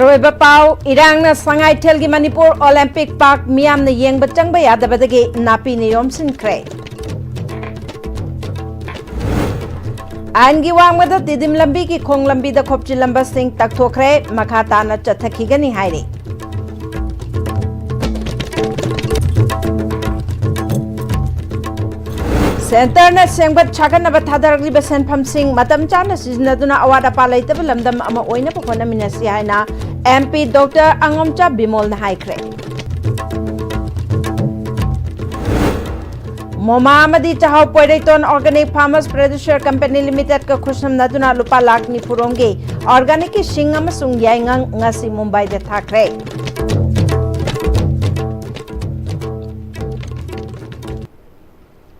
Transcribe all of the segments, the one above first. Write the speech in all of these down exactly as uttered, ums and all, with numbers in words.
ꯑꯣꯏꯕ ꯄꯥꯎ, ꯏꯔꯥꯡꯅ ꯁꯉꯥꯏꯊꯦꯜꯒꯤ ꯃꯅꯤꯄꯨꯔ ꯑꯣꯂꯦꯝꯄꯤꯛ ꯄꯥꯔꯛ ꯃꯤꯌꯥꯝꯅ ꯌꯦꯡꯕ ꯆꯪꯕ ꯌꯥꯗꯕꯗꯒꯤ ꯅꯥꯄꯤꯅ ꯌꯣꯝꯁꯤꯟꯈ꯭ꯔꯦ꯫ ꯑꯥꯏꯟꯒꯤ ꯋꯥꯡꯃꯗ ꯇꯤꯗꯤꯝ ꯂꯝꯕꯤꯒꯤ ꯈꯣꯡ ꯂꯝꯕꯤꯗ ꯈꯣꯞꯆꯤꯜꯂꯝꯕꯁꯤꯡ ꯇꯛꯊꯣꯛꯈ꯭ꯔꯦ, ꯃꯈꯥ ꯇꯥꯅ ꯆꯠꯊꯈꯤꯒꯅꯤ ꯍꯥꯏꯔꯤ꯫ ꯁꯦꯟꯇꯔꯅ ꯁꯦꯝꯒꯠ ꯁꯥꯒꯠꯅꯕ ꯊꯥꯗꯔꯛꯂꯤꯕ ꯁꯦꯟꯐꯝꯁꯤꯡ ꯃꯇꯝ ꯆꯥꯅ ꯁꯤꯖꯤꯟꯅꯗꯨꯅ ꯑꯋꯥꯠ ꯑꯄꯥ ꯂꯩꯇꯕ ꯂꯝꯗꯝ ꯑꯃ ꯑꯣꯏꯅꯕ ꯍꯣꯠꯅꯃꯤꯟꯅꯁꯤ ꯍꯥꯏꯅ ꯑꯦꯝ ꯄꯤ ꯗꯣꯛꯇꯔ ꯑꯉꯣꯝꯆꯥ ꯕꯤꯃꯣꯜꯅ ꯍꯥꯏꯈ꯭ꯔꯦ꯫ ꯃꯣꯃꯥ ꯑꯃꯗꯤ ꯆꯥꯍꯥꯎ Poireiton Organic Farmers Producer Company Limited ꯀ ꯈꯨꯠꯁꯝꯅꯗꯨꯅ ꯂꯨꯄꯥ ꯂꯥꯈ ꯅꯤꯐꯨ ꯔꯣꯝꯒꯤ organic ꯀꯤ ꯁꯤꯡ ꯑꯃꯁꯨꯡ ꯌꯥꯏꯉꯪ ꯉꯁꯤ ꯃꯨꯝꯕꯥꯏꯗ ꯊꯥꯈ꯭ꯔꯦ꯫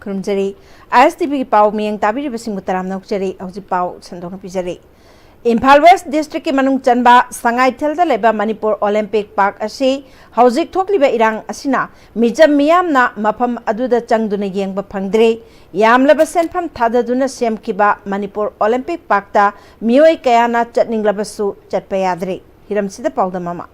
ꯈꯨꯔꯨꯝꯖꯔꯤ꯫ ꯑꯥꯏ ꯑꯦꯁ ꯇꯤ ꯚꯤꯒꯤ ꯄꯥꯎ ꯃꯤꯠꯌꯦꯡ ꯇꯥꯕꯤꯔꯤꯕꯁꯤꯡꯕꯨ ꯇꯔꯥꯝꯅ ꯑꯣꯛꯆꯔꯤ꯫ ꯍꯧꯖꯤꯛ ꯄꯥꯎ ꯁꯟꯗꯣꯛꯅ ꯄꯤꯖꯔꯤ꯫ ꯏꯝꯐꯥꯜ ꯋꯦꯁ ꯗꯤꯁꯇ꯭ꯔꯤꯛꯀꯤ ꯃꯅꯨꯡ ꯆꯟꯕ ꯁꯉꯥꯏꯊꯦꯜꯗ ꯂꯩꯕ ꯃꯅꯤꯄꯨꯔ ꯑꯣꯂꯦꯝꯄꯤꯛ ꯄꯥꯔꯛ ꯑꯁꯤ ꯍꯧꯖꯤꯛ ꯊꯣꯛꯂꯤꯕ ꯏꯔꯥꯡ ꯑꯁꯤꯅ ꯃꯤꯆꯝ ꯃꯤꯌꯥꯝꯅ ꯃꯐꯝ ꯑꯗꯨꯗ ꯆꯪꯗꯨꯅ ꯌꯦꯡꯕ ꯐꯪꯗ꯭ꯔꯦ꯫ ꯌꯥꯝꯂꯕ ꯁꯦꯟꯐꯝ ꯊꯥꯗꯗꯨꯅ ꯁꯦꯝꯈꯤꯕ ꯃꯅꯤꯄꯨꯔ ꯑꯣꯂꯦꯝꯄꯤꯛ ꯄꯥꯔꯛꯇ ꯃꯤꯑꯣꯏ ꯀꯌꯥꯅ ꯆꯠꯅꯤꯡꯂꯕꯁꯨ ꯆꯠꯄ ꯌꯥꯗ꯭ꯔꯦ꯫ ꯍꯤꯔꯝꯁꯤꯗ ꯄꯥꯎꯗꯝ ꯑꯃ꯫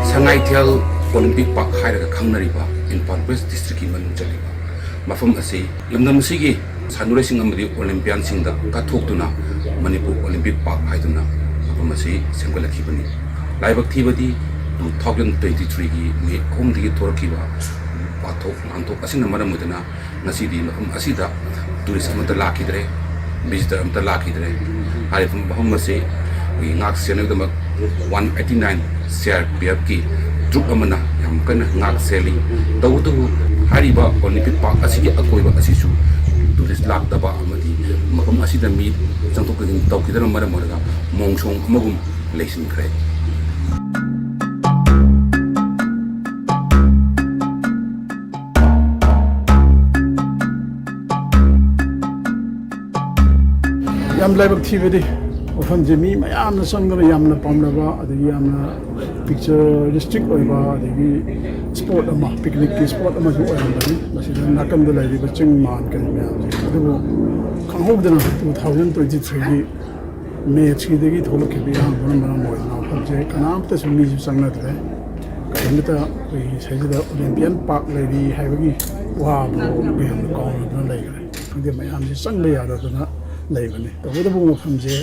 ꯁꯉꯥꯏꯊꯦꯜ ꯑꯣꯂꯤꯝꯄꯤꯛ ꯄꯥꯔꯛ ꯍꯥꯏꯔꯒ ꯈꯪꯅꯔꯤꯕ ꯏꯝꯐꯥꯜ ꯋꯦꯁ ꯗꯤꯁꯇ꯭ꯔꯤꯛꯀꯤ ꯃꯅꯨꯡ ꯆꯜꯂꯤꯕ ꯃꯐꯝ ꯑꯁꯤ ꯂꯝꯗꯝ ꯑꯁꯤꯒꯤ ꯁꯥꯟꯅꯔꯣꯏꯁꯤꯡ ꯑꯃꯗꯤ ꯑꯣꯂꯤꯝꯄꯤꯌꯥꯟꯁꯤꯡꯗ ꯀꯠꯊꯣꯛꯇꯨꯅ ꯃꯅꯤꯄꯨꯔ ꯑꯣꯂꯤꯝꯄꯤꯛ ꯄꯥꯔꯛ ꯍꯥꯏꯗꯨꯅ ꯃꯐꯝ ꯑꯁꯤ ꯁꯦꯝꯒꯠꯂꯛꯈꯤꯕꯅꯤ꯫ ꯂꯥꯏꯕꯛ ꯊꯤꯕꯗꯤ two thousand twenty three ꯒꯤ ꯃꯦ ꯑꯍꯨꯝꯗꯒꯤ ꯊꯣꯔꯛꯈꯤꯕ ꯋꯥꯊꯣꯛ ꯂꯥꯟꯊꯣꯛ ꯑꯁꯤꯅ ꯃꯔꯝ ꯑꯣꯏꯗꯨꯅ ꯉꯁꯤꯗꯤ ꯃꯐꯝ ꯑꯁꯤꯗ ꯇꯨꯔꯤꯁ ꯑꯃꯠꯇ ꯂꯥꯛꯈꯤꯗ꯭ꯔꯦ, ꯚꯤꯖꯤꯇꯔ ꯑꯃꯠꯇ ꯂꯥꯛꯈꯤꯗ꯭ꯔꯦ꯫ ꯍꯥꯏꯔꯤꯕ ꯃꯐꯝ ꯑꯁꯤ ꯑꯩꯈꯣꯏꯒꯤ ꯉꯥꯛ ꯁꯦꯟꯅꯕꯒꯤꯗꯃꯛ one eighty nine C R P F ꯀꯤ ꯇ꯭ꯔꯨꯞ ꯑꯃꯅ ꯌꯥꯝ ꯀꯟꯅ ꯉꯥꯛ ꯁꯦꯜꯂꯤ꯫ ꯇꯧꯕꯇꯕꯨ ꯍꯥꯏꯔꯤꯕ ꯑꯣꯂꯤꯝꯄꯤꯛ ꯄꯥꯔꯛ ꯑꯁꯤꯒꯤ ꯑꯀꯣꯏꯕ ꯑꯁꯤꯁꯨ ꯇꯨꯔꯤꯁ ꯂꯥꯛꯇꯕ ꯑꯃꯗꯤ ꯃꯐꯝ ꯑꯁꯤꯗ ꯃꯤ ꯆꯪꯊꯣꯛ ꯆꯪꯁꯤꯟ ꯇꯧꯈꯤꯗꯕꯅ ꯃꯔꯝ ꯑꯣꯏꯔꯒ ꯃꯣꯡꯁꯣꯡ ꯑꯃꯒꯨꯝ ꯂꯩꯁꯤꯟꯈ꯭ꯔꯦ꯫ ꯌꯥꯝ ꯂꯥꯏꯕꯛ ꯊꯤꯕꯗꯤ ꯃꯐꯝꯁꯦ ꯃꯤ ꯃꯌꯥꯝꯅ ꯆꯪꯗꯅ ꯌꯥꯝꯅ ꯄꯥꯝꯅꯕ, ꯑꯗꯒꯤ ꯌꯥꯝꯅ ꯄꯤꯛꯆꯔꯤꯁꯇꯤꯛ ꯑꯣꯏꯕ, ꯑꯗꯒꯤ ꯁ꯭ꯄꯣꯠ ꯑꯃ, ꯄꯤꯛꯅꯤꯛꯀꯤ ꯁ꯭ꯄꯣꯠ ꯑꯃꯁꯨ ꯑꯣꯏꯔꯝꯕꯅꯤ꯫ ꯃꯁꯤꯗ ꯅꯥꯀꯟꯗ ꯂꯩꯔꯤꯕ ꯆꯤꯡ ꯃꯥꯟ ꯀꯔꯤ ꯃꯌꯥꯝꯁꯦ, ꯑꯗꯨꯕꯨ ꯈꯪꯍꯧꯗꯅ ꯇꯨ ꯊꯥꯎꯖꯟ ꯇ꯭ꯋꯦꯟꯇꯤ ꯊ꯭ꯔꯤꯒꯤ ꯃꯦ ꯊ꯭ꯔꯤꯗꯒꯤ ꯊꯣꯛꯂꯛꯈꯤꯕ ꯏꯔꯥꯡꯗꯨꯅ ꯃꯔꯝ ꯑꯣꯏꯗꯅ ꯃꯐꯝꯁꯦ ꯀꯅꯥꯝꯇꯁꯨ ꯃꯤꯁꯨ ꯆꯪꯅꯗ꯭ꯔꯦ꯫ ꯀꯔꯤꯃꯇ ꯑꯩꯈꯣꯏꯒꯤ ꯁꯤꯗꯩꯁꯤꯗ ꯑꯣꯂꯦꯝꯄꯤꯌꯥꯟ ꯄꯥꯔꯛ ꯂꯩꯔꯤ ꯍꯥꯏꯕꯒꯤ ꯋꯥꯕꯨ ꯃꯌꯥꯝꯅ ꯀꯥꯎꯅꯗꯨꯅ ꯂꯩꯈ꯭ꯔꯦ꯫ ꯈꯪꯗꯦ, ꯃꯌꯥꯝꯁꯦ ꯆꯪꯕ ꯌꯥꯗꯗꯅ ꯂꯩꯕꯅꯤ꯫ ꯇꯧꯕꯇꯕꯨ ꯃꯐꯝꯁꯦ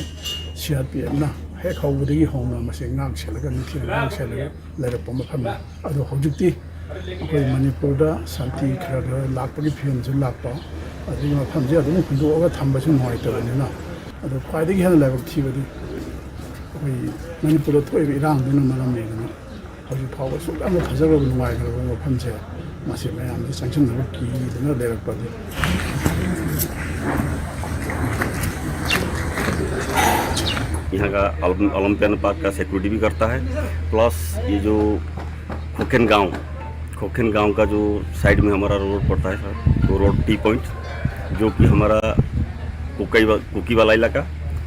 ꯁꯤ ꯑꯥꯔ ꯄꯤ ꯑꯦꯐꯅ ꯍꯦꯛ ꯍꯧꯕꯗꯒꯤ ꯍꯧꯅ ꯃꯁꯤ ꯉꯥꯛ ꯁꯦꯜꯂꯒ, ꯅꯤꯡꯊꯤꯅ ꯉꯥꯛ ꯁꯦꯜꯂꯒ ꯂꯩꯔꯛꯄ ꯃꯐꯝꯅꯤ꯫ ꯑꯗꯣ ꯍꯧꯖꯤꯛꯇꯤ ꯑꯩꯈꯣꯏ ꯃꯅꯤꯄꯨꯔꯗ ꯁꯥꯟꯇꯤ ꯈꯔ ꯈꯔ ꯂꯥꯛꯄꯒꯤ ꯐꯤꯕꯝꯁꯨ ꯂꯥꯛꯄ, ꯑꯗꯒꯤ ꯃꯐꯝꯁꯦ ꯑꯗꯨꯝ ꯍꯨꯟꯗꯣꯛꯑꯒ ꯊꯝꯕꯁꯨ ꯅꯨꯡꯉꯥꯏꯇꯕꯅꯤꯅ, ꯑꯗꯣ ꯈ꯭ꯋꯥꯏꯗꯒꯤ ꯍꯦꯟꯅ ꯂꯥꯏꯕꯛ ꯊꯤꯕꯗꯤ ꯑꯩꯈꯣꯏ ꯃꯅꯤꯄꯨꯔꯗ ꯊꯣꯛꯏꯕ ꯏꯔꯥꯡꯗꯨꯅ ꯃꯔꯝ ꯑꯣꯏꯗꯅ ꯍꯧꯖꯤꯛ ꯐꯥꯎꯕ ꯑꯁꯨꯛ ꯌꯥꯝꯅ ꯐꯖꯈ꯭ꯔꯕ, ꯅꯨꯡꯉꯥꯏꯈ꯭ꯔꯕ ꯃꯐꯝꯁꯦ, ꯃꯁꯤ ꯃꯌꯥꯝꯁꯦ ꯆꯪꯁꯤꯟꯅꯕ ꯀꯤꯗꯅ ꯂꯩꯔꯛꯄꯅꯤ꯫ यहाँ का ओलम-, ओलंपियन पार्क का सिक्योरिटी भी करता है, प्लस ये जो खोखन गांव, खोखन गांव का जो साइड में हमारा रोड पड़ता है सर, वो रोड टी पॉइंट, जो कि हमारा कुकई वा-, कुकी वाला इलाका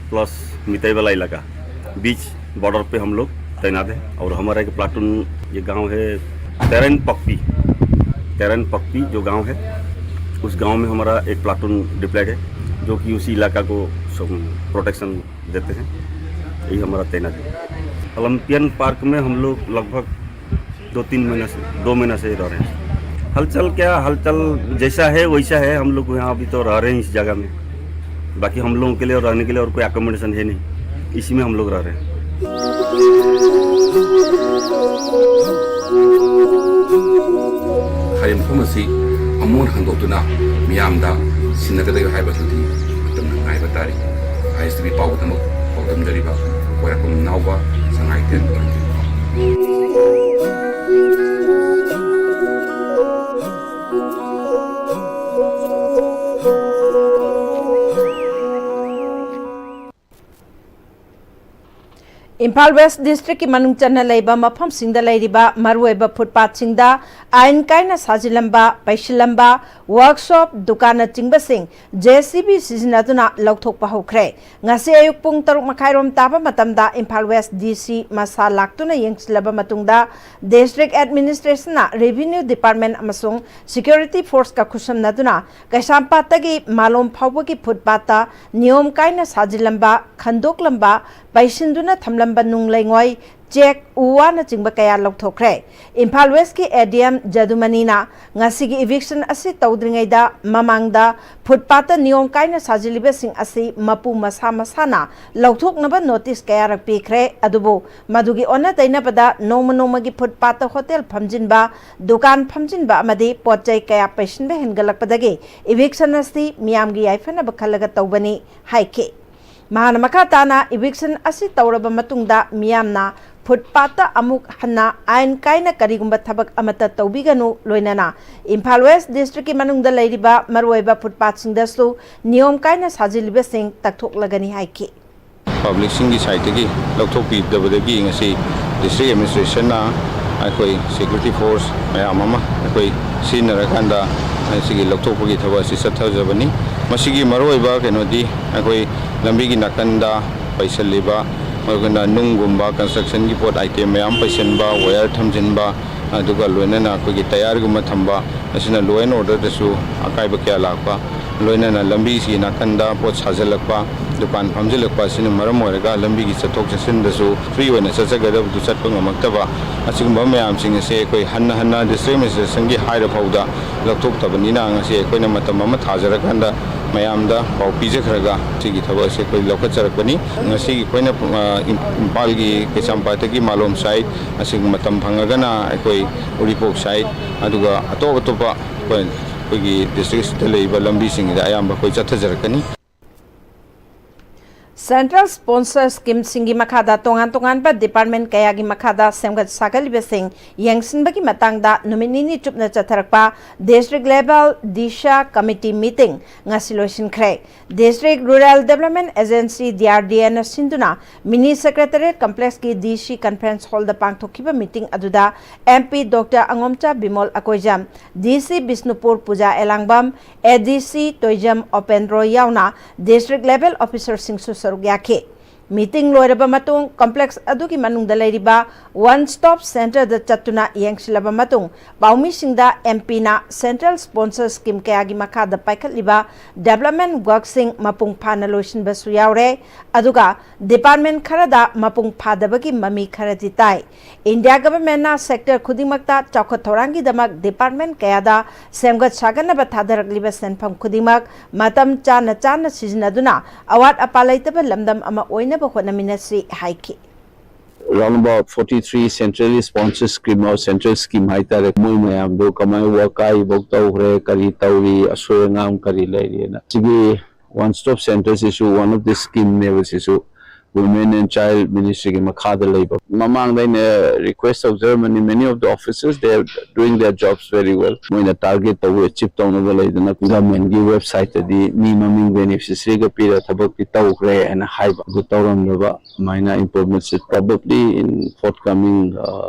प्लस मितई वाला इलाका, बीच बॉर्डर पे हम लोग तैनात हैं। और हमारा एक प्लाटून, ये गांव है तेरन पक्पी, तेरन पक्पी जो गांव है, उस गांव में हमारा एक प्लाटून डिप्लॉयड है, जो कि उसी इलाका को प्रोटेक्शन देते हैं। यही हमारा तैनात है। ओलंपियन पार्क में हम लोग लगभग दो तीन महीना से, दो महीना से रह रहे हैं। हलचल क्या, हलचल जैसा है वैसा है। हम लोग यहाँ अभी तो रह रहे हैं इस जगह में, बाकी हम लोगों के लिए और रहने के लिए और कोई एकोमोडेशन है नहीं, इसी में हम लोग रह रहे हैं। ꯍꯥꯏꯔꯤꯕ ꯃꯐꯝ ꯑꯁꯤ ꯑꯃꯨꯛ ꯍꯟꯅ ꯍꯟꯗꯣꯛꯇꯨꯅ ꯃꯤꯌꯥꯝꯗ ꯁꯤꯟꯅꯒꯗꯧꯔꯤꯕ ꯍꯥꯏꯕꯗꯨꯗꯤ ꯃꯇꯝꯅ ꯉꯥꯏꯕ ꯇꯥꯔꯤ꯫ ꯑꯥꯏ ꯑꯦꯁ ꯇꯤ ꯚꯤ ꯄꯥꯎꯒꯤꯗꯃꯛ ꯄꯥꯎꯗꯝꯖꯔꯤꯕ ꯀꯣꯏꯔꯥꯛꯄꯝ ꯏꯅꯥꯎꯕ, ꯁꯉꯥꯏ ꯇꯦꯟ꯫ ꯏꯝꯐꯥꯜ ꯋꯦꯁ ꯗꯤꯁꯇ꯭ꯔꯤꯛꯀꯤ ꯃꯅꯨꯡ ꯆꯟꯅ ꯂꯩꯕ ꯃꯐꯝꯁꯤꯡꯗ ꯂꯩꯔꯤꯕ ꯃꯔꯨꯑꯣꯏꯕ ꯐꯨꯠꯄꯥꯠꯁꯤꯡꯗ ꯑꯥꯏꯟ ꯀꯥꯏꯅ ꯁꯥꯖꯤꯜꯂꯝꯕ, ꯄꯩꯁꯤꯜꯂꯝꯕ, ꯋꯔꯛꯁꯣꯞ, ꯗꯨꯀꯥꯟꯅꯆꯤꯡꯕꯁꯤꯡ ꯖꯦ ꯁꯤ ꯕꯤ ꯁꯤꯖꯤꯟꯅꯗꯨꯅ ꯂꯧꯊꯣꯛꯄ ꯍꯧꯈ꯭ꯔꯦ꯫ ꯉꯁꯤ ꯑꯌꯨꯛ ꯄꯨꯡ ꯇꯔꯨꯛ ꯃꯈꯥꯏꯔꯣꯝ ꯇꯥꯕ ꯃꯇꯝꯗ ꯏꯝꯐꯥꯜ ꯋꯦꯁ ꯗꯤ ꯁꯤ ꯃꯁꯥ ꯂꯥꯛꯇꯨꯅ ꯌꯦꯡꯁꯤꯜꯂꯕ ꯃꯇꯨꯡꯗ, ꯗꯤꯁꯇ꯭ꯔꯤꯛ ꯑꯦꯗꯃꯤꯅꯤꯁꯇ꯭ꯔꯦꯁꯟꯅ, ꯔꯦꯚꯤꯅ꯭ꯌꯨ ꯗꯤꯄꯥꯔꯠꯃꯦꯟ ꯑꯃꯁꯨꯡ ꯁꯦꯀ꯭ꯌꯨꯔꯤꯇꯤ ꯐꯣꯔꯁꯀ ꯈꯨꯠꯁꯝꯅꯗꯨꯅ ꯀꯩꯁꯥꯝꯄꯥꯠꯇꯒꯤ ꯃꯥꯂꯣꯝ ꯐꯥꯎꯕꯒꯤ ꯐꯨꯠꯄꯥꯠꯇ ꯅꯤꯌꯣꯝ ꯀꯥꯏꯅ ꯁꯥꯖꯤꯜꯂꯝꯕ, ꯈꯟꯗꯣꯛꯂꯝꯕ, ꯄꯩꯁꯤꯟꯗꯨꯅ ꯊꯝꯂꯝꯕ ꯅꯨꯡ ꯂꯩꯉꯣꯏ, ꯆꯦꯛ, ꯎ ꯋꯥꯅꯆꯤꯡꯕ ꯀꯌꯥ ꯂꯧꯊꯣꯛꯈ꯭ꯔꯦ꯫ ꯏꯝꯐꯥꯜ ꯋꯦꯁꯀꯤ ꯑꯦ ꯗꯤ ꯑꯦꯝ ꯖꯗꯨꯃꯅꯤꯅ ꯉꯁꯤꯒꯤ ꯏꯚꯤꯛꯁꯟ ꯑꯁꯤ ꯇꯧꯗ꯭ꯔꯤꯉꯩꯗ ꯃꯃꯥꯡꯗ ꯐꯨꯠꯄꯥꯠꯇ ꯅꯤꯌꯣꯝ ꯀꯥꯏꯅ ꯁꯥꯖꯤꯜꯂꯤꯕꯁꯤꯡ ꯑꯁꯤ ꯃꯄꯨ ꯃꯁꯥ ꯃꯁꯥꯅ ꯂꯧꯊꯣꯛꯅꯕ ꯅꯣꯇꯤꯁ ꯀꯌꯥꯔꯛ ꯄꯤꯈ꯭ꯔꯦ꯫ ꯑꯗꯨꯕꯨ ꯃꯗꯨꯒꯤ ꯑꯣꯟꯅ ꯇꯩꯅꯕꯗ ꯅꯣꯡꯃ ꯅꯣꯡꯃꯒꯤ ꯐꯨꯠꯄꯥꯠꯇ ꯍꯣꯇꯦꯜ ꯐꯝꯖꯤꯟꯕ, ꯗꯨꯀꯥꯟ ꯐꯝꯖꯤꯟꯕ ꯑꯃꯗꯤ ꯄꯣꯠ ꯆꯩ ꯀꯌꯥ ꯄꯩꯁꯤꯟꯕ ꯍꯦꯟꯒꯠꯂꯛꯄꯗꯒꯤ ꯏꯚꯤꯛꯁꯟ ꯑꯁꯤ ꯃꯤꯌꯥꯝꯒꯤ ꯌꯥꯏꯐꯅꯕ ꯈꯜꯂꯒ ꯇꯧꯕꯅꯤ ꯍꯥꯏꯈꯤ꯫ ꯃꯍꯥꯛꯅ ꯃꯈꯥ ꯇꯥꯅ ꯏꯚꯤꯛꯁꯟ ꯑꯁꯤ ꯇꯧꯔꯕ ꯃꯇꯨꯡꯗ ꯃꯤꯌꯥꯝꯅ ꯐꯨꯠꯄꯥꯠꯇ ꯑꯃꯨꯛ ꯍꯟꯅ ꯑꯥꯏꯟ ꯀꯥꯏꯅ ꯀꯔꯤꯒꯨꯝꯕ ꯊꯕꯛ ꯑꯃꯠꯇ ꯇꯧꯕꯤꯒꯅꯨ, ꯂꯣꯏꯅꯅ ꯏꯝꯐꯥꯜ ꯋꯦꯁ ꯗꯤꯁꯇ꯭ꯔꯤꯛꯀꯤ ꯃꯅꯨꯡꯗ ꯂꯩꯔꯤꯕ ꯃꯔꯨꯑꯣꯏꯕ ꯐꯨꯠꯄꯥꯠꯁꯤꯡꯗꯁꯨ ꯅꯤꯌꯣꯝ ꯀꯥꯏꯅ ꯁꯥꯖꯤꯜꯂꯤꯕꯁꯤꯡ ꯇꯛꯊꯣꯛꯂꯒꯅꯤ ꯍꯥꯏꯈꯤ꯫ ꯄꯕ꯭ꯂꯤꯛꯁꯤꯡꯒꯤ ꯁꯥꯏꯠꯇꯒꯤ ꯂꯧꯊꯣꯛꯄꯤꯗꯕꯗꯒꯤ ꯉꯁꯤ ꯗꯤꯁꯇ꯭ꯔꯤꯛ ꯑꯦꯗꯃꯤꯅꯤꯁꯇ꯭ꯔꯦꯁꯟꯅ ꯑꯩꯈꯣꯏ ꯁꯦꯀ꯭ꯌꯨꯔꯤꯇꯤ ꯐꯣꯔꯁ ꯃꯌꯥꯝ ꯑꯃ ꯑꯩꯈꯣꯏ ꯁꯤꯖꯤꯟꯅꯔꯀꯥꯟꯗ ꯉꯁꯤꯒꯤ ꯂꯧꯊꯣꯛꯄꯒꯤ ꯊꯕꯛ ꯑꯁꯤ ꯆꯠꯊꯖꯕꯅꯤ꯫ ꯃꯁꯤꯒꯤ ꯃꯔꯨꯑꯣꯏꯕ ꯀꯩꯅꯣꯗꯤ ꯑꯩꯈꯣꯏ ꯂꯝꯕꯤꯒꯤ ꯅꯥꯀꯟꯗ ꯄꯩꯁꯜꯂꯤꯕ, ꯃꯔꯨꯑꯣꯏꯅ ꯅꯨꯡꯒꯨꯝꯕ, ꯀꯟꯁꯇ꯭ꯔꯛꯁꯟꯒꯤ ꯄꯣꯠ ꯑꯥꯏꯇꯦꯝ ꯃꯌꯥꯝ ꯄꯩꯁꯟꯕ, ꯋꯥꯌꯔ ꯊꯝꯖꯤꯟꯕ, ꯑꯗꯨꯒ ꯂꯣꯏꯅꯅ ꯑꯩꯈꯣꯏꯒꯤ ꯇꯌꯥꯔꯒꯨꯝꯕ ꯊꯝꯕ, ꯑꯁꯤꯅ law and order ꯗꯁꯨ ꯑꯀꯥꯏꯕ ꯀꯌꯥ ꯂꯥꯛꯄ, ꯂꯣꯏꯅꯅ ꯂꯝꯕꯤꯁꯤꯒꯤ ꯅꯥꯀꯟꯗ ꯄꯣꯠ ꯁꯥꯖꯤꯜꯂꯛꯄ, ꯗꯨꯀꯥꯟ ꯐꯝꯖꯤꯜꯂꯛꯄ ꯑꯁꯤꯅ ꯃꯔꯝ ꯑꯣꯏꯔꯒ ꯂꯝꯕꯤꯒꯤ ꯆꯠꯊꯣꯛ ꯆꯠꯁꯤꯟꯗꯁꯨ ꯐ꯭ꯔꯤ ꯑꯣꯏꯅ ꯆꯠꯆꯒꯗꯕꯗꯨ ꯆꯠꯄ ꯉꯝꯃꯛꯇꯕ, ꯑꯁꯤꯒꯨꯝꯕ ꯃꯌꯥꯝꯁꯤꯡ ꯑꯁꯦ ꯑꯩꯈꯣꯏ ꯍꯟꯅ ꯍꯟꯅ ꯗꯤꯁꯇ꯭ꯔꯤꯛ ꯑꯦꯗꯃꯤꯅꯤꯁꯇ꯭ꯔꯦꯁꯟꯒꯤ ꯍꯥꯏꯔ ꯐꯥꯎꯗ ꯂꯧꯊꯣꯛꯇꯕꯅꯤꯅ, ꯉꯁꯤ ꯑꯩꯈꯣꯏꯅ ꯃꯇꯝ ꯑꯃ ꯊꯥꯖꯔꯀꯥꯟꯗ ꯃꯌꯥꯝꯗ ꯄꯥꯎ ꯄꯤꯖꯈ꯭ꯔꯒ ꯁꯤꯒꯤ ꯊꯕꯛ ꯑꯁꯤ ꯑꯩꯈꯣꯏ ꯂꯧꯈꯠꯆꯔꯛꯄꯅꯤ꯫ ꯉꯁꯤꯒꯤ ꯑꯩꯈꯣꯏꯅ, ꯑ, ꯏꯝ-, ꯏꯝꯐꯥꯜꯒꯤ ꯀꯩꯁꯥꯝꯄꯥꯠꯇꯒꯤ ꯃꯥꯂꯣꯝ ꯁꯥꯏꯠ, ꯑꯁꯤꯒ ꯃꯇꯝ ꯐꯪꯉꯒꯅ ꯑꯩꯈꯣꯏ ꯎꯔꯤꯄꯣꯛ ꯁꯥꯏꯠ, ꯑꯗꯨꯒ ꯑꯇꯣꯞ ꯑꯇꯣꯞꯄ ꯑꯩꯈꯣꯏ, ꯑꯩꯈꯣꯏꯒꯤ ꯗꯤꯁꯇ꯭ꯔꯤꯛꯁꯤꯗ ꯂꯩꯔꯤꯕ ꯂꯝꯕꯤꯁꯤꯡꯁꯤꯗ ꯑꯌꯥꯝꯕ ꯑꯩꯈꯣꯏ ꯆꯠꯊꯖꯔꯛꯀꯅꯤ꯫ Central sponsor schemeꯁꯤꯡꯒꯤ ꯃꯈꯥꯗ ꯇꯣꯉꯥꯟ ꯇꯣꯉꯥꯟꯕ department ꯀꯌꯥꯒꯤ ꯃꯈꯥꯗ ꯁꯦꯝꯒꯠ ꯁꯥꯒꯠꯂꯤꯕꯁꯤꯡ ꯌꯦꯡꯁꯤꯟꯕꯒꯤ ꯃꯇꯥꯡꯗ ꯅꯨꯃꯤꯠ ꯅꯤꯅꯤ ꯆꯨꯞꯅ ꯆꯠꯊꯔꯛꯄ district level DISHA committee meeting ꯉꯁꯤ ꯂꯣꯏꯁꯤꯟꯈ꯭ꯔꯦ꯫ District Rural Development Agency, DRDAꯅ ꯁꯤꯟꯗꯨꯅ Mini Secretariat Complexꯀꯤ DC Conference Hallꯗ ꯄꯥꯡꯊꯣꯛꯈꯤꯕ meeting ꯑꯗꯨꯗ MP Doctor ꯑꯉꯣꯝꯆꯥ Bimol Akoijam, DC Bishnupur ꯄꯨꯖꯥ ꯑꯦꯂꯥꯡꯕꯝ, ADC ꯇꯣꯏꯖꯝ ꯑꯣꯄꯦꯟ ꯔꯣꯏ ꯌꯥꯎꯅ district level officerꯁꯤꯡꯁꯨ ꯁꯔꯨꯛ ꯌꯥꯈꯤ꯫ Meeting ꯂꯣꯏꯔꯕ ꯃꯇꯨꯡ complex ꯑꯗꯨꯒꯤ ꯃꯅꯨꯡꯗ ꯂꯩꯔꯤꯕ One Stop Centreꯗ ꯆꯠꯇꯨꯅ ꯌꯦꯡꯁꯤꯜꯂꯕ ꯃꯇꯨꯡ ꯄꯥꯎꯃꯤꯁꯤꯡꯗ MPꯅ central sponsor scheme ꯀꯌꯥꯒꯤ ꯃꯈꯥꯗ ꯄꯥꯏꯈꯠꯂꯤꯕ development workꯁꯤꯡ ꯃꯄꯨꯡ ꯐꯥꯅ ꯂꯣꯏꯁꯤꯟꯕꯁꯨ ꯌꯥꯎꯔꯦ꯫ ꯑꯗꯨꯒ department ꯈꯔꯗ ꯃꯄꯨꯡ ꯐꯥꯗꯕꯒꯤ ꯃꯃꯤ ꯈꯔꯗꯤ ꯇꯥꯏ꯫ India governmentꯅ sector ꯈꯨꯗꯤꯡꯃꯛꯇ ꯆꯥꯎꯈꯠ ꯊꯧꯔꯥꯡꯒꯤꯗꯃꯛ department ꯀꯌꯥꯗ ꯁꯦꯝꯒꯠ ꯁꯥꯒꯠꯅꯕ ꯊꯥꯗꯔꯛꯂꯤꯕ ꯁꯦꯟꯐꯝ ꯈꯨꯗꯤꯡꯃꯛ ꯃꯇꯝ ꯆꯥꯅ ꯆꯥꯅ ꯁꯤꯖꯤꯟꯅꯗꯨꯅ ꯑꯋꯥꯠ ꯑꯄꯥ ꯂꯩꯇꯕ ꯂꯝꯗꯝ ꯑꯃ ꯑꯣꯏꯅꯕ ꯍꯣꯠꯅꯃꯤꯟꯅꯁꯤ ꯍꯥꯏꯈꯤ꯫ Around about forty-three centrally sponsored scheme or central scheme ꯍꯥꯏꯇꯥꯔꯦ, ꯃꯣꯏ ꯃꯌꯥꯝꯗꯣ ꯀꯃꯥꯏꯅ ꯋꯥꯀꯥꯏꯐꯧ ꯇꯧꯈ꯭ꯔꯦ, ꯀꯔꯤ ꯇꯧꯔꯤ, ꯑꯁꯣꯏ ꯑꯉꯥꯝ ꯀꯔꯤ ꯂꯩꯔꯤꯅ꯫ ꯁꯤꯒꯤ One Stop Centreꯁꯤꯁꯨ one of the schemeꯅꯦꯕ꯫ ꯁꯤꯁꯨ Women and Child Ministryꯒꯤ ꯃꯈꯥꯗ ꯂꯩꯕ꯫ ꯃꯃꯥꯡꯗ ꯑꯩꯅ request ꯇꯧꯖꯔꯝꯕꯅꯤ, many of the officers, they are doing their jobs very well꯫ ꯃꯣꯏꯅ target ꯇꯧꯕ achieve ꯇꯧꯅꯕ ꯂꯩꯗꯅ, governmentꯀꯤ websiteꯇꯗꯤ ꯃꯤ ꯃꯃꯤꯡ beneficiaryꯒ ꯄꯤꯔ ꯊꯕꯛꯇꯤ ꯇꯧꯈ꯭ꯔꯦ ꯍꯥꯏꯅ ꯍꯥꯏꯕ, ꯑꯗꯨ ꯇꯧꯔꯝꯗꯕ꯫ ꯑꯗꯨꯃꯥꯏꯅ improvementꯁꯦ probably in forthcoming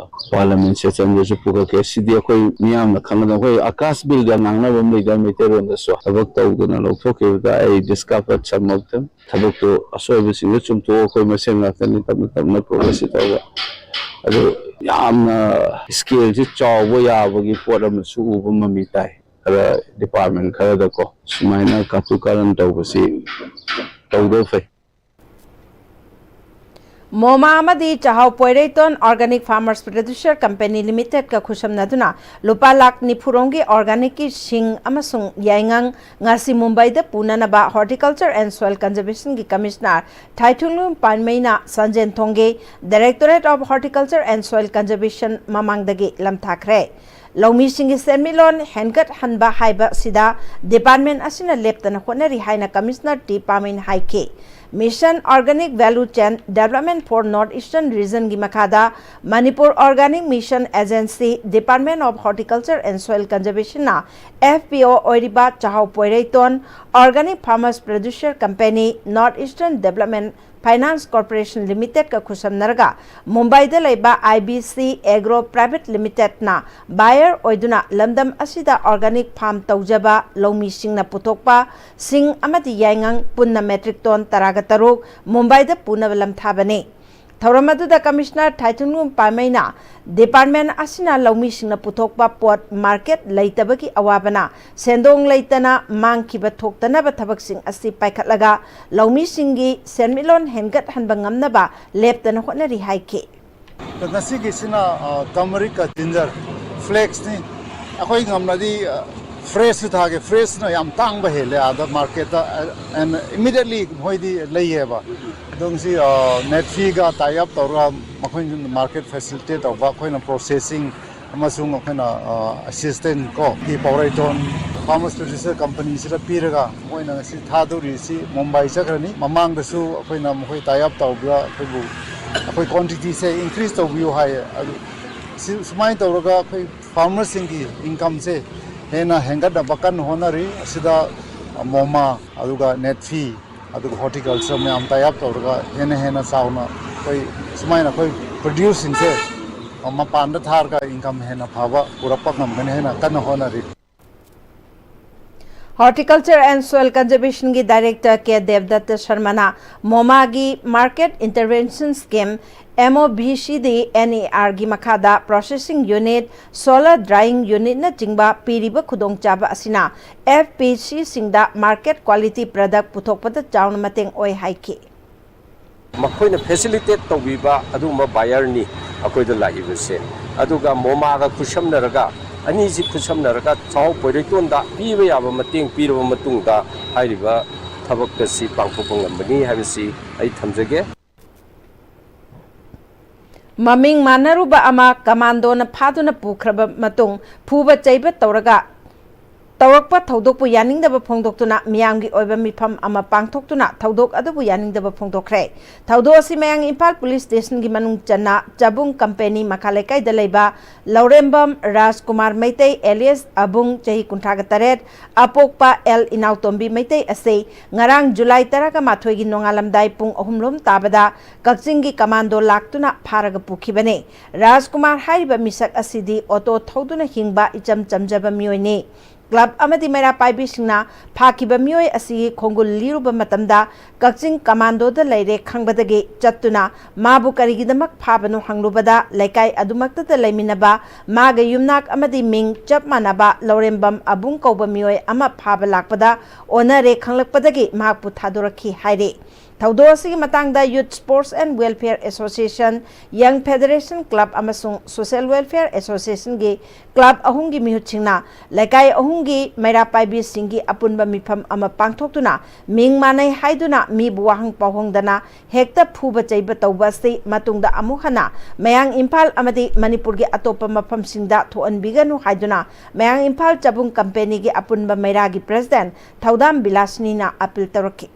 parliament sessionꯗꯁꯨ ꯄꯨꯔꯛꯀꯦ꯫ ꯁꯤꯗꯤ ꯑꯩꯈꯣꯏ ꯃꯤꯌꯥꯝꯅ ꯈꯪꯒꯗꯕ, ꯑꯩꯈꯣꯏ ꯑꯀꯥꯁ ꯕꯤꯜꯒ ꯉꯥꯡꯅꯕ ꯑꯃ ꯂꯩꯗ ꯃꯩꯇꯩꯂꯣꯟꯗꯁꯨ꯫ ꯊꯕꯛ ꯇꯧꯗꯅ ꯂꯧꯊꯣꯛꯈꯤꯕꯗ I discovered some of them꯫ ꯊꯕꯛꯇꯨ ꯑꯁꯣꯏꯕꯁꯤꯡꯗꯨ ꯆꯨꯝꯊꯣꯛꯑ ꯑꯩꯈꯣꯏ ꯃꯁꯦꯟ ꯉꯥꯛꯇꯅꯤ ꯇꯞꯅ ꯇꯞꯅ progress ꯇꯧꯕ꯫ ꯑꯗꯨ ꯌꯥꯝꯅ scaleꯁꯤ ꯆꯥꯎꯕ ꯌꯥꯕꯒꯤ ꯄꯣꯠ ꯑꯃꯁꯨ ꯎꯕ ꯃꯃꯤ ꯇꯥꯏ꯫ ꯈꯔ department ꯈꯔꯗꯀꯣ ꯁꯨꯃꯥꯏꯅ ꯀꯥꯇꯨ ꯀꯥꯔꯟ ꯇꯧꯕꯁꯤ ꯇꯧꯗꯕ ꯐꯩ꯫ ꯃꯣꯃꯥ ꯑꯃꯗꯤ ꯆꯥꯍꯥꯎ Poireiton Organic Farmers Producer Company Limitedꯀ ꯈꯨꯠꯁꯝꯅꯗꯨꯅ ꯂꯨꯄꯥ ꯂꯥꯈ ꯅꯤꯐꯨ ꯔꯣꯝꯒꯤ organicꯀꯤ ꯁꯤꯡ ꯑꯃꯁꯨꯡ ꯌꯥꯏꯉꯪ ꯉꯁꯤ ꯃꯨꯝꯕꯥꯏꯗ ꯄꯨꯅꯅꯕ Horticulture and Soil Conservationꯒꯤ Commissioner ꯊꯥꯏꯊꯨꯡꯂꯨ ꯄꯥꯟꯃꯩꯅ ꯁꯟꯖꯦꯟ ꯊꯣꯡꯒꯦ, Directorate of Horticulture and Soil Conservation ꯃꯃꯥꯡꯗꯒꯤ ꯂꯝꯊꯥꯈ꯭ꯔꯦ꯫ ꯂꯧꯃꯤꯁꯤꯡꯒꯤ ꯁꯦꯟꯃꯤꯠꯂꯣꯟ ꯍꯦꯟꯒꯠꯍꯟꯕ ꯍꯥꯏꯕ ꯑꯁꯤꯗ department ꯑꯁꯤꯅ ꯂꯦꯞꯇꯅ ꯍꯣꯠꯅꯔꯤ ꯍꯥꯏꯅ Commissioner ꯇꯤ ꯄꯥꯃꯩꯅ ꯍꯥꯏꯈꯤ꯫ Mission Organic Value Chain Development for North Eastern Region ꯒꯤ ꯃꯈꯥꯗ Manipur Organic Mission Agency, Department of Horticulture and Soil Conservation ꯅ F P O ꯑꯣꯏꯔꯤꯕ ꯆꯥꯍꯧ Poireiton Organic Farmers Producer Company, North Eastern Development Finance Corporation Limited ꯀ ꯈꯨꯠꯁꯝꯅꯔꯒ ꯃꯨꯝꯕꯥꯏꯗ ꯂꯩꯕ I B C Agro Private Limited ꯅ buyer ꯑꯣꯏꯗꯨꯅ ꯂꯝꯗꯝ ꯑꯁꯤꯗ organic farm ꯇꯧꯖꯕ ꯂꯧꯃꯤꯁꯤꯡꯅ ꯄꯨꯊꯣꯛꯄ ꯁꯤꯡ ꯑꯃꯗꯤ ꯌꯥꯏꯉꯪ ꯄꯨꯟꯅ metric ton ꯇꯔꯥꯒ ꯇꯔꯨꯛ ꯃꯨꯝꯕꯥꯏꯗ ꯄꯨꯅꯕ ꯂꯝꯊꯥꯕꯅꯤ꯫ ꯊꯧꯔꯝ ꯑꯗꯨꯗ Commissioner ꯊꯥꯏꯊꯨꯡꯂꯨꯝ ꯄꯥꯃꯩꯅ department ꯑꯁꯤꯅ ꯂꯧꯃꯤꯁꯤꯡꯅ ꯄꯨꯊꯣꯛꯄ ꯄꯣꯠ market ꯂꯩꯇꯕꯒꯤ ꯑꯋꯥꯕꯅ ꯁꯦꯟꯗꯣꯡ ꯂꯩꯇꯅ ꯃꯥꯡꯈꯤꯕ ꯊꯣꯛꯇꯅꯕ ꯊꯕꯛꯁꯤꯡ ꯑꯁꯤ ꯄꯥꯏꯈꯠꯂꯒ ꯂꯧꯃꯤꯁꯤꯡꯒꯤ ꯁꯦꯟꯃꯤꯠꯂꯣꯟ ꯍꯦꯟꯒꯠꯍꯟꯕ ꯉꯝꯅꯕ ꯂꯦꯞꯇꯅ ꯍꯣꯠꯅꯔꯤ ꯍꯥꯏꯈꯤ꯫ ꯉꯁꯤꯒꯤꯁꯤꯅ, ꯑ, turmeric ꯀ ginger flakes ꯅꯤ꯫ ꯑꯩꯈꯣꯏ ꯉꯝꯂꯗꯤ, ꯑ, fresh ꯁꯨ ꯊꯥꯒꯦ꯫ Fresh ꯅ ꯌꯥꯝ ꯇꯥꯡꯕ ꯍꯦꯜꯂꯦ ꯑꯥꯗ market ꯇ, ꯑ, and immediately ꯃꯈꯣꯏꯗꯤ ꯂꯩꯌꯦꯕ꯫ ꯑꯗꯣ ꯉꯁꯤ, ꯑ, NADFI ꯒ tie up ꯇꯧꯔꯒ ꯃꯈꯣꯏꯅ market facilitate ꯇꯧꯕ, ꯑꯩꯈꯣꯏꯅ processing ꯑꯃꯁꯨꯡ ꯑꯩꯈꯣꯏꯅ, ꯑ, assistant ꯀꯣ, ꯒꯤ ꯄꯥꯎꯔꯩꯊꯣꯟ Farmers Producer Company ꯁꯤꯗ ꯄꯤꯔꯒ ꯃꯣꯏꯅ ꯉꯁꯤ ꯊꯥꯗꯧꯔꯤꯁꯤ ꯃꯨꯝꯕꯥꯏ ꯆꯠꯈ꯭ꯔꯅꯤ꯫ ꯃꯃꯥꯡꯗꯁꯨ ꯑꯩꯈꯣꯏꯅ ꯃꯈꯣꯏ tie up ꯇꯧꯕꯗ ꯑꯩꯈꯣꯏꯕꯨ, ꯑꯩꯈꯣꯏ quantity ꯁꯦ increase ꯇꯧꯕꯤꯌꯨ ꯍꯥꯏꯌꯦ꯫ ꯑꯗꯨ ꯁꯤ, ꯁꯨꯃꯥꯏꯅ ꯇꯧꯔꯒ ꯑꯩꯈꯣꯏ farmers ꯁꯤꯡꯒꯤ income ꯁꯦ ꯍꯦꯟꯅ ꯍꯦꯟꯒꯠꯅꯕ ꯀꯟꯅ ꯍꯣꯠꯅꯔꯤ꯫ ꯑꯁꯤꯗ MoMA, ꯑꯗꯨꯒ NADFI, ꯑꯗꯨꯒ horticulture ꯃꯌꯥꯝ tie up ꯇꯧꯔꯒ ꯍꯦꯟꯅ ꯍꯦꯟꯅ ꯆꯥꯎꯅ ꯑꯩꯈꯣꯏ ꯁꯨꯃꯥꯏꯅ ꯑꯩꯈꯣꯏ produce ꯁꯤꯡꯁꯦ ꯃꯄꯥꯟꯗ ꯊꯥꯔꯒ income ꯍꯦꯟꯅ ꯐꯕ ꯄꯨꯔꯛꯄ ꯉꯝꯒꯅꯤ ꯍꯥꯏꯅ ꯀꯟꯅ ꯍꯣꯠꯅꯔꯤ꯫ Horticulture and Soil Conservation ꯒꯤ Director K ꯗꯦꯕꯗꯠꯇ ꯁꯔꯃꯅ MoMA ꯒꯤ Market Intervention Scheme, M O B C D N E R ꯒꯤ ꯃꯈꯥꯗ processing unit, solar drying unit ꯅꯆꯤꯡꯕ ꯄꯤꯔꯤꯕ ꯈꯨꯗꯣꯡꯆꯥꯕ ꯑꯁꯤꯅ F P C ꯁꯤꯡꯗ market quality product ꯄꯨꯊꯣꯛꯄꯗ ꯆꯥꯎꯅ ꯃꯇꯦꯡ ꯑꯣꯏ ꯍꯥꯏꯈꯤ꯫ ꯃꯈꯣꯏꯅ facilitate ꯇꯧꯕꯤꯕ ꯑꯗꯨꯒꯨꯝꯕ buyer ꯅꯤ ꯑꯩꯈꯣꯏꯗ ꯂꯥꯛꯏꯕꯁꯦ꯫ ꯑꯗꯨꯒ MoMA ꯒ ꯈꯨꯠꯁꯝꯅꯔꯒ, ꯑꯅꯤꯁꯤ ꯈꯨꯠꯁꯝꯅꯔꯒ ꯆꯥꯍꯧ ꯄꯣꯏꯔꯩꯇꯣꯟꯗ ꯄꯤꯕ ꯌꯥꯕ ꯃꯇꯦꯡ ꯄꯤꯔꯕ ꯃꯇꯨꯡꯗ ꯍꯥꯏꯔꯤꯕ ꯊꯕꯛ ꯑꯁꯤ ꯄꯥꯡꯊꯣꯛꯄ ꯉꯝꯕꯅꯤ ꯍꯥꯏꯕꯁꯤ ꯑꯩ ꯊꯝꯖꯒꯦ꯫ ꯃꯃꯤꯡ ꯃꯥꯟꯅꯔꯨꯕ ꯑꯃ ꯀꯃꯥꯟꯗꯣꯅ ꯐꯥꯗꯨꯅ ꯄꯨꯈ꯭ꯔꯕ ꯃꯇꯨꯡ ꯐꯨꯕ ꯆꯩꯕ ꯇꯧꯔꯒ ꯇꯧꯔꯛꯄ ꯊꯧꯗꯣꯛꯄꯨ ꯌꯥꯅꯤꯡꯗꯕ ꯐꯣꯡꯗꯣꯛꯇꯨꯅ ꯃꯤꯌꯥꯝꯒꯤ ꯑꯣꯏꯕ ꯃꯤꯐꯝ ꯑꯃ ꯄꯥꯡꯊꯣꯛꯇꯨꯅ ꯊꯧꯗꯣꯛ ꯑꯗꯨꯕꯨ ꯌꯥꯅꯤꯡꯗꯕ ꯐꯣꯡꯗꯣꯛꯈ꯭ꯔꯦ꯫ ꯊꯧꯗꯣꯛ ꯑꯁꯤ ꯃꯌꯥꯡ ꯏꯝꯐꯥꯜ ꯄꯨꯂꯤꯁ ꯁ꯭ꯇꯦꯁꯟꯒꯤ ꯃꯅꯨꯡ ꯆꯟꯅ ꯆꯕꯨꯡ ꯀꯝꯄꯦꯅꯤ ꯃꯈꯥ ꯂꯩꯀꯥꯏꯗ ꯂꯩꯕ ꯂꯧꯔꯦꯝꯕꯝ ꯔꯥꯖꯀꯨꯃꯥꯔ ꯃꯩꯇꯩ alias ꯑꯕꯨꯡ, ꯆꯍꯤ ꯀꯨꯟꯊ꯭ꯔꯥꯒ ꯇꯔꯦꯠ, ꯑꯄꯣꯛꯄ ꯑꯦꯜ ꯏꯅꯥꯎꯇꯣꯝꯕꯤ ꯃꯩꯇꯩ ꯑꯁꯤ ꯉꯔꯥꯡ ꯖꯨꯂꯥꯏ ꯇꯔꯥꯒ ꯃꯥꯊꯣꯏꯒꯤ ꯅꯣꯡꯉꯥꯜꯂꯝꯗꯥꯏ ꯄꯨꯡ ꯑꯍꯨꯝ ꯂꯣꯝ ꯇꯥꯕꯗ ꯀꯛꯆꯤꯡꯒꯤ ꯀꯃꯥꯟꯗꯣ ꯂꯥꯛꯇꯨꯅ ꯐꯥꯔꯒ ꯄꯨꯈꯤꯕꯅꯤ꯫ ꯔꯥꯖꯀꯨꯃꯥꯔ ꯍꯥꯏꯔꯤꯕ ꯃꯤꯁꯛ ꯑꯁꯤꯗꯤ ꯑꯣꯇꯣ ꯊꯧꯗꯨꯅ ꯍꯤꯡꯕ ꯏꯆꯝ ꯆꯝꯖꯕ ꯃꯤꯑꯣꯏꯅꯤ꯫ ꯀ꯭ꯂꯕ ꯑꯃꯗꯤ ꯃꯩꯔꯥ ꯄꯥꯏꯕꯤꯁꯤꯡꯅ ꯐꯥꯈꯤꯕ ꯃꯤꯑꯣꯏ ꯑꯁꯤꯒꯤ ꯈꯣꯡꯒꯨꯜ ꯂꯤꯔꯨꯕ ꯃꯇꯝꯗ ꯀꯛꯆꯤꯡ ꯀꯃꯥꯟꯗꯣꯗ ꯂꯩꯔꯦ ꯈꯪꯕꯗꯒꯤ ꯆꯠꯇꯨꯅ ꯃꯥꯕꯨ ꯀꯔꯤꯒꯤꯗꯃꯛ ꯐꯥꯕꯅꯣ ꯍꯪꯂꯨꯕꯗ ꯂꯩꯀꯥꯏ ꯑꯗꯨꯃꯛꯇꯗ ꯂꯩꯃꯤꯟꯅꯕ ꯃꯥꯒ ꯌꯨꯝꯅꯥꯛ ꯑꯃꯗꯤ ꯃꯤꯡ ꯆꯞ ꯃꯥꯟꯅꯕ ꯂꯧꯔꯦꯝꯕꯝ ꯑꯕꯨꯡ ꯀꯧꯕ ꯃꯤꯑꯣꯏ ꯑꯃ ꯐꯥꯕ ꯂꯥꯛꯄꯗ ꯑꯣꯟꯅꯔꯦ ꯈꯪꯂꯛꯄꯗꯒꯤ ꯃꯍꯥꯛꯄꯨ ꯊꯥꯗꯣꯔꯛꯈꯤ ꯍꯥꯏꯔꯤ꯫ ꯊꯧꯗꯣꯛ ꯑꯁꯤꯒꯤ ꯃꯇꯥꯡꯗ Youth Sports and Welfare Association, Young Federation Club ꯑꯃꯁꯨꯡ Social Welfare Associationꯒꯤ ꯀ꯭ꯂꯕ ꯑꯍꯨꯝꯒꯤ ꯃꯤꯍꯨꯠꯁꯤꯡꯅ ꯂꯩꯀꯥꯏ ꯑꯍꯨꯝꯒꯤ ꯃꯩꯔꯥ ꯄꯥꯏꯕꯤꯁꯤꯡꯒꯤ ꯑꯄꯨꯟꯕ ꯃꯤꯐꯝ ꯑꯃ ꯄꯥꯡꯊꯣꯛꯇꯨꯅ ꯃꯤꯡ ꯃꯥꯟꯅꯩ ꯍꯥꯏꯗꯨꯅ ꯃꯤꯕꯨ ꯋꯥꯍꯪ ꯄꯥꯎꯍꯪꯗꯅ ꯍꯦꯛꯇ ꯐꯨꯕ ꯆꯩꯕ ꯇꯧꯕ ꯑꯁꯤ ꯃꯇꯨꯡꯗ ꯑꯃꯨꯛ ꯍꯟꯅ ꯃꯌꯥꯡ ꯏꯝꯐꯥꯜ ꯑꯃꯗꯤ ꯃꯅꯤꯄꯨꯔꯒꯤ ꯑꯇꯣꯞꯄ ꯃꯐꯝꯁꯤꯡꯗ ꯊꯣꯛꯍꯟꯕꯤꯒꯅꯨ ꯍꯥꯏꯗꯨꯅ ꯃꯌꯥꯡ ꯏꯝꯐꯥꯜ ꯆꯕꯨꯡ ꯀꯝꯄꯦꯅꯤꯒꯤ ꯑꯄꯨꯟꯕ ꯃꯩꯔꯥꯒꯤ ꯄ꯭ꯔꯦꯁꯤꯗꯦꯟꯠ ꯊꯧꯗꯥꯝ ꯕꯤꯂꯥꯁꯤꯅꯤꯅ ꯑꯄꯤꯜ ꯇꯧꯔꯛꯈꯤ꯫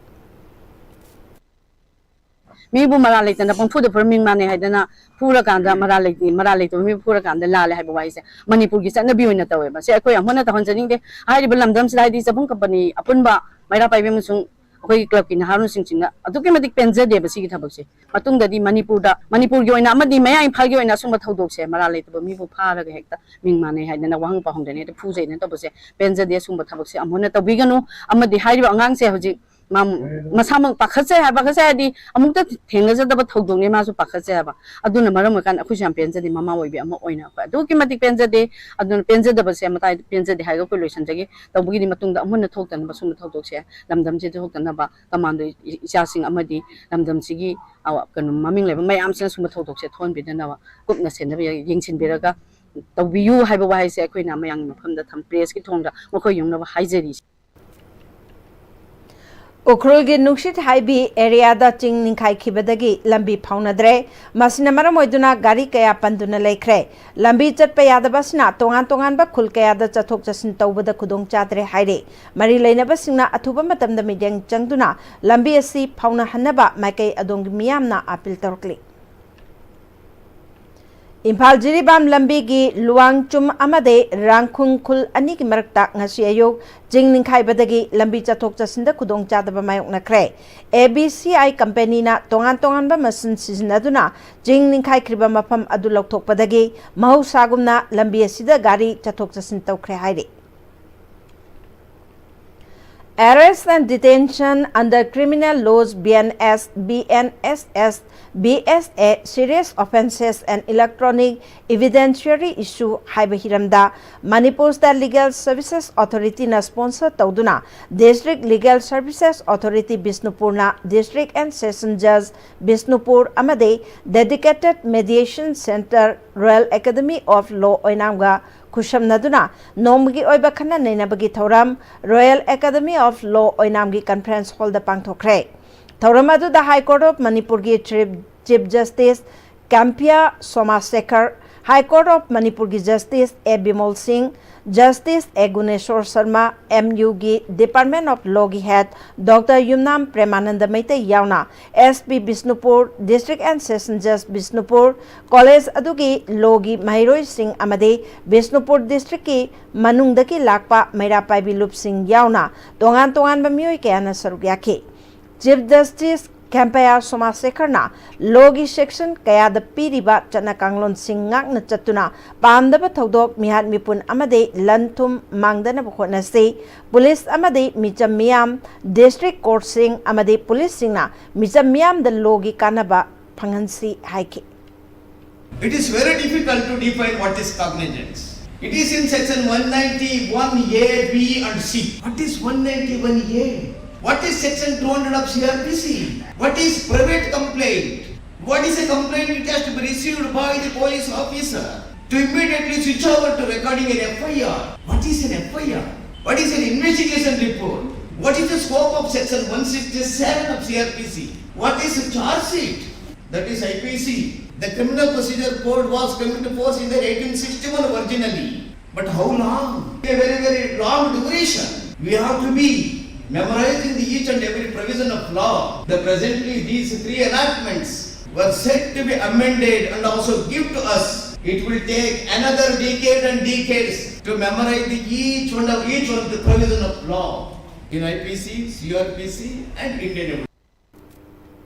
ꯃꯤꯕꯨ ꯃꯔꯥꯜ ꯂꯩꯇꯅ ꯄꯪꯐꯨꯗ ꯐꯨꯔ ꯃꯤꯡ ꯃꯥꯟꯅꯩ ꯍꯥꯏꯗꯅ ꯐꯨꯔꯀꯥꯟꯗ ꯃꯔꯥꯜ ꯂꯩꯇꯦ, ꯃꯔꯥꯜ ꯂꯩꯇꯕ ꯃꯤꯕꯨ ꯐꯨꯔꯀꯥꯟꯗ ꯂꯥꯜꯂꯦ ꯍꯥꯏꯕ ꯋꯥꯍꯩꯁꯦ ꯃꯅꯤꯄꯨꯔꯒꯤ ꯆꯠꯅꯕꯤ ꯑꯣꯏꯅ ꯇꯧꯋꯦꯕ꯫ ꯁꯤ ꯑꯩꯈꯣꯏ ꯑꯃꯨꯛ ꯍꯟꯅ ꯇꯧꯍꯟꯖꯅꯤꯡꯗꯦ꯫ ꯍꯥꯏꯔꯤꯕ ꯂꯝꯗꯝꯁꯤꯗ ꯍꯥꯏꯗꯤ ꯆꯕꯨꯡ ꯀꯝꯄꯅꯤ ꯑꯄꯨꯟꯕ ꯃꯩꯔꯥ ꯄꯥꯏꯕꯤ ꯑꯃꯁꯨꯡ ꯑꯩꯈꯣꯏꯒꯤ ꯀ꯭ꯂꯕꯀꯤ ꯅꯍꯥꯔꯣꯜꯁꯤꯡꯁꯤꯅ ꯑꯗꯨꯛꯀꯤ ꯃꯇꯤꯛ ꯄꯦꯟꯖꯗꯦꯕ ꯁꯤꯒꯤ ꯊꯕꯛꯁꯦ꯫ ꯃꯇꯨꯡꯗꯗꯤ ꯃꯅꯤꯄꯨꯔꯗ, ꯃꯅꯤꯄꯨꯔꯒꯤ ꯑꯣꯏꯅ ꯑꯃꯗꯤ ꯃꯌꯥꯡ ꯏꯝꯐꯥꯜꯒꯤ ꯑꯣꯏꯅ ꯑꯁꯨꯝꯕ ꯊꯧꯗꯣꯛꯁꯦ ꯃꯔꯥꯜ ꯂꯩꯇꯕ ꯃꯤꯕꯨ ꯐꯥꯔꯒ ꯍꯦꯛꯇ ꯃꯤꯡ ꯃꯥꯟꯅꯩ ꯍꯥꯏꯗꯅ ꯋꯥꯍꯪ ꯄꯥꯎꯍꯪꯗꯅ ꯍꯦꯛꯇ ꯐꯨꯖꯩꯅ ꯇꯧꯕꯁꯦ ꯄꯦꯟꯖꯗꯦ꯫ ꯑꯁꯨꯝꯕ ꯊꯕꯛꯁꯦ ꯑꯃꯨꯛ ꯍꯟꯅ ꯇꯧꯕꯤꯒꯅꯨ꯫ ꯑꯃꯗꯤ ꯍꯥꯏꯔꯤꯕ ꯑꯉꯥꯡꯁꯦ ꯍꯧꯖꯤꯛ ꯃꯥ ꯃꯁꯥꯃꯛ ꯄꯥꯈꯠꯆꯩ ꯍꯥꯏꯕ, ꯄꯥꯈꯠꯆꯩ ꯍꯥꯏꯗꯤ ꯑꯃꯨꯛꯇ ꯊꯦꯡꯅꯖꯗꯕ ꯊꯧꯗꯣꯛꯅꯦ, ꯃꯥꯁꯨ ꯄꯥꯈꯠꯆꯩ ꯍꯥꯏꯕ꯫ ꯑꯗꯨꯅ ꯃꯔꯝ ꯑꯣꯏꯔꯀꯥꯟꯗ ꯑꯩꯈꯣꯏꯁꯨ ꯌꯥꯝ ꯄꯦꯟꯖꯗꯦ, ꯃꯃꯥ ꯑꯣꯏꯕꯤ ꯑꯃ ꯑꯣꯏꯅ ꯑꯩꯈꯣꯏ ꯑꯗꯨꯛꯀꯤ ꯃꯇꯤꯛ ꯄꯦꯟꯖꯗꯦ꯫ ꯑꯗꯨꯅ ꯄꯦꯟꯖꯗꯕꯁꯦ ꯃꯇꯥꯏ ꯄꯦꯟꯖꯗꯦ ꯍꯥꯏꯔꯒ ꯑꯩꯈꯣꯏ ꯂꯣꯏꯁꯤꯟꯖꯒꯦ꯫ ꯇꯧꯕꯒꯤꯗꯤ ꯃꯇꯨꯡꯗ ꯑꯃꯨꯛ ꯍꯟꯅ ꯊꯣꯛꯇꯅꯕ ꯁꯨꯝꯕ ꯊꯧꯗꯣꯛꯁꯦ ꯂꯝꯗꯝꯁꯤꯗ ꯊꯣꯛꯇꯅꯕ ꯀꯃꯥꯟꯗꯣ ꯏꯆꯥꯁꯤꯡ ꯑꯃꯗꯤ ꯂꯝꯗꯝꯁꯤꯒꯤ, ꯑ, ꯀꯩꯅꯣ ꯃꯃꯤꯡ ꯂꯩꯕ ꯃꯌꯥꯝꯁꯤꯅ ꯁꯨꯝꯕ ꯊꯧꯗꯣꯛꯁꯦ ꯊꯣꯛꯍꯟꯕꯤꯗꯅꯕ ꯀꯨꯞꯅ ꯁꯦꯟꯅꯕ-, ꯌꯦꯡꯁꯤꯟꯕꯤꯔꯒ ꯇꯧꯕꯤꯌꯨ ꯍꯥꯏꯕ ꯋꯥꯍꯩꯁꯦ ꯑꯩꯈꯣꯏꯅ ꯃꯌꯥꯝꯒꯤ ꯃꯐꯝꯗ ꯊꯝ-, ꯄ꯭ꯔꯦꯁꯀꯤ ꯊꯣꯡꯗ ꯃꯈꯣꯏ ꯌꯧꯅꯕ ꯍꯥꯏꯖꯔꯤ꯫ ꯎꯈ꯭ꯔꯨꯜꯒꯤ ꯅꯨꯡꯁꯤꯠ ꯍꯥꯏꯕꯤ ꯑꯦꯔꯤꯌꯥꯗ ꯆꯤꯡ ꯅꯤꯡꯈꯥꯏꯈꯤꯕꯗꯒꯤ ꯂꯝꯕꯤ ꯐꯥꯎꯅꯗ꯭ꯔꯦ꯫ ꯃꯁꯤꯅ ꯃꯔꯝ ꯑꯣꯏꯗꯨꯅ ꯒꯥꯔꯤ ꯀꯌꯥ ꯄꯟꯗꯨꯅ ꯂꯩꯈ꯭ꯔꯦ꯫ ꯂꯝꯕꯤ ꯆꯠꯄ ꯌꯥꯗꯕ ꯑꯁꯤꯅ ꯇꯣꯉꯥꯟ ꯇꯣꯉꯥꯟꯕ ꯈꯨꯜ ꯀꯌꯥꯗ ꯆꯠꯊꯣꯛ ꯆꯠꯁꯤꯟ ꯇꯧꯕꯗ ꯈꯨꯗꯣꯡ ꯆꯥꯗ꯭ꯔꯦ ꯍꯥꯏꯔꯤ꯫ ꯃꯔꯤ ꯂꯩꯅꯕꯁꯤꯡꯅ ꯑꯊꯨꯕ ꯃꯇꯝꯗ ꯃꯤꯠꯌꯦꯡ ꯆꯪꯗꯨꯅ ꯂꯝꯕꯤ ꯑꯁꯤ ꯐꯥꯎꯅꯍꯟꯅꯕ ꯃꯥꯏꯀꯩ ꯑꯗꯣꯝꯒꯤ ꯃꯤꯌꯥꯝꯅ ꯑꯥꯄꯤꯜ ꯇꯧꯔꯛꯂꯤ꯫ ꯏꯝꯐꯥꯜ ꯖꯤꯔꯤꯕꯥꯝ ꯂꯝꯕꯤꯒꯤ ꯂꯨꯋꯥꯡꯆꯨꯝ ꯑꯃꯗꯤ ꯔꯥꯡꯈꯨꯡ ꯈꯨꯜ ꯑꯅꯤꯒꯤ ꯃꯔꯛꯇ ꯉꯁꯤ ꯑꯌꯨꯛ ꯆꯤꯡ ꯅꯤꯡꯈꯥꯏꯕꯗꯒꯤ ꯂꯝꯕꯤ ꯆꯠꯊꯣꯛ ꯆꯠꯁꯤꯟꯗ ꯈꯨꯗꯣꯡꯆꯥꯗꯕ ꯃꯥꯌꯣꯛꯅꯈ꯭ꯔꯦ꯫ ꯑꯦ ꯕꯤ ꯁꯤ ꯑꯥꯏ ꯀꯝꯄꯦꯅꯤꯅ ꯇꯣꯉꯥꯟ ꯇꯣꯉꯥꯟꯕ ꯃꯁꯤꯟ ꯁꯤꯖꯤꯟꯅꯗꯨꯅ ꯆꯤꯡ ꯅꯤꯡꯈꯥꯏꯈ꯭ꯔꯤꯕ ꯃꯐꯝ ꯑꯗꯨ ꯂꯧꯊꯣꯛꯄꯗꯒꯤ ꯃꯍꯧꯁꯥꯒꯨꯝꯅ ꯂꯝꯕꯤ ꯑꯁꯤꯗ ꯒꯥꯔꯤ ꯆꯠꯊꯣꯛ ꯆꯠꯁꯤꯟ ꯇꯧꯈ꯭ꯔꯦ ꯍꯥꯏꯔꯤ꯫ Arrest and Detention under Criminal Laws, B N S, B N S S, B S A, Serious Offences and Electronic Evidentiary Issue ꯍꯥꯏꯕ ꯍꯤꯔꯝꯗ ꯃꯅꯤꯄꯨꯔꯗ Legal Services Authorityꯅ sponsor ꯇꯧꯗꯨꯅ District Legal Services Authority ꯕꯤꯁꯅꯨꯄꯨꯔꯅ District and Session Judge Bishnupur ꯑꯃꯗꯤ Dedicated Mediation Centre Royal Academy of Law ꯑꯣꯏꯅꯥꯝꯒ ꯈꯨꯠꯁꯝꯅꯗꯨꯅ ꯅꯣꯡꯃꯒꯤ ꯑꯣꯏꯕ ꯈꯟꯅ ꯅꯩꯅꯕꯒꯤ ꯊꯧꯔꯝ Royal Academy of Law ꯑꯣꯏꯅꯥꯝꯒꯤ conference hallꯗ ꯄꯥꯡꯊꯣꯛꯈ꯭ꯔꯦ꯫ ꯊꯧꯔꯝ ꯑꯗꯨꯗ High Court of ꯃꯅꯤꯄꯨꯔꯒꯤ Chief, Chief Justice ꯀꯦꯝꯄꯤꯌꯥ ꯁꯣꯃꯥꯁꯦꯈꯔ, High Court of ꯃꯅꯤꯄꯨꯔꯒꯤ Justice ꯑꯦ ꯕꯤꯃꯣꯜ ꯁꯤꯡ, Justice ꯑꯦ ꯒꯨꯅꯦꯁꯣꯔ ꯁꯔꯃ, ꯑꯦꯝ ꯌꯨꯒꯤ Department of Lawꯒꯤ head Doctor ꯌꯨꯝꯅꯥꯝ ꯄ꯭ꯔꯦꯃꯥꯅꯟꯗ ꯃꯩꯇꯩ ꯌꯥꯎꯅ S P Bishnupur, District and Session Judge Bishnupur, college ꯑꯗꯨꯒꯤ lawꯒꯤ ꯃꯍꯩꯔꯣꯏꯁꯤꯡ ꯑꯃꯗꯤ ꯕꯤꯁꯅꯨꯄꯨꯔ districtꯀꯤ ꯃꯅꯨꯡꯗꯒꯤ ꯂꯥꯛꯄ ꯃꯩꯔꯥ ꯄꯥꯏꯕꯤ ꯂꯨꯞꯁꯤꯡ ꯌꯥꯎꯅ ꯇꯣꯉꯥꯟ ꯇꯣꯉꯥꯟꯕ ꯃꯤꯑꯣꯏ ꯀꯌꯥꯅ ꯁꯔꯨꯛ ꯌꯥꯈꯤ꯫ Chief Justice ꯀꯦꯝꯄꯌꯥ ꯁꯣꯃꯥꯁꯦꯈꯔꯅ lawꯒꯤ section ꯀꯌꯥꯗ ꯄꯤꯔꯤꯕ ꯆꯠꯅ ꯀꯥꯡꯂꯣꯟꯁꯤꯡ ꯉꯥꯛꯅ ꯆꯠꯇꯨꯅ ꯄꯥꯝꯗꯕ ꯊꯧꯗꯣꯛ, ꯃꯤꯍꯥꯠ ꯃꯤꯄꯨꯟ ꯑꯃꯗꯤ ꯂꯟ ꯊꯨꯝ ꯃꯥꯡꯗꯅꯕ ꯍꯣꯠꯅꯁꯤ꯫ Police ꯑꯃꯗꯤ ꯃꯤꯆꯝ ꯃꯤꯌꯥꯝ, district courtꯁꯤꯡ ꯑꯃꯗꯤ policeꯁꯤꯡꯅ ꯃꯤꯆꯝ ꯃꯤꯌꯥꯝꯗ lawꯒꯤ ꯀꯥꯟꯅꯕ ꯐꯪꯍꯟꯁꯤ ꯍꯥꯏꯈꯤ꯫ It is very difficult to define what is cognizance. It is in section one ninety-one A, B and C. What is one ninety-one A? What is section two hundred of C R P C? What is private complaint? What is a complaint? It has to be received by the police officer to immediately switch over to recording an F I R. What is an F I R? What is an investigation report? What is the scope of section one sixty-seven of C R P C? What is a charge sheet? That is I P C. The Criminal Procedure Code was come into force in the eighteen sixty-one originally. But how long? A very, very long duration. We have to be memorizing the each and every provision of law. The presently these three enactments were set to be amended and also give to us. It will take another decade and decades to memorize the each one of each one of the provision of law in I P C, C R P C and Indian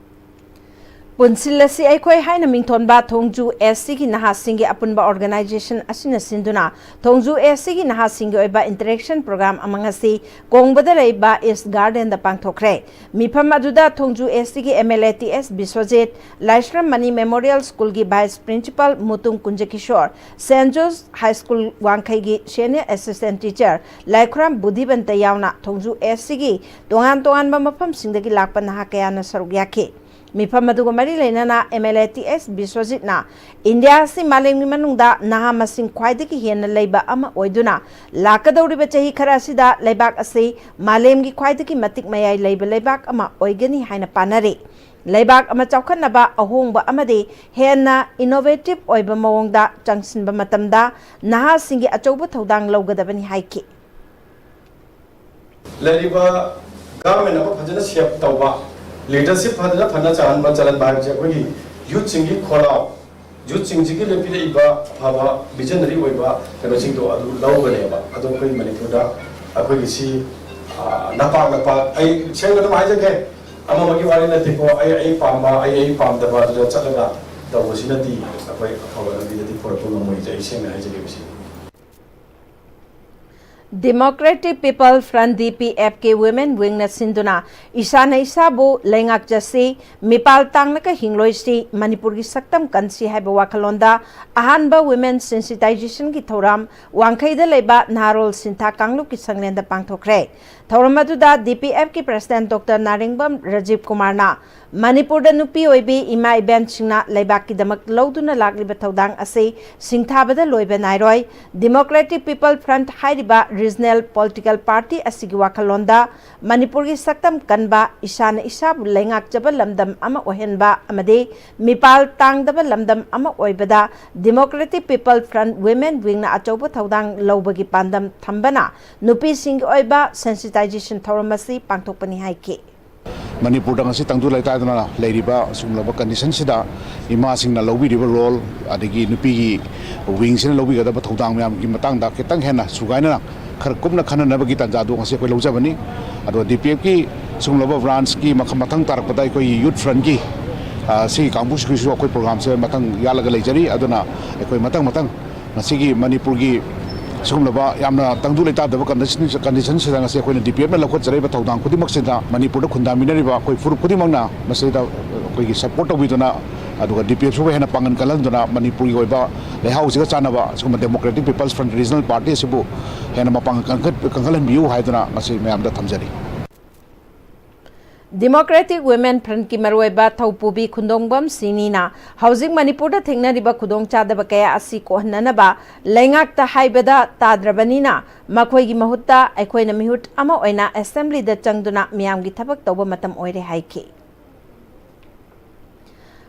Punsil ꯑꯁꯤ ꯑꯩꯈꯣꯏ ꯍꯥꯏꯅ ꯃꯤꯡꯊꯣꯟꯕ ꯊꯣꯡꯖꯨ S ꯁꯤꯒꯤ ꯅꯍꯥꯁꯤꯡꯒꯤ ꯑꯄꯨꯟꯕ organisation ꯑꯁꯤꯅ ꯁꯤꯟꯗꯨꯅ ꯊꯣꯡꯖꯨ S ꯁꯤꯒꯤ ꯅꯍꯥꯁꯤꯡꯒꯤ ꯑꯣꯏꯕ interaction programme ꯑꯃ ꯉꯁꯤ ꯀꯣꯡꯕꯗ ꯂꯩꯕ ꯏꯁ ꯒꯥꯔꯗꯦꯟꯗ ꯄꯥꯡꯊꯣꯛꯈ꯭ꯔꯦ꯫ ꯃꯤꯐꯝ ꯑꯗꯨꯗ ꯊꯣꯡꯖꯨ ꯑꯦꯁ ꯁꯤꯒꯤ M L A T S Biswajit, Laisram Mani memorial ꯁ꯭ꯀꯨꯜꯒꯤ vice principal Mutum Kunjakishore, saint George high school ꯋꯥꯡꯈꯩꯒꯤ senior assistant teacher Laikhram Budhibanta ꯌꯥꯎꯅ ꯊꯣꯡꯖꯨ ꯑꯦꯁ ꯁꯤꯒꯤ ꯇꯣꯉꯥꯟ ꯇꯣꯉꯥꯟꯕ ꯃꯐꯝꯁꯤꯡꯗꯒꯤ ꯂꯥꯛꯄ ꯅꯍꯥ ꯀꯌꯥꯅ ꯁꯔꯨꯛ ꯌꯥꯈꯤ꯫ ꯃꯤꯐꯝ ꯑꯗꯨꯒ ꯃꯔꯤ ꯂꯩꯅꯅ M L A T S ꯕꯤꯁ꯭ꯋꯖꯤꯠꯅ ꯏꯟꯗꯤꯌꯥ ꯑꯁꯤ ꯃꯥꯂꯦꯝꯒꯤ ꯃꯅꯨꯡꯗ ꯅꯍꯥ ꯃꯁꯤꯡ ꯈ꯭ꯋꯥꯏꯗꯒꯤ ꯍꯦꯟꯅ ꯂꯩꯕ ꯑꯃ ꯑꯣꯏꯗꯨꯅ ꯂꯥꯛꯀꯗꯧꯔꯤꯕ ꯆꯍꯤ ꯈꯔ ꯑꯁꯤꯗ ꯂꯩꯕꯥꯛ ꯑꯁꯤ ꯃꯥꯂꯦꯝꯒꯤ ꯈ꯭ꯋꯥꯏꯗꯒꯤ ꯃꯇꯤꯛ ꯃꯌꯥꯏ ꯂꯩꯕ ꯂꯩꯕꯥꯛ ꯑꯃ ꯑꯣꯏꯒꯅꯤ ꯍꯥꯏꯅ ꯄꯥꯅꯔꯤ꯫ ꯂꯩꯕꯥꯛ ꯑꯃ ꯆꯥꯎꯈꯠꯅꯕ ꯑꯍꯣꯡꯕ ꯑꯃꯗꯤ ꯍꯦꯟꯅ ꯏꯅꯣꯚꯦꯇꯤꯚ ꯑꯣꯏꯕ ꯃꯑꯣꯡꯗ ꯆꯪꯁꯤꯟꯕ ꯃꯇꯝꯗ ꯅꯍꯥꯁꯤꯡꯒꯤ ꯑꯆꯧꯕ ꯊꯧꯗꯥꯡ ꯂꯧꯒꯗꯕꯅꯤ ꯍꯥꯏꯈꯤ꯫ ꯂꯩꯔꯤꯕ ꯒꯚꯔꯟꯃꯦꯟꯠ ꯑꯃ ꯐꯖꯅ ꯁꯦꯞ ꯇꯧꯕ, ꯂꯤꯗꯔꯁꯤꯞ ꯐꯖꯅ ꯐꯅ ꯆꯥꯍꯟꯕ ꯆꯜꯍꯟꯕ ꯍꯥꯏꯕꯁꯦ ꯑꯩꯈꯣꯏꯒꯤ ꯌꯨꯠꯁꯤꯡꯒꯤ ꯈꯣꯜꯂꯥꯎ, ꯌꯨꯠꯁꯤꯡꯁꯤꯒꯤ ꯂꯦꯞꯄꯤꯔꯛꯏꯕ ꯑꯐꯕ ꯚꯤꯖꯟꯅꯔꯤ ꯑꯣꯏꯕ ꯀꯩꯅꯣꯁꯤꯡꯗꯣ ꯑꯗꯨ ꯂꯧꯒꯅꯦꯕ꯫ ꯑꯗꯣ ꯑꯩꯈꯣꯏ ꯃꯅꯤꯄꯨꯔꯗ ꯑꯩꯈꯣꯏꯒꯤ ꯁꯤ, ꯑ, ꯅꯄꯥꯛ ꯅꯄꯥꯛ, ꯑꯩ ꯁꯦꯡꯅ ꯑꯗꯨꯝ ꯍꯥꯏꯖꯒꯦ, ꯑꯃ ꯑꯃꯒꯤ ꯋꯥꯔꯤ ꯅꯠꯇꯦꯀꯣ, ꯑꯩ ꯑꯩ ꯄꯥꯝꯕ, ꯑꯩ ꯑꯩ ꯄꯥꯝꯗꯕ ꯑꯗꯨꯗ ꯆꯠꯂꯒ ꯇꯧꯕꯁꯤꯅꯗꯤ ꯑꯩꯈꯣꯏ ꯑꯐꯕ ꯂꯝꯕꯤꯗꯗꯤ ꯄꯨꯔꯛꯄ ꯉꯝꯃꯣꯏꯁꯦ ꯑꯩ ꯁꯦꯡꯅ ꯍꯥꯏꯖꯒꯦ ꯃꯁꯤ꯫ Democratic People Front, D P F ꯀꯤ Women Wing ꯅ ꯁꯤꯟꯗꯨꯅ ꯏꯁꯥꯅ ꯏꯁꯥꯕꯨ ꯂꯩꯉꯥꯛꯆꯁꯤ, ꯃꯤꯄꯥꯜ ꯇꯥꯡꯂꯒ ꯍꯤꯡꯂꯣꯏꯁꯤ, ꯃꯅꯤꯄꯨꯔꯒꯤ ꯁꯛꯇꯝ ꯀꯟꯁꯤ ꯍꯥꯏꯕ ꯋꯥꯈꯜꯂꯣꯟꯗ ꯑꯍꯥꯟꯕ Women Sensitization ꯒꯤ ꯊꯧꯔꯝ ꯋꯥꯡꯈꯩꯗ ꯂꯩꯕ ꯅꯍꯥꯔꯣꯜ ꯁꯤꯟꯊꯥ ꯀꯥꯡꯂꯨꯞꯀꯤ ꯁꯪꯂꯦꯟꯗ ꯄꯥꯡꯊꯣꯛꯈ꯭ꯔꯦ꯫ ꯊꯧꯔꯝ ꯑꯗꯨꯗ D P F ꯀꯤ President Doctor ꯅꯥꯔꯤꯡꯕꯝ ꯔꯥꯖꯤꯕ ꯀꯨꯃꯥꯔꯅ ꯃꯅꯤꯄꯨꯔꯗ ꯅꯨꯄꯤ ꯑꯣꯏꯕꯤ ꯏꯃꯥ ꯏꯕꯦꯟꯁꯤꯡꯅ ꯂꯩꯕꯥꯛꯀꯤꯗꯃꯛ ꯂꯧꯗꯨꯅ ꯂꯥꯛꯂꯤꯕ ꯊꯧꯗꯥꯡ ꯑꯁꯤ ꯁꯤꯡꯊꯥꯕꯗ ꯂꯣꯏꯕ ꯅꯥꯏꯔꯣꯏ꯫ Democratic People Front ꯍꯥꯏꯔꯤꯕ ꯔꯤꯖꯅꯦꯜ ꯄꯣꯂꯤꯇꯤꯀꯦꯜ ꯄꯥꯔꯇꯤ ꯑꯁꯤꯒꯤ ꯋꯥꯈꯜꯂꯣꯟꯗ ꯃꯅꯤꯄꯨꯔꯒꯤ ꯁꯛꯇꯝ ꯀꯟꯕ, ꯏꯁꯥꯅ ꯏꯁꯥꯕꯨ ꯂꯩꯉꯥꯛꯆꯕ ꯂꯝꯗꯝ ꯑꯃ ꯑꯣꯏꯍꯟꯕ ꯑꯃꯗꯤ ꯃꯤꯄꯥꯜ ꯇꯥꯡꯗꯕ ꯂꯝꯗꯝ ꯑꯃ ꯑꯣꯏꯕꯗ Democratic People Front Women Wingꯅ ꯑꯆꯧꯕ ꯊꯧꯗꯥꯡ ꯂꯧꯕꯒꯤ ꯄꯥꯟꯗꯝ ꯊꯝꯕꯅ ꯅꯨꯄꯤꯁꯤꯡꯒꯤ ꯑꯣꯏꯕ sensitization ꯊꯧꯔꯝ ꯑꯁꯤ ꯄꯥꯡꯊꯣꯛꯄꯅꯤ ꯍꯥꯏꯈꯤ꯫ ꯃꯅꯤꯄꯨꯔꯗ ꯉꯁꯤ ꯇꯪꯗꯨ ꯂꯩꯇꯥꯗꯅ ꯂꯩꯔꯤꯕ ꯁꯤꯒꯨꯝꯂꯕ conditionꯁꯤꯗ ꯏꯃꯥꯁꯤꯡꯅ ꯂꯧꯕꯤꯔꯤꯕ role, ꯑꯗꯒꯤ ꯅꯨꯄꯤꯒꯤ wingꯁꯤꯅ ꯂꯧꯕꯤꯒꯗꯕ ꯊꯧꯗꯥꯡ ꯃꯌꯥꯝꯒꯤ ꯃꯇꯥꯡꯗ ꯈꯤꯇꯪ ꯍꯦꯟꯅ ꯁꯨꯒꯥꯏꯅꯅ ꯈꯔ ꯀꯨꯞꯅ ꯈꯟꯅꯅꯕꯒꯤ ꯇꯥꯟꯖꯥꯗꯨ ꯉꯁꯤ ꯑꯩꯈꯣꯏ ꯂꯧꯖꯕꯅꯤ꯫ ꯑꯗꯣ DPFꯀꯤ ꯁꯤꯒꯨꯝꯂꯕ branchꯀꯤ ꯃꯈ-, ꯃꯊꯪ ꯇꯥꯔꯛꯄꯗ ꯑꯩꯈꯣꯏꯒꯤ youth frontꯀꯤ, ꯑ, ꯁꯤꯒꯤ ꯀꯥꯡꯕꯨꯁꯤꯒꯤꯁꯨ ꯑꯩꯈꯣꯏ programꯁꯦ ꯃꯊꯪ ꯌꯥꯠꯂꯒ ꯂꯩꯖꯔꯤ꯫ ꯑꯗꯨꯅ ꯑꯩꯈꯣꯏ ꯃꯊꯪ ꯃꯊꯪ ꯉꯁꯤꯒꯤ ꯃꯅꯤꯄꯨꯔꯒꯤ ꯁꯤꯒꯨꯝꯂꯕ ꯌꯥꯝꯅ ꯇꯪꯗꯨ ꯂꯩꯇꯥꯗꯕ condition, conditionꯁꯤꯗ ꯉꯁꯤ ꯑꯩꯈꯣꯏꯅ DPFꯅ ꯂꯧꯈꯠꯆꯔꯤꯕ ꯊꯧꯗꯥꯡ ꯈꯨꯗꯤꯡꯃꯛꯁꯤꯗ ꯃꯅꯤꯄꯨꯔꯗ ꯈꯨꯟꯗꯥꯃꯤꯟꯅꯔꯤꯕ ꯑꯩꯈꯣꯏ ꯐꯨꯔꯨꯞ ꯈꯨꯗꯤꯡꯃꯛꯅ ꯃꯁꯤꯗ ꯑꯩꯈꯣꯏꯒꯤ support ꯇꯧꯕꯤꯗꯨꯅ, ꯑꯗꯨꯒ DPFꯁꯤꯕꯨ ꯍꯦꯟꯅ ꯄꯥꯡꯒꯜ ꯀꯜꯍꯟꯗꯨꯅ ꯃꯅꯤꯄꯨꯔꯒꯤ ꯑꯣꯏꯕ ꯂꯩꯍꯥꯎꯁꯤꯒ ꯆꯥꯟꯅꯕ ꯁꯤꯒꯨꯝꯕ Democratic People's Front Regional Party ꯑꯁꯤꯕꯨ ꯍꯦꯟꯅ ꯃꯄꯥꯡꯒꯜ ꯀꯟꯈꯠ-, ꯀꯟꯈꯠꯍꯟꯕꯤꯌꯨ ꯍꯥꯏꯗꯨꯅ ꯉꯁꯤ ꯃꯌꯥꯝꯗ ꯊꯝꯖꯔꯤ꯫ Democratic Women Frontꯀꯤ ꯃꯔꯨꯑꯣꯏꯕ ꯊꯧꯄꯨꯕꯤ ꯈꯨꯟꯗꯣꯡꯕꯝ ꯁꯤꯅꯤꯅ ꯍꯧꯖꯤꯛ ꯃꯅꯤꯄꯨꯔꯗ ꯊꯦꯡꯅꯔꯤꯕ ꯈꯨꯗꯣꯡꯆꯥꯗꯕ ꯀꯌꯥ ꯑꯁꯤ ꯀꯣꯛꯍꯟꯅꯅꯕ ꯂꯩꯉꯥꯛꯇ ꯍꯥꯏꯕꯗ ꯇꯥꯗ꯭ꯔꯕꯅꯤꯅ ꯃꯈꯣꯏꯒꯤ ꯃꯍꯨꯠꯇ ꯑꯩꯈꯣꯏꯅ ꯃꯤꯍꯨꯠ ꯑꯃ ꯑꯣꯏꯅ assemblyꯗ ꯆꯪꯗꯨꯅ ꯃꯤꯌꯥꯝꯒꯤ ꯊꯕꯛ ꯇꯧꯕ ꯃꯇꯝ ꯑꯣꯏꯔꯦ ꯍꯥꯏꯈꯤ꯫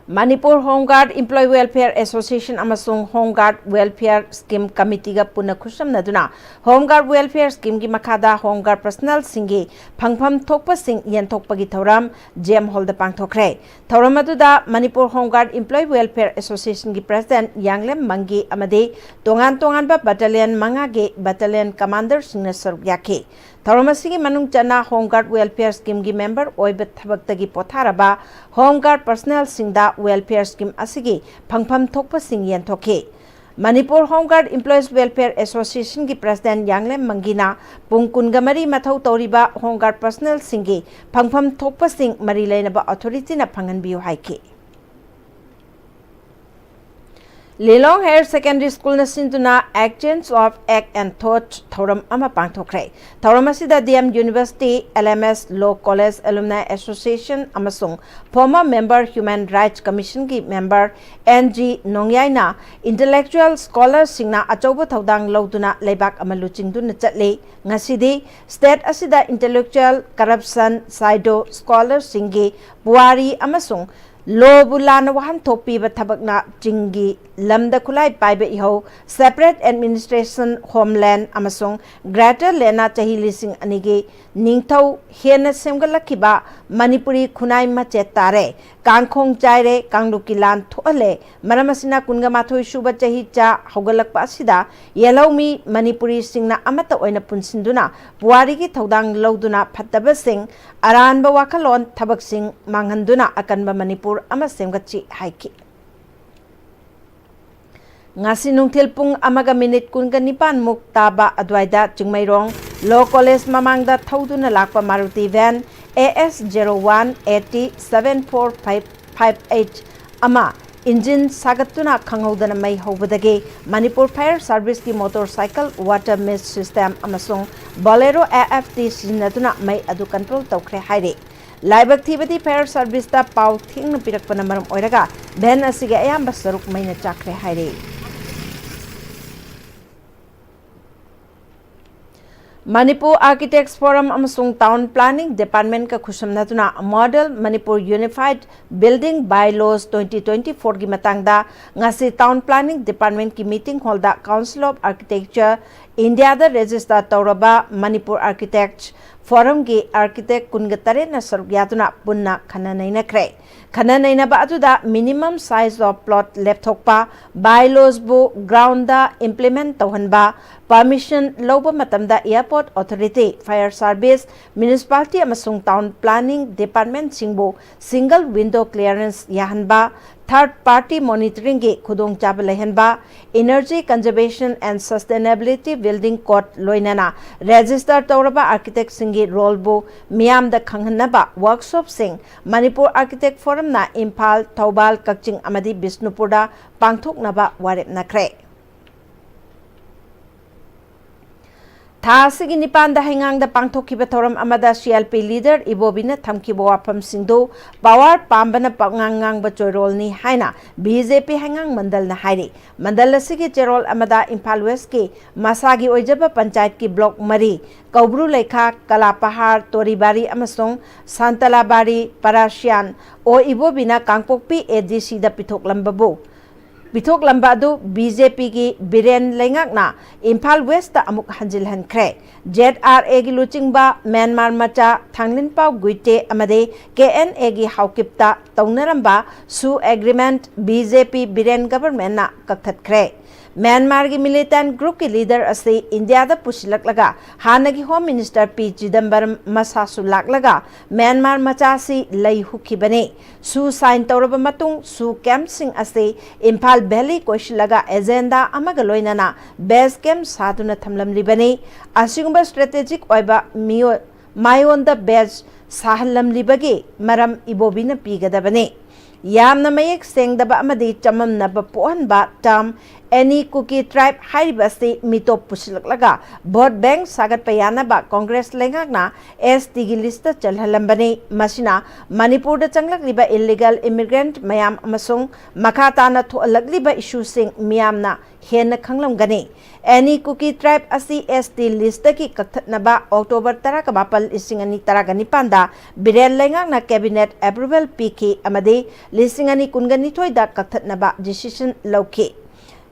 Manipur Home Guard Employee Welfare Association ꯑꯃꯁꯨꯡ Home Guard Welfare Scheme Committeeꯒ ꯄꯨꯟꯅ ꯈꯨꯠꯁꯝꯅꯗꯨꯅ Home Guard Welfare Schemeꯒꯤ ꯃꯈꯥꯗ Home Guard personnelꯁꯤꯡꯒꯤ ꯐꯪꯐꯝ ꯊꯣꯛꯄꯁꯤꯡ ꯌꯦꯟꯊꯣꯛꯄꯒꯤ ꯊꯧꯔꯝ GM Hallꯗ ꯄꯥꯡꯊꯣꯛꯈ꯭ꯔꯦ꯫ ꯊꯧꯔꯝ ꯑꯗꯨꯗ Manipur Home Guard Employee Welfare Associationꯒꯤ President ꯌꯥꯡꯂꯦꯝ ꯃꯪꯒꯤ ꯑꯃꯗꯤ ꯇꯣꯉꯥꯟ ꯇꯣꯉꯥꯟꯕ battalion ꯃꯉꯥꯒꯤ battalion commanderꯁꯤꯡꯅ ꯁꯔꯨꯛ ꯌꯥꯈꯤ꯫ ꯊꯧꯔꯝ ꯑꯁꯤꯒꯤ ꯃꯅꯨꯡ ꯆꯟꯅ Home Guard Welfare Schemeꯒꯤ member ꯑꯣꯏꯕ ꯊꯕꯛꯇꯒꯤ ꯄꯣꯊꯥꯔꯕ Home Guard personnelꯁꯤꯡꯗ welfare scheme ꯑꯁꯤꯒꯤ ꯐꯪꯐꯝ ꯊꯣꯛꯄꯁꯤꯡ ꯌꯦꯟꯊꯣꯛꯈꯤ꯫ Manipur Home Guard Employees Welfare Associationꯒꯤ President ꯌꯥꯡꯂꯦꯝ ꯃꯪꯒꯤꯅ ꯄꯨꯡ ꯀꯨꯟꯒ ꯃꯔꯤ ꯃꯊꯧ ꯇꯧꯔꯤꯕ Home Guard personnelꯁꯤꯡꯒꯤ ꯐꯪꯐꯝ ꯊꯣꯛꯄꯁꯤꯡ ꯃꯔꯤ ꯂꯩꯅꯕ authorityꯅ ꯐꯪꯍꯟꯕꯤꯌꯨ ꯍꯥꯏꯈꯤ꯫ Lilong Higher Secondary School ꯅ ꯁꯤꯟꯗꯨꯅ Exchange of Act and Thought ꯊꯧꯔꯝ ꯑꯃ ꯄꯥꯡꯊꯣꯛꯈ꯭ꯔꯦ꯫ ꯊꯧꯔꯝ ꯑꯁꯤꯗ D M University, L M S, Law College Alumni Association ꯑꯃꯁꯨꯡ former member Human Rights Commission ꯒꯤ member N G ꯅꯣꯡꯌꯥꯏꯅ intellectual scholar ꯁꯤꯡꯅ ꯑꯆꯧꯕ ꯊꯧꯗꯥꯡ ꯂꯧꯗꯨꯅ ꯂꯩꯕꯥꯛ ꯑꯃ ꯂꯨꯆꯤꯡꯗꯨꯅ ꯆꯠꯂꯤ꯫ ꯉꯁꯤꯗꯤ state ꯑꯁꯤꯗ intellectual corruption, pseudo scholar ꯁꯤꯡꯒꯤ ꯄꯨꯋꯥꯔꯤ ꯑꯃꯁꯨꯡ law ꯕꯨ ꯂꯥꯟꯅ ꯋꯥꯍꯟꯊꯣꯛ ꯄꯤꯕ ꯊꯕꯛꯅ ꯆꯤꯡꯒꯤ ꯂꯝꯗ ꯈꯨꯠꯂꯥꯏ ꯄꯥꯏꯕ ꯏꯍꯧ, separate administration, homeland ꯑꯃꯁꯨꯡ greater land ꯅ ꯆꯍꯤ ꯂꯤꯁꯤꯡ ꯑꯅꯤꯒꯤ ꯅꯤꯡꯊꯧ ꯍꯦꯟꯅ ꯁꯦꯝꯒꯠꯂꯛꯈꯤꯕ ꯃꯅꯤꯄꯨꯔꯤ ꯈꯨꯟꯅꯥꯏ ꯃꯆꯦꯠ ꯇꯥꯔꯦ, ꯀꯥꯡꯈꯣꯡ ꯆꯥꯏꯔꯦ, ꯀꯥꯡꯂꯨꯞꯀꯤ ꯂꯥꯟ ꯊꯣꯛꯍꯜꯂꯦ꯫ ꯃꯔꯝ ꯑꯁꯤꯅ ꯀꯨꯟꯒ ꯃꯥꯊꯣꯏ ꯁꯨꯕ ꯆꯍꯤꯆꯥ ꯍꯧꯒꯠꯂꯛꯄ ꯑꯁꯤꯗ ꯌꯦꯜꯍꯧꯃꯤ ꯃꯅꯤꯄꯨꯔꯤꯁꯤꯡꯅ ꯑꯃꯠꯇ ꯑꯣꯏꯅ ꯄꯨꯟꯁꯤꯟꯗꯨꯅ ꯄꯨꯋꯥꯔꯤꯒꯤ ꯊꯧꯗꯥꯡ ꯂꯧꯗꯨꯅ ꯐꯠꯇꯕꯁꯤꯡ, ꯑꯔꯥꯟꯕ ꯋꯥꯈꯜꯂꯣꯟ, ꯊꯕꯛꯁꯤꯡ ꯃꯥꯡꯍꯟꯗꯨꯅ ꯑꯀꯟꯕ ꯃꯅꯤꯄꯨꯔ ꯑꯃ ꯁꯦꯝꯒꯠꯁꯤ ꯍꯥꯏꯈꯤ꯫ ꯉꯁꯤ ꯅꯨꯡꯊꯤꯜ ꯄꯨꯡ ꯑꯃꯒ ꯃꯤꯅꯤꯠ ꯀꯨꯟꯒ ꯅꯤꯄꯥꯟ ꯃꯨꯛ ꯇꯥꯕ ꯑꯗꯨꯋꯥꯏꯗ ꯆꯤꯡꯃꯩꯔꯣꯡ Law College ꯃꯃꯥꯡꯗ ꯊꯧꯗꯨꯅ ꯂꯥꯛꯄ Maruti van A S zero one eight seven four five five eight ꯑꯃ engine ꯁꯥꯒꯠꯇꯨꯅ ꯈꯪꯍꯧꯗꯅ ꯃꯩ ꯍꯧꯕꯗꯒꯤ ꯃꯅꯤꯄꯨꯔ Fire Service ꯀꯤ motorcycle water mist system ꯑꯃꯁꯨꯡ Bolero A F T ꯁꯤꯖꯤꯟꯅꯗꯨꯅ ꯃꯩ ꯑꯗꯨ control ꯇꯧꯈ꯭ꯔꯦ ꯍꯥꯏꯔꯤ꯫ ꯂꯥꯏꯕꯛ ꯊꯤꯕꯗꯤ Fire Service ꯇ ꯄꯥꯎ ꯊꯦꯡꯅ ꯄꯤꯔꯛꯄꯅ ꯃꯔꯝ ꯑꯣꯏꯔꯒ van ꯑꯁꯤꯒꯤ ꯑꯌꯥꯝꯕ ꯁꯔꯨꯛ ꯃꯩꯅ ꯆꯥꯛꯈ꯭ꯔꯦ ꯍꯥꯏꯔꯤ꯫ Manipur Architects Forum ꯑꯃꯁꯨꯡ Town Planning Department ꯀ ꯈꯨꯠꯁꯝꯅꯗꯨꯅ Model Manipur Unified Building Bylaws twenty twenty-four ꯒꯤ ꯃꯇꯥꯡꯗ ꯉꯁꯤ Town Planning Department ꯀꯤ meeting hall the Council of Architecture India the register ꯇꯧꯔꯕ Manipur Architects Forum ꯒꯤ architect ꯀꯨꯟꯒ ꯇꯔꯦꯠꯅ ꯁꯔꯨꯛ ꯌꯥꯗꯨꯅ ꯄꯨꯟꯅ ꯈꯟꯅ ꯅꯩꯅꯈ꯭ꯔꯦ꯫ ꯈꯟꯅ ꯅꯩꯅꯕ ꯑꯗꯨꯗ minimum size of plot ꯂꯦꯞꯊꯣꯛꯄ, bylaws ꯕꯨ ground ꯗ implement ꯇꯧꯍꯟꯕ, permission ꯂꯧꯕ ꯃꯇꯝꯗ Airport Authority, Fire Service, Municipality ꯑꯃꯁꯨꯡ Town Planning Department ꯁꯤꯡꯕꯨ single window clearance ꯌꯥꯍꯟꯕ, Third party monitoring ꯒꯤ ꯈꯨꯗꯣꯡꯆꯥꯕ ꯂꯩꯍꯟꯕ, Energy Conservation and Sustainability Building Code ꯂꯣꯏꯅꯅ register ꯇꯧꯔꯕ architect ꯁꯤꯡꯒꯤ role ꯕꯨ ꯃꯤꯌꯥꯝꯗ ꯈꯪꯍꯟꯅꯕ workshop ꯁꯤꯡ ꯃꯅꯤꯄꯨꯔ Architect Forum ꯅ ꯏꯝꯐꯥꯜ, ꯊꯧꯕꯥꯜ, ꯀꯛꯆꯤꯡ ꯑꯃꯗꯤ ꯕꯤꯁꯅꯨꯄꯨꯔꯗ ꯄꯥꯡꯊꯣꯛꯅꯕ ꯋꯥꯔꯦꯞꯅꯈ꯭ꯔꯦ꯫ ꯊꯥ ꯑꯁꯤꯒꯤ ꯅꯤꯄꯥꯟꯗ ꯍꯩꯉꯥꯡꯗ ꯄꯥꯡꯊꯣꯛꯈꯤꯕ ꯊꯧꯔꯝ ꯑꯃꯗ C L P leader ꯏꯕꯣꯕꯤꯅ ꯊꯝꯈꯤꯕ ꯋꯥꯐꯝꯁꯤꯡꯗꯨ power ꯄꯥꯝꯕꯅ ꯄꯉꯥꯡ ꯉꯥꯡꯕ ꯆꯣꯏꯔꯣꯜꯅꯤ ꯍꯥꯏꯅ B J P ꯍꯩꯉꯥꯡ ꯃꯟꯗꯜꯅ ꯍꯥꯏꯔꯤ꯫ ꯃꯟꯗꯜ ꯑꯁꯤꯒꯤ ꯆꯦꯔꯣꯜ ꯑꯃꯗ ꯏꯝꯐꯥꯜ West ꯀꯤ ꯃꯁꯥꯒꯤ ꯑꯣꯏꯖꯕ ꯄꯟꯆꯥꯌꯠꯀꯤ block ꯃꯔꯤ, ꯀꯧꯕ꯭ꯔꯨ ꯂꯩꯈꯥ, ꯀꯂꯥꯄꯍꯥꯔ, ꯇꯣꯔꯤꯕꯥꯔꯤ ꯑꯃꯁꯨꯡ ꯁꯥꯟꯇꯂꯥꯕꯥꯔꯤ ꯄꯔꯥꯁꯤꯌꯥꯟ ꯑꯣ ꯏꯕꯣꯕꯤꯅ ꯀꯥꯡꯄꯣꯛꯄꯤ A D C ꯗ ꯄꯤꯊꯣꯛꯂꯝꯕꯕꯨ ꯄꯤꯊꯣꯛꯂꯝꯕ ꯑꯗꯨ B J P ꯒꯤ ꯕꯤꯔꯦꯟ ꯂꯩꯉꯥꯛꯅ ꯏꯝꯐꯥꯜ West ꯇ ꯑꯃꯨꯛ ꯍꯟꯖꯤꯜꯍꯟꯈ꯭ꯔꯦ꯫ Z R A ꯒꯤ ꯂꯨꯆꯤꯡꯕ ꯃ꯭ꯌꯥꯟꯃꯥꯔ ꯃꯆꯥ ꯊꯥꯡꯂꯤꯟꯄꯥꯎ ꯒꯨꯏꯇꯦ ꯑꯃꯗꯤ K N A ꯒꯤ ꯍꯥꯎꯀꯤꯞꯇ ꯇꯧꯅꯔꯝꯕ ꯁꯨ agreement B J P Biren government ꯅ ꯀꯛꯊꯠꯈ꯭ꯔꯦ꯫ ꯃ꯭ꯌꯥꯟꯃꯥꯔꯒꯤ militant group ꯀꯤ leader ꯑꯁꯤ ꯏꯟꯗꯤꯌꯥꯗ ꯄꯨꯁꯤꯜꯂꯛꯂꯒ ꯍꯥꯟꯅꯒꯤ Home Minister P ꯆꯤꯗꯝꯕꯔꯝ ꯃꯁꯥꯁꯨ ꯂꯥꯛꯂꯒ ꯃ꯭ꯌꯥꯟꯃꯥꯔ ꯃꯆꯥꯁꯤ ꯂꯩ ꯍꯨꯈꯤꯕꯅꯤ꯫ ꯁꯨ sign ꯇꯧꯔꯕ ꯃꯇꯨꯡ ꯁꯨ camp ꯁꯤꯡ ꯑꯁꯤ ꯏꯝꯐꯥꯜ valley ꯀꯣꯏꯁꯤꯜꯂꯒ agenda ꯑꯃꯒ ꯂꯣꯏꯅꯅ base camp ꯁꯥꯗꯨꯅ ꯊꯝꯂꯝꯂꯤꯕꯅꯤ꯫ ꯑꯁꯤꯒꯨꯝꯕ strategic ꯑꯣꯏꯕ ꯃꯤꯑꯣ-, ꯃꯥꯏꯑꯣꯟꯗ base ꯁꯥꯍꯜꯂꯝꯂꯤꯕꯒꯤ ꯃꯔꯝ ꯏꯕꯣꯕꯤꯅ ꯄꯤꯒꯗꯕꯅꯤ꯫ ꯌꯥꯝꯅ ꯃꯌꯦꯛ ꯁꯦꯡꯗꯕ ꯑꯃꯗꯤ ꯆꯃꯝꯅꯕ ꯄꯣꯛꯍꯟꯕ term Any Kuki Tribe ꯍꯥꯏꯔꯤꯕ ꯑꯁꯤ ꯃꯤꯇꯣꯞ ꯄꯨꯁꯤꯜꯂꯛꯂꯒ vote bank ꯁꯥꯒꯠꯄ ꯌꯥꯅꯕ ꯀꯣꯡꯒ꯭ꯔꯦꯁ ꯂꯩꯉꯥꯛꯅ S T ꯒꯤ list ꯇ ꯆꯜꯍꯜꯂꯝꯕꯅꯤ꯫ ꯃꯁꯤꯅ ꯃꯅꯤꯄꯨꯔꯗ ꯆꯪꯂꯛꯂꯤꯕ illegal immigrant ꯃꯌꯥꯝ ꯑꯃꯁꯨꯡ ꯃꯈꯥ ꯇꯥꯅ ꯊꯣꯛꯍꯜꯂꯛꯂꯤꯕ issue ꯁꯤꯡ ꯃꯤꯌꯥꯝꯅ ꯍꯦꯟꯅ ꯈꯪꯂꯝꯒꯅꯤ꯫ Any Kuki Tribe ꯑꯁꯤ S T list ꯇꯒꯤ ꯀꯛꯊꯠꯅꯕ October ꯇꯔꯥꯃꯥꯄꯜ, ꯂꯤꯁꯤꯡ ꯑꯅꯤ ꯇꯔꯥꯅꯤꯄꯥꯟꯗ ꯕꯤꯔꯦꯟ ꯂꯩꯉꯥꯛꯅ cabinet approval ꯄꯤꯈꯤ ꯑꯃꯗꯤ ꯂꯤꯁꯤꯡ ꯑꯅꯤ ꯀꯨꯟꯅꯤꯊꯣꯏꯗ ꯀꯛꯊꯠꯅꯕ decision ꯂꯧꯈꯤ꯫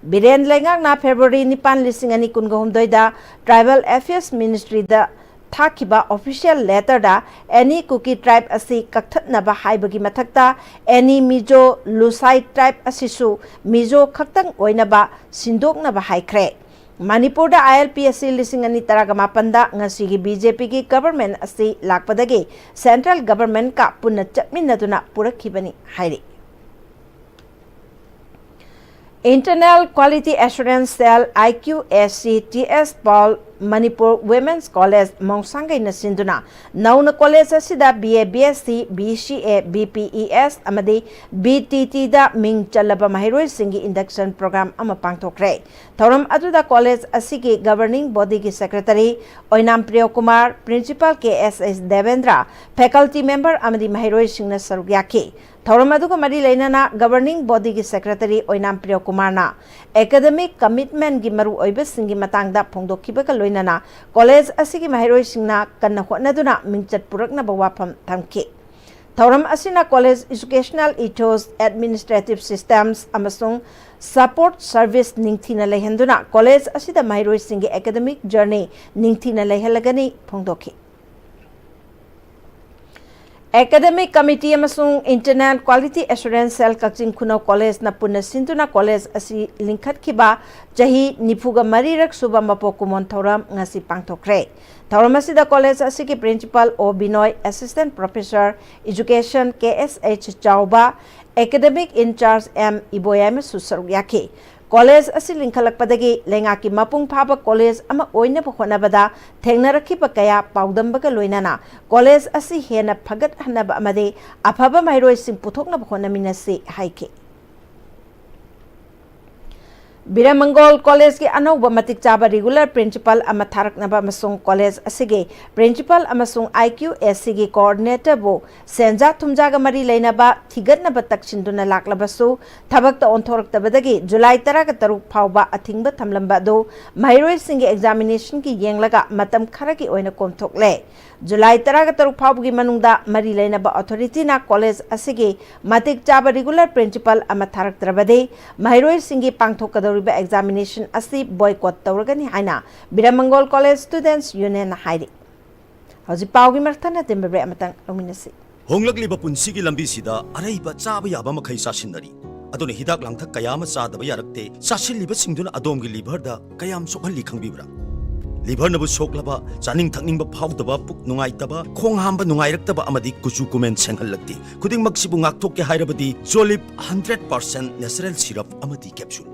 ꯕꯤꯔꯦꯟ ꯂꯩꯉꯥꯛꯅ February ꯅꯤꯄꯥꯟ, ꯂꯤꯁꯤꯡ ꯑꯅꯤ ꯀꯨꯟꯍꯨꯝꯗꯣꯏꯗ Tribal Affairs Ministry ꯗ ꯊꯥꯈꯤꯕ official letter ꯗ Any Kuki Tribe ꯑꯁꯤ ꯀꯛꯊꯠꯅꯕ ꯍꯥꯏꯕꯒꯤ ꯃꯊꯛꯇ Any Mizo Lusai Tribe ꯑꯁꯤꯁꯨ ꯃꯤꯖꯣ ꯈꯛꯇꯪ ꯑꯣꯏꯅꯕ ꯁꯤꯟꯗꯣꯛꯅꯕ ꯍꯥꯏꯈ꯭ꯔꯦ꯫ ꯃꯅꯤꯄꯨꯔꯗ I L P ꯑꯁꯤ ꯂꯤꯁꯤꯡ ꯑꯅꯤ ꯇꯔꯥꯃꯥꯄꯟꯗ ꯉꯁꯤꯒꯤ B J P ꯒꯤ government ꯑꯁꯤ ꯂꯥꯛꯄꯗꯒꯤ central government ꯀ ꯄꯨꯟꯅ ꯆꯠꯃꯤꯟꯅꯗꯨꯅ ꯄꯨꯔꯛꯈꯤꯕꯅꯤ ꯍꯥꯏꯔꯤ꯫ Internal Quality Assurance Cell, I Q A C, T S Paul, Manipur Women's College, ꯃꯣꯡꯁꯥꯡꯒꯩꯅ ꯁꯤꯟꯗꯨꯅ ꯅꯧꯅ ꯀꯣꯂꯦꯖ ꯑꯁꯤꯗ B A, B S C, B C A, B P E S ꯑꯃꯗꯤ B T T ꯗ ꯃꯤꯡ ꯆꯜꯂꯕ ꯃꯍꯩꯔꯣꯏꯁꯤꯡꯒꯤ induction program ꯑꯃ ꯄꯥꯡꯊꯣꯛꯈ꯭ꯔꯦ꯫ ꯊꯧꯔꯝ ꯑꯗꯨꯗ college ꯑꯁꯤꯒꯤ governing bodyꯒꯤ secretary ꯑꯣꯏꯅꯥꯝ Priyokumar, principal K S H Debendra, faculty member ꯑꯃꯗꯤ ꯃꯍꯩꯔꯣꯏꯁꯤꯡꯅ ꯁꯔꯨꯛ ꯌꯥꯈꯤ꯫ ꯊꯧꯔꯝ ꯑꯗꯨꯒ ꯃꯔꯤ ꯂꯩꯅꯅ governing bodyꯒꯤ secretary ꯑꯣꯏꯅꯥꯝ ꯄ꯭ꯔꯤꯌꯣꯀꯨꯃꯥꯔꯅ academic commitmentꯒꯤ ꯃꯔꯨꯑꯣꯏꯕꯁꯤꯡꯒꯤ ꯃꯇꯥꯡꯗ ꯐꯣꯡꯗꯣꯛꯈꯤꯕꯒ ꯂꯣꯏꯅꯅ ꯀꯣꯂꯦꯖ ꯑꯁꯤꯒꯤ ꯃꯍꯩꯔꯣꯏꯁꯤꯡꯅ ꯀꯟꯅ ꯍꯣꯠꯅꯗꯨꯅ ꯃꯤꯡꯆꯠ ꯄꯨꯔꯛꯅꯕ ꯋꯥꯐꯝ ꯊꯝꯈꯤ꯫ ꯊꯧꯔꯝ ꯑꯁꯤꯅ college educational ethos, administrative systems ꯑꯃꯁꯨꯡ support service ꯅꯤꯡꯊꯤꯅ ꯂꯩꯍꯟꯗꯨꯅ ꯀꯣꯂꯦꯖ ꯑꯁꯤꯗ ꯃꯍꯩꯔꯣꯏꯁꯤꯡꯒꯤ academic journey ꯅꯤꯡꯊꯤꯅ ꯂꯩꯍꯜꯂꯒꯅꯤ ꯐꯣꯡꯗꯣꯛꯈꯤ꯫ Academic Committee ꯑꯃꯁꯨꯡ Internal Quality Assurance Cell ꯀꯛꯆꯤꯡ ꯈꯨꯅꯧ ꯀꯣꯂꯦꯖꯅ ꯄꯨꯟꯅ ꯁꯤꯟꯗꯨꯅ ꯀꯣꯂꯦꯖ ꯑꯁꯤ ꯂꯤꯡꯈꯠꯈꯤꯕ ꯆꯍꯤ ꯅꯤꯐꯨꯒ ꯃꯔꯤꯔꯛ ꯁꯨꯕ ꯃꯄꯣꯛ ꯀꯨꯝꯑꯣꯟ ꯊꯧꯔꯝ ꯉꯁꯤ ꯄꯥꯡꯊꯣꯛꯈ꯭ꯔꯦ꯫ ꯊꯧꯔꯝ ꯑꯁꯤꯗ ꯀꯣꯂꯦꯖ ꯑꯁꯤꯒꯤ principal ꯑꯣ ꯕꯤꯅꯣꯏ, assistant professor, education K S H ꯆꯥꯎꯕ, academic in charge M ꯏꯕꯣꯌꯥꯏꯃꯁꯨ ꯁꯔꯨꯛ ꯌꯥꯈꯤ꯫ ꯀꯣꯂꯦꯖ ꯑꯁꯤ ꯂꯤꯡꯈꯠꯂꯛꯄꯗꯒꯤ ꯂꯩꯉꯥꯛꯀꯤ ꯃꯄꯨꯡ ꯐꯥꯕ ꯀꯣꯂꯦꯖ ꯑꯃ ꯑꯣꯏꯅꯕ ꯍꯣꯠꯅꯕꯗ ꯊꯦꯡꯅꯔꯛꯈꯤꯕ ꯀꯌꯥ ꯄꯥꯎꯗꯝꯕꯒ ꯂꯣꯏꯅꯅ ꯀꯣꯂꯦꯖ ꯑꯁꯤ ꯍꯦꯟꯅ ꯐꯒꯠꯍꯟꯅꯕ ꯑꯃꯗꯤ ꯑꯐꯕ ꯃꯍꯩꯔꯣꯏꯁꯤꯡ ꯄꯨꯊꯣꯛꯅꯕ ꯍꯣꯠꯅꯃꯤꯟꯅꯁꯤ ꯍꯥꯏꯈꯤ꯫ ꯕꯤꯔꯃꯪꯒꯣꯜ ꯀꯣꯂꯦꯖꯀꯤ ꯑꯅꯧꯕ ꯃꯇꯤꯛ ꯆꯥꯕ regular principal ꯑꯃ ꯊꯥꯔꯛꯅꯕ ꯑꯃꯁꯨꯡ ꯀꯣꯂꯦꯖ ꯑꯁꯤꯒꯤ principal ꯑꯃꯁꯨꯡ I Q A Cꯒꯤ coordinatorꯕꯨ ꯁꯦꯟꯖꯥ ꯊꯨꯝꯖꯥꯒ ꯃꯔꯤ ꯂꯩꯅꯕ ꯊꯤꯒꯠꯅꯕ ꯇꯛꯁꯤꯟꯗꯨꯅ ꯂꯥꯛꯂꯕꯁꯨ, ꯊꯕꯛꯇ ꯑꯣꯟꯊꯣꯔꯛꯇꯕꯗꯒꯤ ꯖꯨꯂꯥꯏ ꯇꯔꯥꯒ ꯇꯔꯨꯛ ꯐꯥꯎꯕ ꯑꯊꯤꯡꯕ ꯊꯝꯂꯝꯕ ꯑꯗꯨ ꯃꯍꯩꯔꯣꯏꯁꯤꯡꯒꯤ examinationꯒꯤ ꯌꯦꯡꯂꯒ ꯃꯇꯝ ꯈꯔꯒꯤ ꯑꯣꯏꯅ ꯀꯣꯝꯊꯣꯛꯂꯦ꯫ ꯖꯨꯂꯥꯏ ꯇꯔꯥꯒ ꯇꯔꯨꯛ ꯐꯥꯎꯕꯒꯤ ꯃꯅꯨꯡꯗ ꯃꯔꯤ ꯂꯩꯅꯕ authorityꯅ ꯀꯣꯂꯦꯖ ꯑꯁꯤꯒꯤ ꯃꯇꯤꯛ ꯆꯥꯕ regular principal ꯑꯃ ꯊꯥꯔꯛꯇ꯭ꯔꯕꯗꯤ, ꯃꯍꯩꯔꯣꯏꯁꯤꯡꯒꯤ ꯄꯥꯡꯊꯣꯛꯀꯗꯧꯔꯤꯕ examination ꯑꯁꯤ boycott ꯇꯧꯔꯒꯅꯤ ꯍꯥꯏꯅ ꯕꯤꯔꯃꯪꯒꯣꯜ ꯀꯣꯂꯦꯖ Students Unionꯅ ꯍꯥꯏꯔꯤ꯫ ꯍꯧꯖꯤꯛ ꯄꯥꯎꯒꯤ ꯃꯔꯛ ꯊꯠꯅ ꯇꯦꯟꯕ break ꯑꯃꯇꯪ ꯂꯧꯃꯤꯟꯅꯁꯤ꯫ ꯍꯣꯡꯂꯛꯂꯤꯕ ꯄꯨꯟꯁꯤꯒꯤ ꯂꯝꯕꯤꯁꯤꯗ ꯑꯔꯩꯕ ꯆꯥꯕ ꯌꯥꯕ ꯃꯈꯩ ꯆꯥꯁꯤꯟꯅꯔꯤ꯫ ꯑꯗꯨꯅ ꯍꯤꯗꯥꯛ ꯂꯥꯡꯊꯛ ꯀꯌꯥ ꯑꯃ ꯆꯥꯗꯕ ꯌꯥꯔꯛꯇꯦ꯫ ꯆꯥꯁꯤꯜꯂꯤꯕꯁꯤꯡꯗꯨꯅ ꯑꯗꯣꯝꯒꯤ liverꯗ ꯀꯌꯥꯝ ꯁꯣꯛꯍꯜꯂꯤ ꯈꯪꯕꯤꯕ꯭ꯔꯥ? ꯂꯤꯚꯔꯅꯕꯨ ꯁꯣꯛꯂꯕ, ꯆꯥꯅꯤꯡ ꯊꯛꯅꯤꯡꯕ ꯐꯥꯎꯗꯕ, ꯄꯨꯛ ꯅꯨꯡꯉꯥꯏꯇꯕ, ꯈꯣꯡ ꯍꯥꯝꯕ ꯅꯨꯡꯉꯥꯏꯔꯛꯇꯕ ꯑꯃꯗꯤ ꯀꯨꯆꯨ ꯀꯨꯃꯦꯟ ꯁꯦꯡꯍꯜꯂꯛꯇꯦ꯫ ꯈꯨꯗꯤꯡꯃꯛꯁꯤꯕꯨ ꯉꯥꯛꯊꯣꯛꯀꯦ ꯍꯥꯏꯔꯕꯗꯤ ꯖꯣꯂꯤꯞ ꯍꯟꯗ꯭ꯔꯦꯠ ꯄꯥꯔꯁꯦꯟ ꯅꯦꯆꯔꯦꯜ ꯁꯤꯔꯞ ꯑꯃꯗꯤ capsule.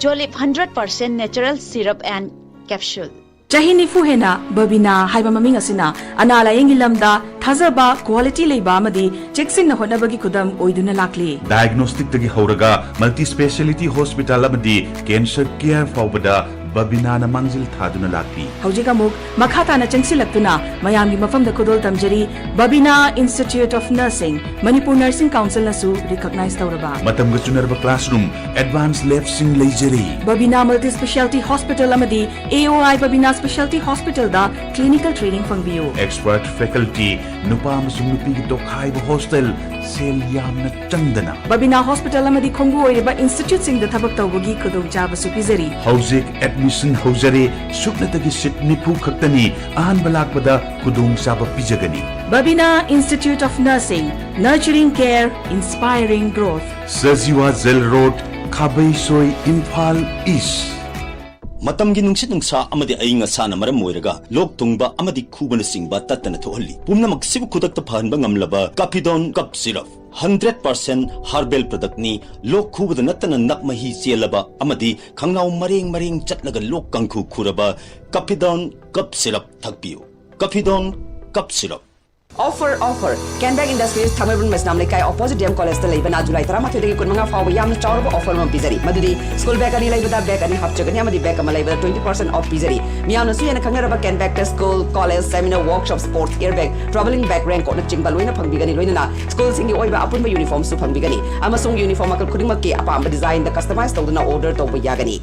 Jolip hundred percent natural syrup and capsule. ꯆꯍꯤ ꯅꯤꯐꯨ ꯍꯦꯟꯅ ꯕꯕꯤꯅꯥ ꯍꯥꯏꯕ ꯃꯃꯤꯡ ꯑꯁꯤꯅ ꯑꯅꯥ ꯂꯥꯌꯦꯡꯒꯤ ꯂꯝꯗ ꯊꯥꯖꯕ, ꯀ꯭ꯋꯥꯂꯤꯇꯤ ꯂꯩꯕ ꯑꯃꯗꯤ ꯆꯦꯛꯁꯤꯟꯅ ꯍꯣꯠꯅꯕꯒꯤ ꯈꯨꯗꯝ ꯑꯣꯏꯗꯨꯅ ꯂꯥꯛꯂꯤ꯫ ꯗꯥꯏꯒꯅꯣꯁꯇꯤꯛꯇꯒꯤ ꯍꯧꯔꯒ ꯃꯜꯇꯤ ꯁ꯭ꯄꯦꯁꯤꯌꯦꯂꯤꯇꯤ ꯍꯣꯁꯄꯤꯇꯥꯜ ꯑꯃꯗꯤ ꯀꯦꯟꯁꯔ ꯀꯦꯌꯔ ꯐꯥꯎꯕꯗ ꯕꯕꯤꯅꯥꯅ ꯃꯥꯡꯖꯤꯜ ꯊꯥꯗꯨꯅ ꯂꯥꯛꯂꯤ꯫ ꯍꯧꯖꯤꯛ ꯑꯃꯨꯛ ꯃꯈꯥ ꯇꯥꯅ ꯆꯪꯁꯤꯜꯂꯛꯇꯨꯅ ꯃꯌꯥꯝꯒꯤ ꯃꯐꯝꯗ ꯈꯨꯗꯣꯜ ꯇꯝꯖꯔꯤ Babina institute of nursing, Manipur nursing ꯀꯥꯎꯟꯁꯤꯜꯅꯁꯨ ꯔꯤꯀꯣꯛꯅꯥꯏꯖ ꯇꯧꯔꯕ꯫ ꯃꯇꯝꯒ ꯆꯨꯅꯔꯕ ꯀ꯭ꯂꯥꯁꯔꯨꯝ, ꯑꯦꯗꯚꯥꯟꯁ ꯂꯦꯕꯁꯤꯡ ꯂꯩꯖꯔꯤ꯫ ꯕꯕꯤꯅꯥ ꯃꯜꯇꯤ ꯁ꯭ꯄꯦꯁꯤꯌꯦꯂꯤꯇꯤ ꯍꯣꯁꯄꯤꯇꯥꯜ ꯑꯃꯗꯤ ꯑꯦ ꯑꯣ ꯑꯥꯏ ꯕꯕꯤꯅꯥ ꯁ꯭ꯄꯦꯁꯤꯌꯦꯂꯤꯇꯤ ꯍꯣꯁꯄꯤꯇꯥꯜꯗ ꯀ꯭ꯂꯤꯅꯤꯀꯦꯜ ꯇ꯭ꯔꯦꯅꯤꯡ ꯐꯪꯕꯤꯌꯨ꯫ ꯑꯦꯛꯁꯄꯔꯠ ꯐꯦꯀꯜꯇꯤ, ꯅꯨꯄꯥ ꯑꯃꯁꯨꯡ ꯅꯨꯄꯤꯒꯤ ꯇꯣꯈꯥꯏꯕ ꯍꯣꯁꯇꯦꯜ, ꯁꯦꯜ ꯌꯥꯝꯅ ꯆꯪꯗꯅ꯫ ꯕꯕꯤꯅꯥ ꯍꯣꯁꯄꯤꯇꯥꯜ ꯑꯃꯗꯤ ꯈꯣꯡꯕꯨ ꯑꯣꯏꯔꯤꯕ ꯏꯟꯁꯇꯤꯇ꯭ꯌꯨꯠꯁꯤꯡꯗ ꯊꯕꯛ ꯇꯧꯕꯒꯤ ꯈꯨꯗꯣꯡꯆꯥꯕꯁꯨ ꯄꯤꯖꯔꯤ꯫ ꯍꯧꯖꯤꯛ ꯑꯦꯗꯃꯤꯁꯟ ꯍꯧꯖꯔꯦ꯫ ꯁꯨꯞꯅꯇꯒꯤ ꯁꯤꯠ ꯅꯤꯐꯨ ꯈꯛꯇꯅꯤ꯫ ꯑꯍꯥꯟꯕ ꯂꯥꯛꯄꯗ ꯈꯨꯗꯣꯡꯆꯥꯕ ꯄꯤꯖꯒꯅꯤ꯫ Babina institute of nursing, nurturing care, inspiring growth. Sajiwa jail road, Khabeisoi, Imphal east. ꯃꯇꯝꯒꯤ ꯅꯨꯡꯁꯤꯠ ꯅꯨꯡꯁꯥ ꯑꯃꯗꯤ ꯑꯏꯪ ꯑꯁꯥꯅ ꯃꯔꯝ ꯑꯣꯏꯔꯒ ꯂꯣꯛ ꯊꯨꯡꯕ ꯑꯃꯗꯤ ꯈꯨꯕꯅꯆꯤꯡꯕ ꯇꯠꯇꯅ ꯊꯣꯛꯍꯜꯂꯤ꯫ ꯄꯨꯝꯅꯃꯛꯁꯤꯕꯨ ꯈꯨꯗꯛꯇ ꯐꯍꯟꯕ ꯉꯝꯂꯕ Kafidon cough syrup. Hundred percent herbal ꯄ꯭ꯔꯗꯛꯅꯤ꯫ ꯂꯣꯛ ꯈꯨꯕꯗ ꯅꯠꯇꯅ ꯅꯞ ꯃꯍꯤ ꯆꯦꯜꯂꯕ ꯑꯃꯗꯤ ꯈꯪꯅꯥꯎ ꯃꯔꯦꯡ ꯃꯔꯦꯡ ꯆꯠꯂꯒ ꯂꯣꯛ ꯀꯥꯡꯈꯨ ꯈꯨꯔꯕ ꯀꯥꯐꯤꯗꯣꯟ ꯀꯞ ꯁꯤꯔꯞ ꯊꯛꯄꯤꯌꯨ꯫ Kafidon cough syrup. Offer, offer! Canback Industries, Thangmeiband Meisnam Leikai, opposite D M College ꯇ ꯂꯩꯕꯅ July ꯇꯔꯥꯃꯥꯊꯣꯏꯗꯒꯤ ꯀꯨꯟꯃꯉꯥ ꯐꯥꯎꯕ ꯌꯥꯝꯅ ꯆꯥꯎꯔꯕ offer ꯑꯃ ꯄꯤꯖꯔꯤ, ꯃꯗꯨꯗꯤ school bag ꯑꯅꯤ ꯂꯩꯕꯗ bag ꯑꯅꯤ ꯍꯥꯞꯆꯒꯅꯤ ꯑꯃꯗꯤ bag ꯑꯃ ꯂꯩꯕꯗ twenty percent off ꯄꯤꯖꯔꯤ꯫ ꯃꯤꯌꯥꯝꯅꯁꯨ ꯍꯦꯟꯅ ꯈꯪꯅꯔꯕ Canback ꯇ school, college, seminar, workshop, sports gear bag, travelling bag, raincoat ꯅꯆꯤꯡꯕ ꯂꯣꯏꯅ ꯐꯪꯕꯤꯒꯅꯤ, ꯂꯣꯏꯅꯅ school ꯁꯤꯡꯒꯤ ꯑꯣꯏꯕ ꯑꯄꯨꯟꯕ uniform ꯁꯨ ꯐꯪꯕꯤꯒꯅꯤ, ꯑꯃꯁꯨꯡ uniform ꯃꯈꯜ ꯈꯨꯗꯤꯡꯃꯛꯀꯤ ꯑꯄꯥꯝꯕ design ꯗ customize ꯇꯧꯗꯨꯅ order ꯇꯧꯕ ꯌꯥꯒꯅꯤ꯫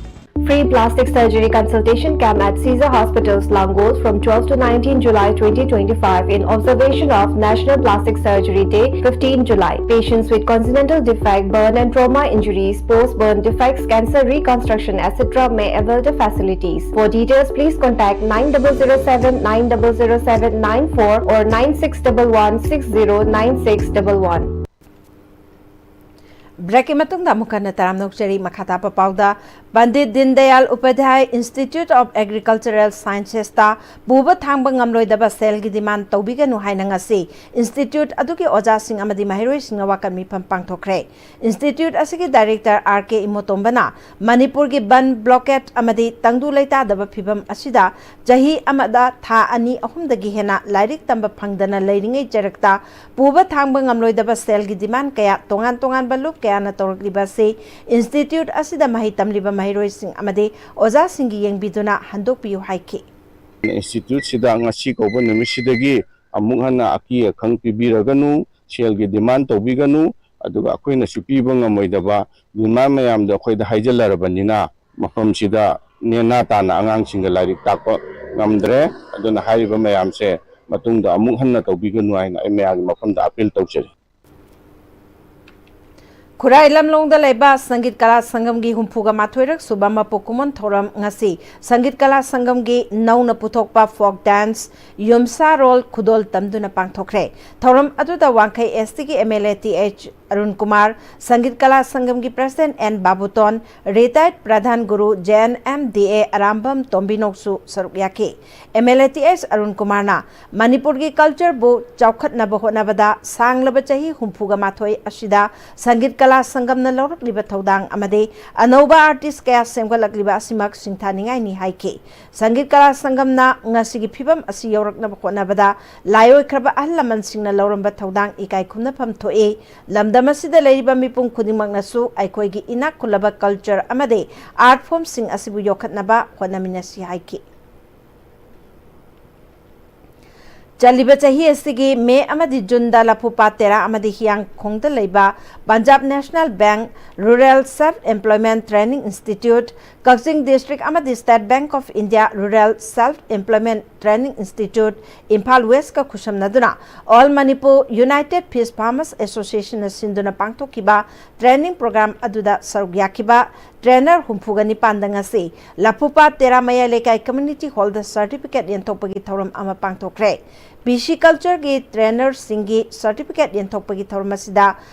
Free plastic surgery consultation camp at Caesar Hospitals, Langol from twelfth to nineteenth July twenty twenty-five in observation of National Plastic Surgery Day, fifteenth July. Patients with congenital defect, burn and trauma injuries, post-burn defects, cancer reconstruction, et cetera may avail the facilities. For details, please contact nine double zero seven nine double zero seven nine four or nine six double one six zero nine six double one. ꯕ꯭ꯔꯦꯛꯀꯤ ꯃꯇꯨꯡꯗ ꯑꯃꯨꯛ ꯍꯟꯅ ꯇꯔꯥꯝꯅ ꯑꯣꯛꯆꯔꯤ꯫ ꯃꯈꯥ ꯇꯥꯕ ꯄꯥꯎꯗ Pandit Deendayal Upadhyay institute of agricultural ꯁꯥꯏꯟꯁꯦꯁꯇ ꯄꯨꯕ ꯊꯥꯡꯕ ꯉꯝꯂꯣꯏꯗꯕ ꯁꯦꯜꯒꯤ ꯗꯤꯃꯥꯟ ꯇꯧꯕꯤꯒꯅꯨ ꯍꯥꯏꯅ ꯉꯁꯤ ꯏꯟꯁꯇꯤꯇ꯭ꯌꯨꯠ ꯑꯗꯨꯒꯤ ꯑꯣꯖꯥꯁꯤꯡ ꯑꯃꯗꯤ ꯃꯍꯩꯔꯣꯏꯁꯤꯡꯅ ꯋꯥꯀꯠ ꯃꯤꯐꯝ ꯄꯥꯡꯊꯣꯛꯈ꯭ꯔꯦ꯫ ꯏꯟꯁꯇꯤꯇ꯭ꯌꯨꯠ ꯑꯁꯤꯒꯤ ꯗꯥꯏꯔꯦꯛꯇꯔ ꯑꯥꯔ ꯀꯦ ꯏꯃꯣꯇꯣꯝꯕꯅ ꯃꯅꯤꯄꯨꯔꯒꯤ ꯕꯟ, ꯕ꯭ꯂꯣꯀꯦꯠ ꯑꯃꯗꯤ ꯇꯪꯗꯨ ꯂꯩꯇꯥꯗꯕ ꯐꯤꯚꯝ ꯑꯁꯤꯗ ꯆꯍꯤ ꯑꯃꯗ ꯊꯥ ꯑꯅꯤ ꯑꯍꯨꯝꯗꯒꯤ ꯍꯦꯟꯅ ꯂꯥꯏꯔꯤꯛ ꯇꯝꯕ ꯐꯪꯗꯅ ꯂꯩꯔꯤꯉꯩ ꯆꯩꯔꯛꯇ ꯄꯨꯕ ꯊꯥꯡꯕ ꯉꯝꯂꯣꯏꯗꯕ ꯁꯦꯜꯒꯤ ꯗꯤꯃꯥꯟ ꯀꯌꯥ, ꯇꯣꯉꯥꯟ ꯇꯣꯉꯥꯟꯕ ꯂꯨꯞ ꯀꯌꯥꯅ ꯇꯧꯔꯛꯂꯤꯕ ꯑꯁꯤ ꯏꯟꯁꯇꯤꯇ꯭ꯌꯨꯠ ꯑꯁꯤꯗ ꯃꯍꯩ ꯇꯝꯂꯤꯕ ꯃꯍꯩꯔꯣꯏꯁꯤꯡ ꯑꯃꯗꯤ ꯑꯣꯖꯥꯁꯤꯡꯒꯤ ꯌꯦꯡꯕꯤꯗꯨꯅ ꯍꯟꯗꯣꯛꯄꯤꯌꯨ ꯍꯥꯏꯈꯤ꯫ ꯏꯟꯁꯇꯤꯇ꯭ꯌꯨꯠꯁꯤꯗ ꯉꯁꯤ ꯀꯧꯕ ꯅꯨꯃꯤꯠꯁꯤꯗꯒꯤ ꯑꯃꯨꯛ ꯍꯟꯅ ꯑꯀꯤ ꯑꯈꯪ ꯄꯤꯕꯤꯔꯒꯅꯨ, ꯁꯦꯜꯒꯤ ꯗꯤꯃꯥꯟ ꯇꯧꯕꯤꯒꯅꯨ, ꯑꯗꯨꯒ ꯑꯩꯈꯣꯏꯅꯁꯨ ꯄꯤꯕ ꯉꯝꯃꯣꯏꯗꯕ ꯗꯤꯃꯥꯟ ꯃꯌꯥꯝꯗꯣ ꯑꯩꯈꯣꯏꯗ ꯍꯥꯏꯖꯤꯜꯂꯔꯕꯅꯤꯅ ꯃꯐꯝꯁꯤꯗ ꯅꯦꯅꯥ ꯇꯥꯅ ꯑꯉꯥꯡꯁꯤꯡꯒ ꯂꯥꯏꯔꯤꯛ ꯇꯥꯛꯄ ꯉꯝꯗ꯭ꯔꯦ꯫ ꯑꯗꯨꯅ ꯍꯥꯏꯔꯤꯕ ꯃꯌꯥꯝꯁꯦ ꯃꯇꯨꯡꯗ ꯑꯃꯨꯛ ꯍꯟꯅ ꯇꯧꯕꯤꯒꯅꯨ ꯍꯥꯏꯅ ꯑꯩ ꯃꯌꯥꯝꯒꯤ ꯃꯐꯝꯗ ꯑꯥꯄꯤꯜ ꯇꯧꯖꯔꯤ꯫ ꯈꯨꯔꯥꯏ ꯂꯝꯂꯣꯡꯗ ꯂꯩꯕ ꯁꯪꯒꯤꯠ ꯀꯂꯥ ꯁꯪꯒꯝꯒꯤ ꯍꯨꯝꯐꯨꯒ ꯃꯥꯊꯣꯏꯔꯛ ꯁꯨꯕ ꯃꯄꯣꯛ ꯀꯨꯝꯑꯣꯟ ꯊꯧꯔꯝ ꯉꯁꯤ ꯁꯪꯒꯤꯠ ꯀꯂꯥ ꯁꯪꯒꯝꯒꯤ ꯅꯧꯅ ꯄꯨꯊꯣꯛꯄ ꯐꯣꯛ ꯗꯥꯟꯁ ꯌꯨꯝꯁꯥꯔꯣꯜ ꯈꯨꯗꯣꯜ ꯇꯝꯗꯨꯅ ꯄꯥꯡꯊꯣꯛꯈ꯭ꯔꯦ꯫ ꯊꯧꯔꯝ ꯑꯗꯨꯗ ꯋꯥꯡꯈꯩ ꯑꯦꯁ ꯇꯤꯒꯤ M L A T H Arun Kumar, Sangeet Kala ꯁꯪꯒꯝꯒꯤ ꯄ꯭ꯔꯁꯤꯗꯦꯟꯠ ꯑꯦꯟ ꯕꯥꯕꯨꯇꯣꯟ, ꯔꯤꯇꯥꯌꯔꯠ ꯄ꯭ꯔꯙꯥꯟ ꯒꯨꯔꯨ J N M D A ꯑꯔꯥꯝꯕꯝ ꯇꯣꯝꯕꯤꯅꯣꯛꯁꯨ ꯁꯔꯨꯛ ꯌꯥꯈꯤ꯫ M L A T H Arun ꯀꯨꯃꯥꯔꯅ ꯃꯅꯤꯄꯨꯔꯒꯤ ꯀꯜꯆꯔꯕꯨ ꯆꯥꯎꯈꯠꯅꯕ ꯍꯣꯠꯅꯕꯗ ꯁꯥꯡꯂꯕ ꯆꯍꯤ ꯍꯨꯝꯐꯨꯒ ꯃꯥꯊꯣꯏ ꯑꯁꯤꯗ ꯁꯪꯒꯤꯠ ꯀꯂꯥ ꯁꯪꯒꯝꯅ ꯂꯧꯔꯛꯂꯤꯕ ꯊꯧꯗꯥꯡ ꯑꯃꯗꯤ ꯑꯅꯧꯕ ꯑꯥꯔꯇꯤꯁ ꯀꯌꯥ ꯁꯦꯝꯒꯠꯂꯛꯂꯤꯕ ꯑꯁꯤꯃꯛ ꯁꯤꯡꯊꯥꯅꯤꯡꯉꯥꯏꯅꯤ ꯍꯥꯏꯈꯤ꯫ ꯁꯪꯒꯤꯠ ꯀꯂꯥ ꯁꯪꯒꯝꯅ ꯉꯁꯤꯒꯤ ꯐꯤꯕꯝ ꯑꯁꯤ ꯌꯧꯔꯛꯅꯕ ꯍꯣꯠꯅꯕꯗ ꯂꯥꯏꯑꯣꯏꯈ꯭ꯔꯕ ꯑꯍꯜ ꯂꯃꯟꯁꯤꯡꯅ ꯂꯧꯔꯝꯕ ꯊꯧꯗꯥꯡ ꯏꯀꯥꯏ ꯈꯨꯝꯅꯐꯝ ꯊꯣꯛꯏ꯫ ꯂꯝꯗꯝ ꯑꯁꯤꯗ ꯂꯩꯔꯤꯕ ꯃꯤꯄꯨꯝ ꯈꯨꯗꯤꯡꯃꯛꯅꯁꯨ ꯑꯩꯈꯣꯏꯒꯤ ꯏꯅꯥꯛ ꯈꯨꯜꯂꯕ ꯀꯜꯆꯔ ꯑꯃꯗꯤ ꯑꯥꯔꯠ ꯐꯣꯔꯝꯁꯤꯡ ꯑꯁꯤꯕꯨ ꯌꯣꯛꯈꯠꯅꯕ ꯍꯣꯠꯅꯃꯤꯟꯅꯁꯤ ꯍꯥꯏꯈꯤ꯫ ꯆꯠꯂꯤꯕ ꯆꯍꯤ ꯑꯁꯤꯒꯤ ꯃꯦ ꯑꯃꯗꯤ ꯖꯨꯟꯗ ꯂꯐꯨꯄꯥꯠ ꯇꯦꯔꯥ ꯑꯃꯗꯤ ꯍꯤꯌꯥꯡꯈꯣꯡꯗ ꯂꯩꯕ Punjab national bank rural self employment training institute, Kakching district ꯑꯃꯗꯤ state bank of India rural self employment training institute, Imphal ꯋꯦꯁꯀ ꯈꯨꯠꯁꯝꯅꯗꯨꯅ all Manipur united fish farmers ꯑꯦꯁꯣꯁꯤꯌꯦꯁꯟꯅ ꯁꯤꯟꯗꯨꯅ ꯄꯥꯡꯊꯣꯛꯈꯤꯕ ꯇ꯭ꯔꯦꯅꯤꯡ ꯄ꯭ꯔꯣꯒ꯭ꯔꯥꯝ ꯑꯗꯨꯗ ꯁꯔꯨꯛ ꯌꯥꯈꯤꯕ ꯇ꯭ꯔꯦꯅꯔ ꯍꯨꯝꯐꯨꯒ ꯅꯤꯄꯥꯟꯗ ꯉꯁꯤ ꯂꯐꯨꯄꯥꯠ ꯇꯦꯔꯥ ꯃꯌꯥꯏ ꯂꯩꯀꯥꯏ ꯀꯝꯃ꯭ꯌꯨꯅꯤꯇꯤ ꯍꯣꯜꯗ ꯁꯔꯇꯤꯐꯤꯀꯦꯠ ꯌꯦꯟꯊꯣꯛꯄꯒꯤ ꯊꯧꯔꯝ ꯑꯃ ꯄꯥꯡꯊꯣꯛꯈ꯭ꯔꯦ꯫ ꯄꯤꯁꯤꯀꯜꯆꯔꯒꯤ ꯇ꯭ꯔꯦꯅꯔꯁꯤꯡꯒꯤ ꯁꯔꯇꯤꯐꯤꯀꯦꯠ ꯌꯦꯟꯊꯣꯛꯄꯒꯤ ꯊꯧꯔꯝ ꯑꯁꯤꯗ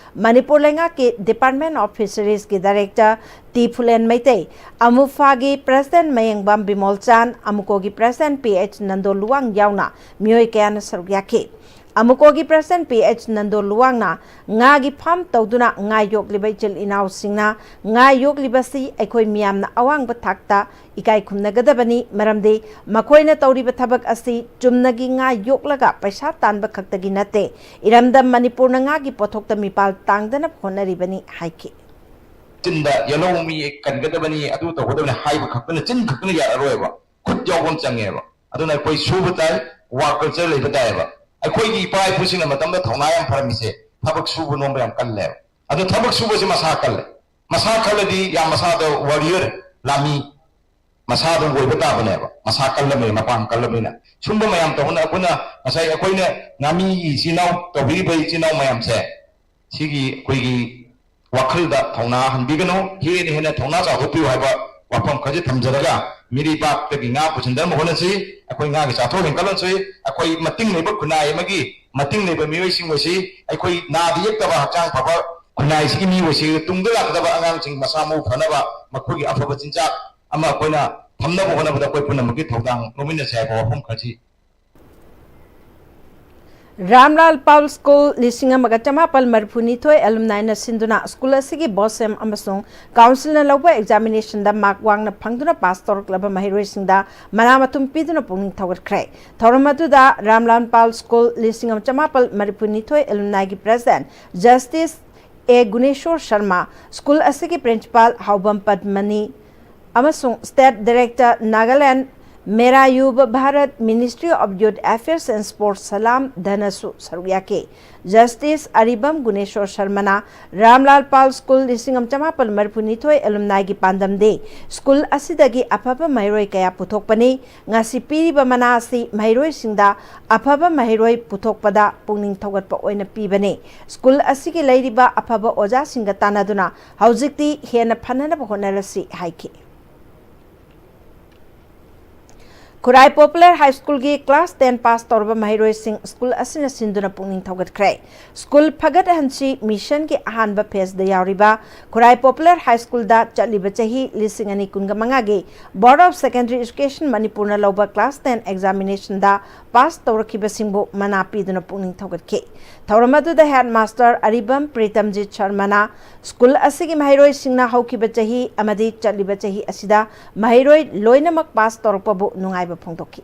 ꯃꯅꯤꯄꯨꯔ ꯂꯩꯉꯥꯛꯀꯤ Department of Fisheries ꯀꯤ ꯗꯥꯏꯔꯦꯛꯇꯔ ꯇꯤ ꯐꯨꯂꯦꯟ ꯃꯩꯇꯩ, ꯑꯃꯨꯐꯥꯒꯤ ꯄ꯭ꯔꯦꯁꯤꯗꯦꯟꯠ ꯃꯌꯦꯡꯕꯝ ꯕꯤꯃꯣꯜ ꯆꯥꯟ, ꯑꯃꯨꯀꯣꯒꯤ president P H Nando Luwang ꯌꯥꯎꯅ ꯃꯤꯑꯣꯏ ꯀꯌꯥꯅ ꯁꯔꯨꯛ ꯌꯥꯈꯤ꯫ ꯑꯃꯨꯀꯣꯒꯤ ꯄ꯭ꯔꯦꯁꯤꯗꯦꯟꯠ ꯄꯤ ꯑꯩꯆ ꯅꯟꯗꯣ ꯂꯨꯋꯥꯡꯅ ꯉꯥꯒꯤ ꯐꯥꯔꯝ ꯇꯧꯗꯨꯅ ꯉꯥ ꯌꯣꯛꯂꯤꯕ ꯏꯆꯤꯜ ꯏꯅꯥꯎꯁꯤꯡꯅ ꯉꯥ ꯌꯣꯛꯂꯤꯕꯁꯤ ꯑꯩꯈꯣꯏ ꯃꯤꯌꯥꯝꯅ ꯑꯋꯥꯡꯕ ꯊꯥꯛꯇ ꯏꯀꯥꯏ ꯈꯨꯝꯅꯒꯗꯕꯅꯤ, ꯃꯔꯝꯗꯤ ꯃꯈꯣꯏꯅ ꯇꯧꯔꯤꯕ ꯊꯕꯛ ꯑꯁꯤ ꯆꯨꯝꯅꯒꯤ ꯉꯥ ꯌꯣꯛꯂꯒ ꯄꯩꯁꯥ ꯇꯥꯟꯕ ꯈꯛꯇꯒꯤ ꯅꯠꯇꯦ, ꯏꯔꯝꯗꯝ ꯃꯅꯤꯄꯨꯔꯅ ꯉꯥꯒꯤ ꯄꯣꯠꯊꯣꯛꯇ ꯃꯤꯄꯥꯜ ꯇꯥꯡꯗꯅꯕ ꯍꯣꯠꯅꯔꯤꯕꯅꯤ ꯍꯥꯏꯈꯤ꯫ ꯆꯤꯟꯗ "ꯌꯦꯜꯍꯧ ꯃꯤ ꯀꯟꯒꯗꯕꯅꯤ, ꯑꯗꯨ ꯇꯧꯒꯗꯕꯅꯤ" ꯍꯥꯏꯕ ꯈꯛꯇꯅ, ꯆꯤꯟ ꯈꯛꯇꯅ ꯌꯥꯔꯔꯣꯏꯕ, ꯈꯨꯠ ꯌꯥꯎꯕ ꯑꯃ ꯆꯪꯉꯦꯕ꯫ ꯑꯗꯨꯅ ꯑꯩꯈꯣꯏ ꯁꯨꯕ ꯇꯥꯏ, ꯋꯥꯔꯛ ꯀꯜꯆꯔ ꯂꯩꯕ ꯇꯥꯏꯌꯦꯕ꯫ ꯑꯩꯈꯣꯏꯒꯤ ꯏꯄꯥ ꯏꯄꯨꯁꯤꯡꯅ ꯃꯇꯝꯗ ꯊꯧꯅꯥ ꯌꯥꯝ ꯐꯔꯝꯃꯤꯁꯦ ꯊꯕꯛ ꯁꯨꯕ ꯅꯣꯝꯕ ꯌꯥꯝ ꯀꯜꯂꯦꯕ꯫ ꯑꯗꯨ ꯊꯕꯛ ꯁꯨꯕꯁꯤ ꯃꯁꯥ ꯀꯜꯂꯦ꯫ ꯃꯁꯥ ꯀꯜꯂꯗꯤ ꯌꯥꯝ ꯃꯁꯥꯗ ꯋꯥꯔꯤꯌꯔ, ꯂꯥꯟꯃꯤ ꯃꯁꯥꯗ ꯑꯣꯏꯕ ꯇꯥꯕꯅꯦꯕ, ꯃꯁꯥ ꯀꯜꯂꯕꯅꯤꯅ, ꯃꯄꯥꯡ ꯀꯜꯂꯕꯅꯤꯅ꯫ ꯁꯨꯝꯕ ꯃꯌꯥꯝ ꯇꯧꯕꯅ ꯑꯩꯈꯣꯏꯅ ꯉꯁꯥꯏ ꯑꯩꯈꯣꯏꯅ ꯉꯥꯃꯤꯒꯤ ꯏꯆꯤꯜ ꯏꯅꯥꯎ ꯇꯧꯕꯤꯔꯤꯕ ꯏꯆꯤꯜ ꯏꯅꯥꯎ ꯃꯌꯥꯝꯁꯦ, ꯁꯤꯒꯤ ꯑꯩꯈꯣꯏꯒꯤ ꯋꯥꯈꯜꯗ ꯊꯧꯅꯥ ꯍꯟꯕꯤꯒꯅꯨ, ꯍꯦꯟꯅ ꯍꯦꯟꯅ ꯊꯧꯅꯥ ꯆꯥꯎꯊꯣꯛꯄꯤꯌꯨ ꯍꯥꯏꯕ ꯋꯥꯐꯝ ꯈꯔꯁꯦ ꯊꯝꯖꯔꯒ, ꯃꯤꯔꯩꯕꯥꯛꯇꯒꯤ ꯉꯥ ꯄꯨꯁꯤꯟꯗꯅꯕ ꯍꯣꯠꯅꯁꯤ꯫ ꯑꯩꯈꯣꯏ ꯉꯥꯒꯤ ꯆꯥꯊꯣꯛ ꯍꯦꯟꯒꯠꯍꯟꯁꯤ꯫ ꯑꯩꯈꯣꯏ ꯃꯇꯤꯡ ꯂꯩꯕ ꯈꯨꯟꯅꯥꯏ ꯑꯃꯒꯤ ꯃꯇꯤꯡ ꯂꯩꯕ ꯃꯤꯑꯣꯏꯁꯤꯡ ꯑꯁꯤ ꯑꯩꯈꯣꯏ ꯅꯥꯗ ꯌꯦꯛꯇꯕ, ꯍꯛꯆꯥꯡ ꯐꯕ ꯈꯨꯟꯅꯥꯏꯁꯤꯒꯤ ꯃꯤꯑꯣꯏꯁꯤ, ꯇꯨꯡꯗ ꯂꯥꯛꯀꯗꯕ ꯑꯉꯥꯡꯁꯤꯡ ꯃꯁꯥ ꯃꯎ ꯐꯅꯕ, ꯃꯈꯣꯏꯒꯤ ꯑꯐꯕ ꯆꯤꯟꯖꯥꯛ ꯑꯃ ꯑꯩꯈꯣꯏꯅ ꯊꯝꯅꯕ ꯍꯣꯠꯅꯕꯗ ꯑꯩꯈꯣꯏ ꯄꯨꯝꯅꯃꯛꯀꯤ ꯊꯧꯗꯥꯡ ꯂꯧꯃꯤꯟꯅꯁꯤ ꯍꯥꯏꯕ ꯋꯥꯐꯝ ꯈꯔꯁꯤ꯫ ꯔꯥꯝꯂꯥꯜ ꯄꯥꯜ ꯁ꯭ꯀꯨꯜ ꯂꯤꯁꯤꯡ ꯑꯃꯒ ꯆꯃꯥꯄꯜ ꯃꯔꯤꯐꯨ ꯅꯤꯊꯣꯏ ꯑꯦꯂꯨꯝꯅꯥꯏꯅ ꯁꯤꯟꯗꯨꯅ ꯁ꯭ꯀꯨꯜ ꯑꯁꯤꯒꯤ ꯕꯣꯁꯦꯝ ꯑꯃꯁꯨꯡ ꯀꯥꯎꯟꯁꯤꯜꯅ ꯂꯧꯕ ꯑꯦꯛꯖꯥꯃꯤꯅꯦꯁꯟꯗ ꯃꯥꯔꯛ ꯋꯥꯡꯅ ꯐꯪꯗꯨꯅ ꯄꯥꯁ ꯇꯧꯔꯛꯂꯕ ꯃꯍꯩꯔꯣꯏꯁꯤꯡꯗ ꯃꯅꯥ ꯃꯊꯨꯝ ꯄꯤꯗꯨꯅ ꯄꯨꯛꯅꯤꯡ ꯊꯧꯒꯠꯈ꯭ꯔꯦ꯫ ꯊꯧꯔꯝ ꯑꯗꯨꯗ ꯔꯥꯝꯂꯥꯜ ꯄꯥꯜ ꯁ꯭ꯀꯨꯜ ꯂꯤꯁꯤꯡ ꯑꯃ ꯆꯃꯥꯄꯜ ꯃꯔꯤꯐꯨ ꯅꯤꯊꯣꯏ ꯑꯦꯂꯨꯝꯅꯥꯏꯒꯤ ꯄ꯭ꯔꯦꯁꯤꯗꯦꯟꯠ ꯖꯁꯇꯤꯁ ꯑꯦ ꯒꯨꯅꯦꯁꯣꯔ ꯁꯔꯃ, ꯁ꯭ꯀꯨꯜ ꯑꯁꯤꯒꯤ ꯄ꯭ꯔꯤꯟꯁꯤꯄꯥꯜ ꯍꯥꯎꯕꯝ ꯄꯗꯃꯅꯤ ꯑꯃꯁꯨꯡ ꯁ꯭ꯇꯦꯠ ꯗꯥꯏꯔꯦꯛꯇꯔ ꯅꯥꯒꯥꯂꯦꯟꯗ ꯃꯦꯔꯥ ꯌꯨꯕ Bharat, Ministry of Youth Affairs and Sports, ꯁꯂꯥꯝ ꯙꯅꯁꯨ ꯁꯔꯨꯛ ꯌꯥꯈꯤ꯫ ꯖꯁꯇꯤꯁ ꯑꯔꯤꯕꯝ ꯒꯨꯅꯦꯁꯣꯔ ꯁꯔꯃꯅ ꯔꯥꯝꯂꯥꯜ ꯄꯥꯜ ꯁ꯭ꯀꯨꯜ ꯂꯤꯁꯤꯡ ꯑꯃ ꯆꯃꯥꯄꯜ ꯃꯔꯤꯐꯨ ꯅꯤꯊꯣꯏ ꯑꯦꯂꯨꯝꯅꯥꯏꯒꯤ ꯄꯥꯟꯗꯝꯗꯤ ꯁ꯭ꯀꯨꯜ ꯑꯁꯤꯗꯒꯤ ꯑꯐꯕ ꯃꯍꯩꯔꯣꯏ ꯀꯌꯥ ꯄꯨꯊꯣꯛꯄꯅꯤ꯫ ꯉꯁꯤ ꯄꯤꯔꯤꯕ ꯃꯅꯥ ꯑꯁꯤ ꯃꯍꯩꯔꯣꯏꯁꯤꯡꯗ ꯑꯐꯕ ꯃꯍꯩꯔꯣꯏ ꯄꯨꯊꯣꯛꯄꯗ ꯄꯨꯛꯅꯤꯡ ꯊꯧꯒꯠꯄ ꯑꯣꯏꯅ ꯄꯤꯕꯅꯤ꯫ ꯁ꯭ꯀꯨꯜ ꯑꯁꯤꯒꯤ ꯂꯩꯔꯤꯕ ꯑꯐꯕ ꯑꯣꯖꯥꯁꯤꯡꯒ ꯇꯥꯟꯅꯗꯨꯅ ꯍꯧꯖꯤꯛꯇꯤ ꯍꯦꯟꯅ ꯐꯅꯅꯕ ꯍꯣꯠꯅꯔꯁꯤ ꯍꯥꯏꯈꯤ꯫ ꯈꯨꯔꯥꯏ ꯄꯣꯄꯨꯂꯔ ꯍꯥꯏ ꯁ꯭ꯀꯨꯜꯒꯤ ꯀ꯭ꯂꯥꯁ ꯇꯦꯟ ꯄꯥꯁ ꯇꯧꯔꯕ ꯃꯍꯩꯔꯣꯏꯁꯤꯡ ꯁ꯭ꯀꯨꯜ ꯑꯁꯤꯅ ꯁꯤꯟꯗꯨꯅ ꯄꯨꯛꯅꯤꯡ ꯊꯧꯒꯠꯈ꯭ꯔꯦ꯫ ꯁ꯭ꯀꯨꯜ ꯐꯒꯠꯍꯟꯁꯤ ꯃꯤꯁꯟꯒꯤ ꯑꯍꯥꯟꯕ ꯐꯦꯖꯗ ꯌꯥꯎꯔꯤꯕ ꯈꯨꯔꯥꯏ ꯄꯣꯄꯨꯂꯔ ꯍꯥꯏ ꯁ꯭ꯀꯨꯜꯗ ꯆꯠꯂꯤꯕ ꯆꯍꯤ ꯂꯤꯁꯤꯡ ꯑꯅꯤ ꯀꯨꯟꯒ ꯃꯉꯥꯒꯤ Board of Secondary Education ꯃꯅꯤꯄꯨꯔꯅ ꯂꯧꯕ ꯀ꯭ꯂꯥꯁ ꯇꯦꯟ ꯑꯦꯛꯖꯥꯃꯤꯅꯦꯁꯟꯗ ꯄꯥꯁ ꯇꯧꯔꯛꯈꯤꯕꯁꯤꯡꯕꯨ ꯃꯅꯥ ꯄꯤꯗꯨꯅ ꯄꯨꯛꯅꯤꯡ ꯊꯧꯒꯠꯈꯤ꯫ ꯊꯧꯔꯝ ꯑꯗꯨꯗ ꯍꯦꯗ ꯃꯥꯁꯇꯔ ꯑꯔꯤꯕꯝ ꯄ꯭ꯔꯤꯇꯝꯖꯤꯠ ꯁꯔꯃꯅ ꯁ꯭ꯀꯨꯜ ꯑꯁꯤꯒꯤ ꯃꯍꯩꯔꯣꯏꯁꯤꯡꯅ ꯍꯧꯈꯤꯕ ꯆꯍꯤ ꯑꯃꯗꯤ ꯆꯠꯂꯤꯕ ꯆꯍꯤ ꯑꯁꯤꯗ ꯃꯍꯩꯔꯣꯏ ꯂꯣꯏꯅꯃꯛ ꯄꯥꯁ ꯇꯧꯔꯛꯄꯕꯨ ꯅꯨꯡꯉꯥꯏꯕ ꯐꯣꯡꯗꯣꯛꯈꯤ꯫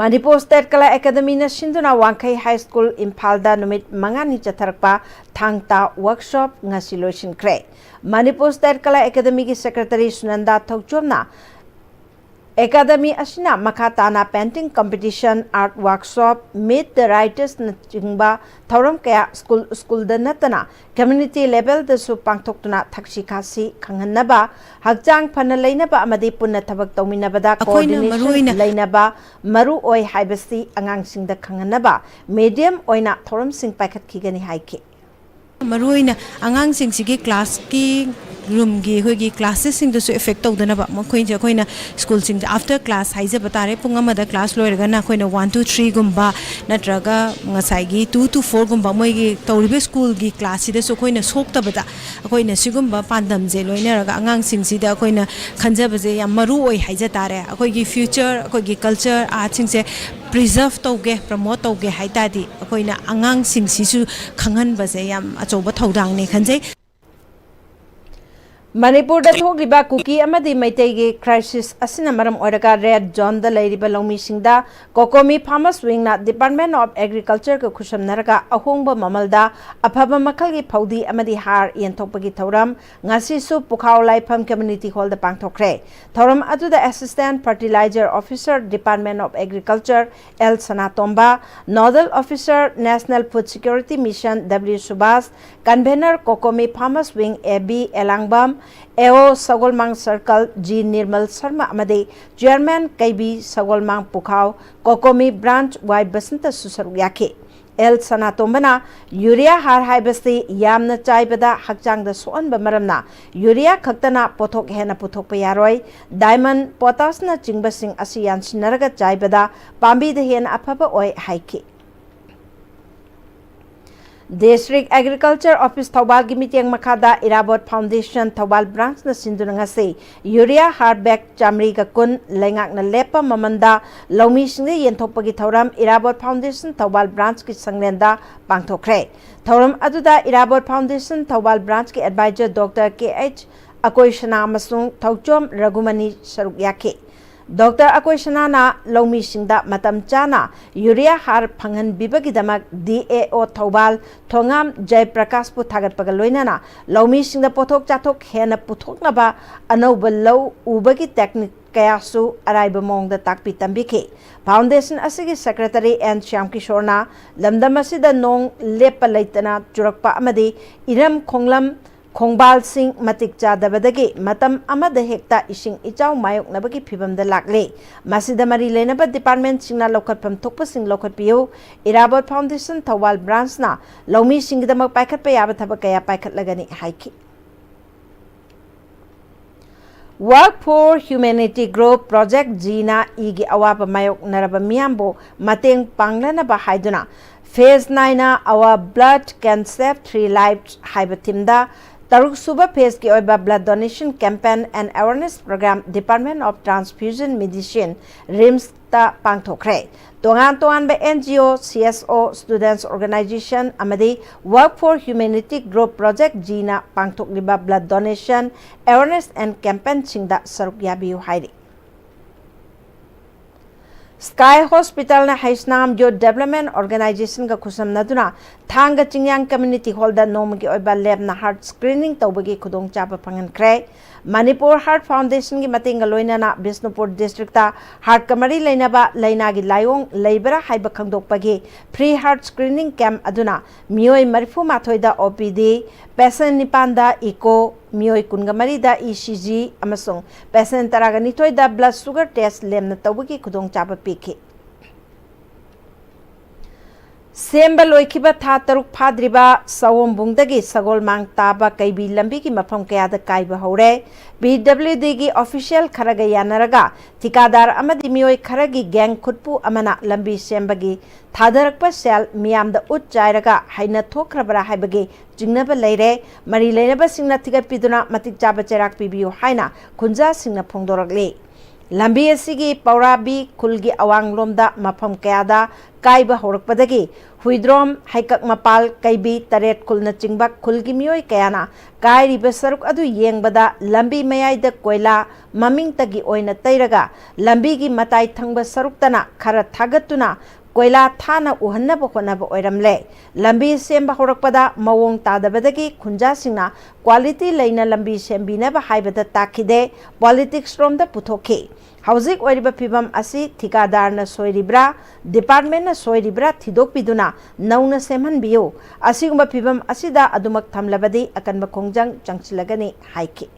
ꯃꯅꯤꯄꯨꯔ ꯁ꯭ꯇꯦꯠ ꯀꯂꯥ ꯑꯦꯀꯥꯗꯃꯤꯅ ꯁꯤꯟꯗꯨꯅ ꯋꯥꯡꯈꯩ ꯍꯥꯏ ꯁ꯭ꯀꯨꯜ ꯏꯝꯐꯥꯜꯗ ꯅꯨꯃꯤꯠ ꯃꯉꯥꯅꯤ ꯆꯠꯊꯔꯛꯄ ꯊꯥꯡ ꯇꯥ ꯋꯥꯔꯛꯁꯣꯞ ꯉꯁꯤ ꯂꯣꯏꯁꯤꯟꯈ꯭ꯔꯦ꯫ ꯃꯅꯤꯄꯨꯔ ꯁ꯭ꯇꯦꯠ ꯀꯂꯥ ꯑꯦꯀꯥꯗꯃꯤꯒꯤ ꯁꯦꯀ꯭ꯔꯦꯇꯔꯤ ꯁꯨꯅꯟꯗꯥ ꯊꯧꯆꯣꯝꯅ ꯑꯦꯀꯥꯗꯃꯤ ꯑꯁꯤꯅ ꯃꯈꯥ ꯇꯥꯅ painting competition, art workshop, meet the writers ꯅꯆꯤꯡꯕ ꯊꯧꯔꯝ ꯀꯌꯥ ꯁ꯭ꯀꯨꯜ ꯁ꯭ꯀꯨꯜꯗ ꯅꯠꯇꯅ community level ꯗꯁꯨ ꯄꯥꯡꯊꯣꯛꯇꯨꯅ ꯊꯛꯁꯤ ꯈꯥꯁꯤ ꯈꯪꯍꯟꯅꯕ, ꯍꯛꯆꯥꯡ ꯐꯅ ꯂꯩꯅꯕ ꯑꯃꯗꯤ ꯄꯨꯟꯅ ꯊꯕꯛ ꯇꯧꯃꯤꯟꯅꯕꯗ ꯑꯩꯈꯣꯏꯅ coordination ꯃꯔꯨꯑꯣꯏꯅ ꯂꯩꯅꯕ ꯃꯔꯨ ꯑꯣꯏ ꯍꯥꯏꯕꯁꯤ ꯑꯉꯥꯡꯁꯤꯡꯗ ꯈꯪꯍꯟꯅꯕ medium ꯑꯣꯏꯅ ꯊꯧꯔꯝꯁꯤꯡ ꯄꯥꯏꯈꯠꯈꯤꯒꯅꯤ ꯍꯥꯏꯈꯤ꯫ ꯃꯔꯨꯑꯣꯏꯅ ꯑꯉꯥꯡꯁꯤꯡꯁꯤꯒꯤ ꯀ꯭ꯂꯥꯁꯀꯤ ꯔꯨꯝꯒꯤ ꯑꯩꯈꯣꯏꯒꯤ ꯀ꯭ꯂꯥꯁꯦꯁꯁꯤꯡꯗꯁꯨ effect ꯇꯧꯗꯅꯕ ꯃꯈꯣꯏꯁꯦ ꯑꯩꯈꯣꯏꯅ ꯁ꯭ꯀꯨꯜꯁꯤꯡꯁꯦ after class ꯍꯥꯏꯖꯕ ꯇꯥꯔꯦ, ꯄꯨꯡ ꯑꯃꯗ ꯀ꯭ꯂꯥꯁ ꯂꯣꯏꯔꯒꯅ ꯑꯩꯈꯣꯏꯅ one two three ꯒꯨꯝꯕ ꯅꯠꯇ꯭ꯔꯒ ꯉꯁꯥꯏꯒꯤ two to four ꯒꯨꯝꯕ ꯃꯣꯏꯒꯤ ꯇꯧꯔꯤꯕ ꯁ꯭ꯀꯨꯜꯒꯤ ꯀ꯭ꯂꯥꯁꯁꯤꯗꯁꯨ ꯑꯩꯈꯣꯏꯅ ꯁꯣꯛꯇꯕꯗ ꯑꯩꯈꯣꯏꯅ ꯁꯤꯒꯨꯝꯕ ꯄꯥꯟꯗꯝꯁꯦ ꯂꯣꯏꯅꯔꯒ ꯑꯉꯥꯡꯁꯤꯡꯁꯤꯗ ꯑꯩꯈꯣꯏꯅ ꯈꯟꯖꯕꯁꯦ ꯌꯥꯝ ꯃꯔꯨ ꯑꯣꯏ ꯍꯥꯏꯖ ꯇꯥꯔꯦ꯫ ꯑꯩꯈꯣꯏꯒꯤ future, ꯑꯩꯈꯣꯏꯒꯤ culture, artꯁꯤꯡꯁꯦ preserve ꯇꯧꯒꯦ, promote ꯇꯧꯒꯦ ꯍꯥꯏ ꯇꯥꯔꯗꯤ ꯑꯩꯈꯣꯏꯅ ꯑꯉꯥꯡꯁꯤꯡꯁꯤꯁꯨ ꯈꯪꯍꯟꯕꯁꯦ ꯌꯥꯝ ꯑꯆꯧꯕ ꯊꯧꯗꯥꯡꯅꯦ ꯈꯟꯖꯩ꯫ ꯃꯅꯤꯄꯨꯔꯗ ꯊꯣꯛꯂꯤꯕ ꯀꯨꯀꯤ ꯑꯃꯗꯤ ꯃꯩꯇꯩꯒꯤ crisis ꯑꯁꯤꯅ ꯃꯔꯝ ꯑꯣꯏꯔꯒ red zoneꯗ ꯂꯩꯔꯤꯕ ꯂꯧꯃꯤꯁꯤꯡꯗ COCOMI Farmers Wingꯅ Department of Agricultureꯒ ꯈꯨꯠꯁꯝꯅꯔꯒ ꯑꯍꯣꯡꯕ ꯃꯃꯜꯗ ꯑꯐꯕ ꯃꯈꯜꯒꯤ ꯐꯧꯗꯤ ꯑꯃꯗꯤ ꯍꯥꯔ ꯌꯦꯟꯊꯣꯛꯄꯒꯤ ꯊꯧꯔꯝ ꯉꯁꯤꯁꯨ ꯄꯨꯈꯥꯎ ꯂꯥꯏꯐꯝ Community Hallꯗ ꯄꯥꯡꯊꯣꯛꯈ꯭ꯔꯦ꯫ ꯊꯧꯔꯝ ꯑꯗꯨꯗ Assistant Fertilizer Officer, Department of Agriculture, L Sanatomba, Nodal Officer, National Food Security Mission, W Subash, Convener, COCOMI Farmers Wing, A B Elangbam, A O Sagolmang Circle, G Nirmal Sharma ꯑꯃꯗꯤ Chairman, ꯀꯩꯕꯤ ꯁꯒꯣꯜꯃꯥꯡ ꯄꯨꯈꯥꯎ, COCOMI Branch, ꯋꯥꯏ ꯕꯁꯟꯇꯁꯨ ꯁꯔꯨꯛ ꯌꯥꯈꯤ꯫ ꯑꯦꯜ ꯁꯅꯥꯇꯣꯝꯕꯅ ꯌꯨꯔꯤꯌꯥ ꯍꯥꯔ ꯍꯥꯏꯕꯁꯤ ꯌꯥꯝꯅ ꯆꯥꯏꯕꯗ ꯍꯛꯆꯥꯡꯗ ꯁꯣꯛꯍꯟꯕ ꯃꯔꯝꯅ ꯌꯨꯔꯤꯌꯥ ꯈꯛꯇꯅ ꯄꯣꯠꯊꯣꯛ ꯍꯦꯟꯅ ꯄꯨꯊꯣꯛꯄ ꯌꯥꯔꯣꯏ, ꯗꯥꯏꯃꯟ, ꯄꯣꯇꯥꯁꯅꯆꯤꯡꯕꯁꯤꯡ ꯑꯁꯤ ꯌꯥꯟꯁꯤꯟꯅꯔꯒ ꯆꯥꯏꯕꯗ ꯄꯥꯝꯕꯤꯗ ꯍꯦꯟꯅ ꯑꯐꯕ ꯑꯣꯏ ꯍꯥꯏꯈꯤ꯫ District Agriculture Office ꯊꯧꯕꯥꯜꯒꯤ ꯃꯤꯠꯌꯦꯡ ꯃꯈꯥꯗ ꯏꯔꯥꯕꯣꯠ Foundation ꯊꯧꯕꯥꯜ branchꯅ ꯁꯤꯟꯗꯨꯅ ꯉꯁꯤ ꯌꯨꯔꯤꯌꯥ ꯍꯥꯔ bag ꯆꯥꯃꯔꯤꯒ ꯀꯨꯟ ꯂꯩꯉꯥꯛꯅ ꯂꯦꯞꯄ ꯃꯃꯜꯗ ꯂꯧꯃꯤꯁꯤꯡꯗ ꯌꯦꯟꯊꯣꯛꯄꯒꯤ ꯊꯧꯔꯝ ꯏꯔꯥꯕꯣꯠ Foundation ꯊꯧꯕꯥꯜ branchꯀꯤ ꯁꯪꯂꯦꯟꯗ ꯄꯥꯡꯊꯣꯛꯈ꯭ꯔꯦ꯫ ꯊꯧꯔꯝ ꯑꯗꯨꯗ ꯏꯔꯥꯕꯣꯠ Foundation ꯊꯧꯕꯥꯜ branchꯀꯤ advisor Doctor ꯀꯦ ꯑꯩꯆ ꯑꯀꯣꯏꯁꯅꯥ ꯑꯃꯁꯨꯡ ꯊꯧꯆꯣꯝ ꯔꯘꯨꯃꯅꯤ ꯁꯔꯨꯛ ꯌꯥꯈꯤ꯫ ꯗꯣꯛꯇꯔ ꯑꯀꯣꯏꯁꯅꯥꯅ ꯂꯧꯃꯤꯁꯤꯡꯗ ꯃꯇꯝ ꯆꯥꯅ ꯌꯨꯔꯤꯌꯥ ꯍꯥꯔ ꯐꯪꯍꯟꯕꯤꯕꯒꯤꯗꯃꯛ ꯗꯤ ꯑꯦ ꯑꯣ ꯊꯧꯕꯥꯜ ꯊꯣꯉꯥꯝ ꯖꯌꯄ꯭ꯔꯀꯥꯁꯄꯨ ꯊꯥꯒꯠꯄꯒ ꯂꯣꯏꯅꯅ ꯂꯧꯃꯤꯁꯤꯡꯗ ꯄꯣꯠꯊꯣꯛ ꯆꯥꯊꯣꯛ ꯍꯦꯟꯅ ꯄꯨꯊꯣꯛꯅꯕ ꯑꯅꯧꯕ ꯂꯧ ꯎꯕꯒꯤ technique ꯀꯌꯥꯁꯨ ꯑꯔꯥꯏꯕ ꯃꯑꯣꯡꯗ ꯇꯥꯛꯄꯤ ꯇꯝꯕꯤꯈꯤ꯫ Foundation ꯑꯁꯤꯒꯤ secretary ꯑꯦꯟ ꯁ꯭ꯌꯥꯝ ꯀꯤꯁꯣꯔꯅ ꯂꯝꯗꯝ ꯑꯁꯤꯗ ꯅꯣꯡ ꯂꯦꯞꯄ ꯂꯩꯇꯅ ꯆꯨꯔꯛꯄ ꯑꯃꯗꯤ ꯏꯔꯝ ꯈꯣꯡꯂꯝ ꯈꯣꯡꯕꯥꯜꯁꯤꯡ ꯃꯇꯤꯛ ꯆꯥꯗꯕꯗꯒꯤ ꯃꯇꯝ ꯑꯃꯗ ꯍꯦꯛꯇ ꯏꯁꯤꯡ ꯏꯆꯥꯎ ꯃꯥꯌꯣꯛꯅꯕꯒꯤ ꯐꯤꯚꯝꯗ ꯂꯥꯛꯂꯦ꯫ ꯃꯁꯤꯗ ꯃꯔꯤ ꯂꯩꯅꯕ departmentꯁꯤꯡꯅ ꯂꯧꯈꯠꯐꯝ ꯊꯣꯛꯄꯁꯤꯡ ꯂꯧꯈꯠꯄꯤꯌꯨ꯫ ꯏꯔꯥꯕꯣꯠ Foundation ꯊꯧꯕꯥꯜ branchꯅ ꯂꯧꯃꯤꯁꯤꯡꯒꯤꯗꯃꯛ ꯄꯥꯏꯈꯠꯄ ꯌꯥꯕ ꯊꯕꯛ ꯀꯌꯥ ꯄꯥꯏꯈꯠꯂꯒꯅꯤ ꯍꯥꯏꯈꯤ꯫ Work for Humanity Group Project Gꯅ ꯏꯒꯤ ꯑꯋꯥꯕ ꯃꯥꯌꯣꯛꯅꯔꯕ ꯃꯤꯌꯥꯝꯕꯨ ꯃꯇꯦꯡ ꯄꯥꯡꯂꯅꯕ ꯍꯥꯏꯗꯨꯅ phase ꯅꯥꯏꯅ Our Blood Can Save Three Lives ꯍꯥꯏꯕ themeꯗ ꯇꯔꯨꯛ ꯁꯨꯕ phaseꯀꯤ ꯑꯣꯏꯕ blood donation campaign and awareness program Department of Transfusion Medicine, RIMSꯇ ꯄꯥꯡꯊꯣꯛꯈ꯭ꯔꯦ꯫ ꯇꯣꯉꯥꯟ ꯇꯣꯉꯥꯟꯕ N G O, C S O, students organization ꯑꯃꯗꯤ Work for Humanity Group Project Gꯅ ꯄꯥꯡꯊꯣꯛꯂꯤꯕ blood donation awareness and campaignꯁꯤꯡꯗ ꯁꯔꯨꯛ ꯌꯥꯕꯤꯌꯨ ꯍꯥꯏꯔꯤ꯫ Sky Hospitalꯅ Heisnam Youth Development Organizationꯒ ꯈꯨꯠꯁꯝꯅꯗꯨꯅ ꯊꯥꯡꯒ ꯆꯤꯡꯌꯥꯡ Community Hallꯗ ꯅꯣꯡꯃꯒꯤ ꯑꯣꯏꯕ ꯂꯦꯝꯅ heart screening ꯇꯧꯕꯒꯤ ꯈꯨꯗꯣꯡꯆꯥꯕ ꯐꯪꯍꯟꯈ꯭ꯔꯦ꯫ ꯃꯅꯤꯄꯨꯔ Heart Foundationꯒꯤ ꯃꯇꯦꯡꯒ ꯂꯣꯏꯅꯅ ꯕꯤꯁꯅꯨꯄꯨꯔ districtꯇ heartꯀ ꯃꯔꯤ ꯂꯩꯅꯕ ꯂꯥꯏꯅꯥꯒꯤ ꯂꯥꯏꯑꯣꯡ ꯂꯩꯕ꯭ꯔꯥ ꯍꯥꯏꯕ ꯈꯪꯗꯣꯛꯄꯒꯤ free heart screening camp ꯑꯗꯨꯅ ꯃꯤꯑꯣꯏ ꯃꯔꯤꯐꯨ ꯃꯥꯊꯣꯏꯗ O P D, patient ꯅꯤꯄꯥꯟꯗ echo, ꯃꯤꯑꯣꯏ ꯀꯨꯟꯒ ꯃꯔꯤꯗ E C G ꯑꯃꯁꯨꯡ patient ꯇꯔꯥꯒ ꯅꯤꯊꯣꯏꯗ blood sugar test ꯂꯦꯝꯅ ꯇꯧꯕꯒꯤ ꯈꯨꯗꯣꯡꯆꯥꯕ ꯄꯤꯈꯤ꯫ ꯁꯦꯝꯕ ꯂꯣꯏꯈꯤꯕ ꯊꯥ ꯇꯔꯨꯛ ꯐꯥꯗ꯭ꯔꯤꯕ ꯁꯑꯣꯝꯕꯨꯡꯗꯒꯤ ꯁꯒꯣꯜꯃꯥꯡ ꯇꯥꯕ ꯀꯩꯕꯤ ꯂꯝꯕꯤꯒꯤ ꯃꯐꯝ ꯀꯌꯥꯗ ꯀꯥꯏꯕ ꯍꯧꯔꯦ꯫ ꯄꯤ ꯗꯕ꯭ꯂꯤꯎ ꯗꯤꯒꯤ ꯑꯣꯐꯤꯁꯤꯌꯦꯜ ꯈꯔꯒ ꯌꯥꯅꯔꯒ ꯊꯤꯀꯥꯗꯥꯔ ꯑꯃꯗꯤ ꯃꯤꯑꯣꯏ ꯈꯔꯒꯤ ꯒꯦꯡ ꯈꯨꯠꯄꯨ ꯑꯃꯅ ꯂꯝꯕꯤ ꯁꯦꯝꯕꯒꯤ ꯊꯥꯗꯔꯛꯄ ꯁꯦꯜ ꯃꯤꯌꯥꯝꯗ ꯎꯠ ꯆꯥꯏꯔꯒ ꯍꯩꯅ ꯊꯣꯛꯈ꯭ꯔꯕ꯭ꯔꯥ ꯍꯥꯏꯕꯒꯤ ꯆꯤꯡꯅꯕ ꯂꯩꯔꯦ꯫ ꯃꯔꯤ ꯂꯩꯅꯕꯁꯤꯡꯅ ꯊꯤꯒꯠꯄꯤꯗꯨꯅ ꯃꯇꯤꯛ ꯆꯥꯕ ꯆꯩꯔꯥꯛ ꯄꯤꯕꯤꯌꯨ ꯍꯥꯏꯅ ꯈꯨꯟꯖꯥꯁꯤꯡꯅ ꯐꯣꯡꯗꯣꯔꯛꯂꯤ꯫ ꯂꯝꯕꯤ ꯑꯁꯤꯒꯤ ꯄꯧꯔꯥꯕꯤ ꯈꯨꯜꯒꯤ ꯑꯋꯥꯡꯂꯣꯝꯗ ꯃꯐꯝ ꯀꯌꯥꯗ ꯀꯥꯏꯕ ꯍꯧꯔꯛꯄꯗꯒꯤ ꯍꯨꯏꯗ꯭ꯔꯣꯝ, ꯍꯩꯀꯛ ꯃꯄꯥꯜ, ꯀꯩꯕꯤ, ꯇꯔꯦꯠ ꯈꯨꯜꯅꯆꯤꯡꯕ ꯈꯨꯜꯒꯤ ꯃꯤꯑꯣꯏ ꯀꯌꯥꯅ ꯀꯥꯏꯔꯤꯕ ꯁꯔꯨꯛ ꯑꯗꯨ ꯌꯦꯡꯕꯗ ꯂꯝꯕꯤ ꯃꯌꯥꯏꯗ ꯀꯣꯏꯂꯥ ꯃꯃꯤꯡꯇꯒꯤ ꯑꯣꯏꯅ ꯇꯩꯔꯒ ꯂꯝꯕꯤꯒꯤ ꯃꯇꯥꯏ ꯊꯪꯕ ꯁꯔꯨꯛꯇꯅ ꯈꯔ ꯊꯥꯒꯠꯇꯨꯅ ꯀꯣꯏꯂꯥ ꯊꯥꯅ ꯎꯍꯟꯅꯕ ꯍꯣꯠꯅꯕ ꯑꯣꯏꯔꯝꯂꯦ꯫ ꯂꯝꯕꯤ ꯁꯦꯝꯕ ꯍꯧꯔꯛꯄꯗ ꯃꯑꯣꯡ ꯇꯥꯗꯕꯗꯒꯤ ꯈꯨꯟꯖꯥꯁꯤꯡꯅ ꯀ꯭ꯋꯥꯂꯤꯇꯤ ꯂꯩꯅ ꯂꯝꯕꯤ ꯁꯦꯝꯕꯤꯅꯕ ꯍꯥꯏꯕꯗ ꯇꯥꯈꯤꯗꯦ, ꯄꯣꯂꯤꯇꯤꯛꯁ ꯔꯣꯝꯗ ꯄꯨꯊꯣꯛꯈꯤ꯫ ꯍꯧꯖꯤꯛ ꯑꯣꯏꯔꯤꯕ ꯐꯤꯕꯝ ꯑꯁꯤ ꯊꯤꯀꯥꯗꯥꯔꯅ ꯁꯣꯏꯔꯤꯕ꯭ꯔꯥ, ꯗꯤꯄꯥꯔꯠꯃꯦꯟꯅ ꯁꯣꯏꯔꯤꯕ꯭ꯔꯥ ꯊꯤꯗꯣꯛꯄꯤꯗꯨꯅ ꯅꯧꯅ ꯁꯦꯝꯍꯟꯕꯤꯌꯨ꯫ ꯑꯁꯤꯒꯨꯝꯕ ꯐꯤꯕꯝ ꯑꯁꯤꯗ ꯑꯗꯨꯃꯛ ꯊꯝꯂꯕꯗꯤ ꯑꯀꯟꯕ ꯈꯣꯡꯖꯪ ꯆꯪꯁꯤꯜꯂꯒꯅꯤ ꯍꯥꯏꯈꯤ꯫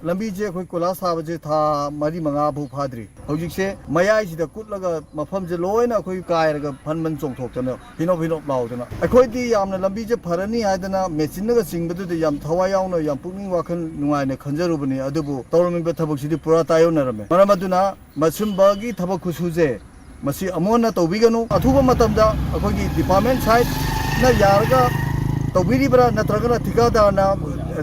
ꯂꯝꯕꯤꯁꯦ ꯑꯩꯈꯣꯏ ꯀꯣꯏꯂꯥꯁ ꯊꯥꯕꯁꯦ ꯊꯥ ꯃꯔꯤ ꯃꯉꯥ ꯐꯥꯎ ꯐꯥꯗ꯭ꯔꯤ꯫ ꯍꯧꯖꯤꯛꯁꯦ ꯃꯌꯥꯏꯁꯤꯗ ꯀꯨꯠꯂꯒ ꯃꯐꯝꯁꯦ ꯂꯣꯏꯅ ꯑꯩꯈꯣꯏ ꯀꯥꯏꯔꯒ ꯐꯟ ꯃꯟ ꯆꯣꯡꯊꯣꯛꯇꯅ ꯍꯤꯅꯣꯞ ꯍꯤꯅꯣꯞ ꯂꯥꯎꯗꯅ, ꯑꯩꯈꯣꯏꯗꯤ ꯌꯥꯝꯅ ꯂꯝꯕꯤꯁꯦ ꯐꯔꯅꯤ ꯍꯥꯏꯗꯅ ꯃꯦꯆꯤꯟꯅꯒ ꯆꯤꯡꯕꯗꯨꯗ ꯌꯥꯝ ꯊꯋꯥꯏ ꯌꯥꯎꯅ, ꯌꯥꯝ ꯄꯨꯛꯅꯤꯡ ꯋꯥꯈꯜ ꯅꯨꯡꯉꯥꯏꯅ ꯈꯟꯖꯔꯨꯕꯅꯤ꯫ ꯑꯗꯨꯕꯨ ꯇꯧꯔꯝꯃꯤꯕ ꯊꯕꯛꯁꯤꯗꯤ ꯄꯨꯔꯥ ꯇꯥꯏꯌꯣꯟꯅꯔꯝꯃꯦ꯫ ꯃꯔꯝ ꯑꯗꯨꯅ ꯃꯁꯨꯝꯕꯒꯤ ꯊꯕꯛ ꯈꯨꯁꯨꯁꯦ ꯃꯁꯤ ꯑꯃꯨꯛ ꯍꯟꯅ ꯇꯧꯕꯤꯒꯅꯨ꯫ ꯑꯊꯨꯕ ꯃꯇꯝꯗ ꯑꯩꯈꯣꯏꯒꯤ ꯗꯤꯄꯥꯔꯠꯃꯦꯟ ꯁꯥꯏꯠꯅ ꯌꯥꯔꯒ ꯇꯧꯕꯤꯔꯤꯕ꯭ꯔꯥ, ꯅꯠꯇ꯭ꯔꯒꯅ ꯊꯤꯀꯥꯗꯥꯔꯅ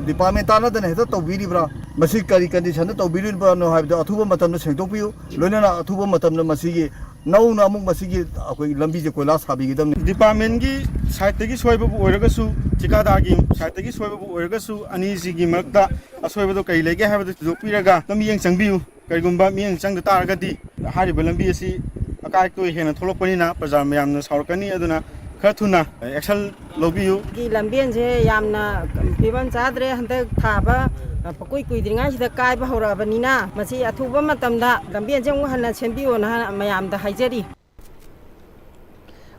ꯗꯤꯄꯥꯔꯠꯃꯦꯟ ꯇꯥꯟꯅꯗꯅ ꯍꯦꯛꯇ ꯇꯧꯕꯤꯔꯤꯕ꯭ꯔꯥ, ꯃꯁꯤ ꯀꯔꯤ ꯀꯟꯗꯤꯁꯟꯗ ꯇꯧꯕꯤꯔꯤꯕꯅꯣ ꯍꯥꯏꯕꯗꯣ ꯑꯊꯨꯕ ꯃꯇꯝꯗ ꯁꯦꯡꯗꯣꯛꯄꯤꯌꯨ꯫ ꯂꯣꯏꯅꯅ ꯑꯊꯨꯕ ꯃꯇꯝꯗ ꯃꯁꯤꯒꯤ ꯅꯧꯅ ꯑꯃꯨꯛ ꯃꯁꯤꯒꯤ ꯑꯩꯈꯣꯏꯒꯤ ꯂꯝꯕꯤꯁꯦ ꯀꯣꯏꯂꯥꯁ ꯊꯥꯕꯤꯒꯗꯕꯅꯤ꯫ ꯗꯤꯄꯥꯔꯠꯃꯦꯟꯒꯤ ꯁꯥꯏꯠꯇꯒꯤ ꯁꯣꯏꯕꯕꯨ ꯑꯣꯏꯔꯒꯁꯨ, ꯊꯤꯀꯥꯗꯥꯔꯒꯤ ꯁꯥꯏꯠꯇꯒꯤ ꯁꯣꯏꯕꯕꯨ ꯑꯣꯏꯔꯒꯁꯨ, ꯑꯅꯤꯁꯤꯒꯤ ꯃꯔꯛꯇ ꯑꯁꯣꯏꯕꯗꯣ ꯀꯔꯤ ꯂꯩꯒꯦ ꯍꯥꯏꯕꯗꯨ ꯊꯤꯗꯣꯛꯄꯤꯔꯒ ꯃꯤꯠꯌꯦꯡ ꯆꯪꯕꯤꯌꯨ꯫ ꯀꯔꯤꯒꯨꯝꯕ ꯃꯤꯠꯌꯦꯡ ꯆꯪꯗ ꯇꯥꯔꯒꯗꯤ ꯍꯥꯏꯔꯤꯕ ꯂꯝꯕꯤ ꯑꯁꯤ ꯑꯀꯥꯏ ꯑꯇꯣꯏ ꯍꯦꯟꯅ ꯊꯣꯛꯂꯛꯄꯅꯤꯅ ꯄ꯭ꯔꯖꯥ ꯃꯌꯥꯝꯅ ꯁꯥꯎꯔꯛꯀꯅꯤ꯫ ꯑꯗꯨꯅ ꯈꯔ ꯊꯨꯅ ꯑꯦꯛꯁꯟ ꯂꯧꯕꯤꯌꯨ꯫ ꯒꯤ ꯂꯝꯕꯦꯟꯁꯦ ꯌꯥꯝꯅ ꯐꯤꯕꯝ ꯆꯥꯗ꯭ꯔꯦ꯫ ꯍꯟꯗꯛ ꯊꯥꯕ ꯄꯨꯀꯨꯏ ꯀꯨꯏꯗ꯭ꯔꯤꯉꯩꯁꯤꯗ ꯀꯥꯏꯕ ꯍꯧꯔꯛꯑꯕꯅꯤꯅ ꯃꯁꯤ ꯑꯊꯨꯕ ꯃꯇꯝꯗ ꯂꯝꯕꯦꯟꯁꯦ ꯑꯃꯨꯛ ꯍꯟꯅ ꯁꯦꯝꯕꯤꯌꯣꯅ ꯃꯌꯥꯝꯗ ꯍꯥꯏꯖꯔꯤ꯫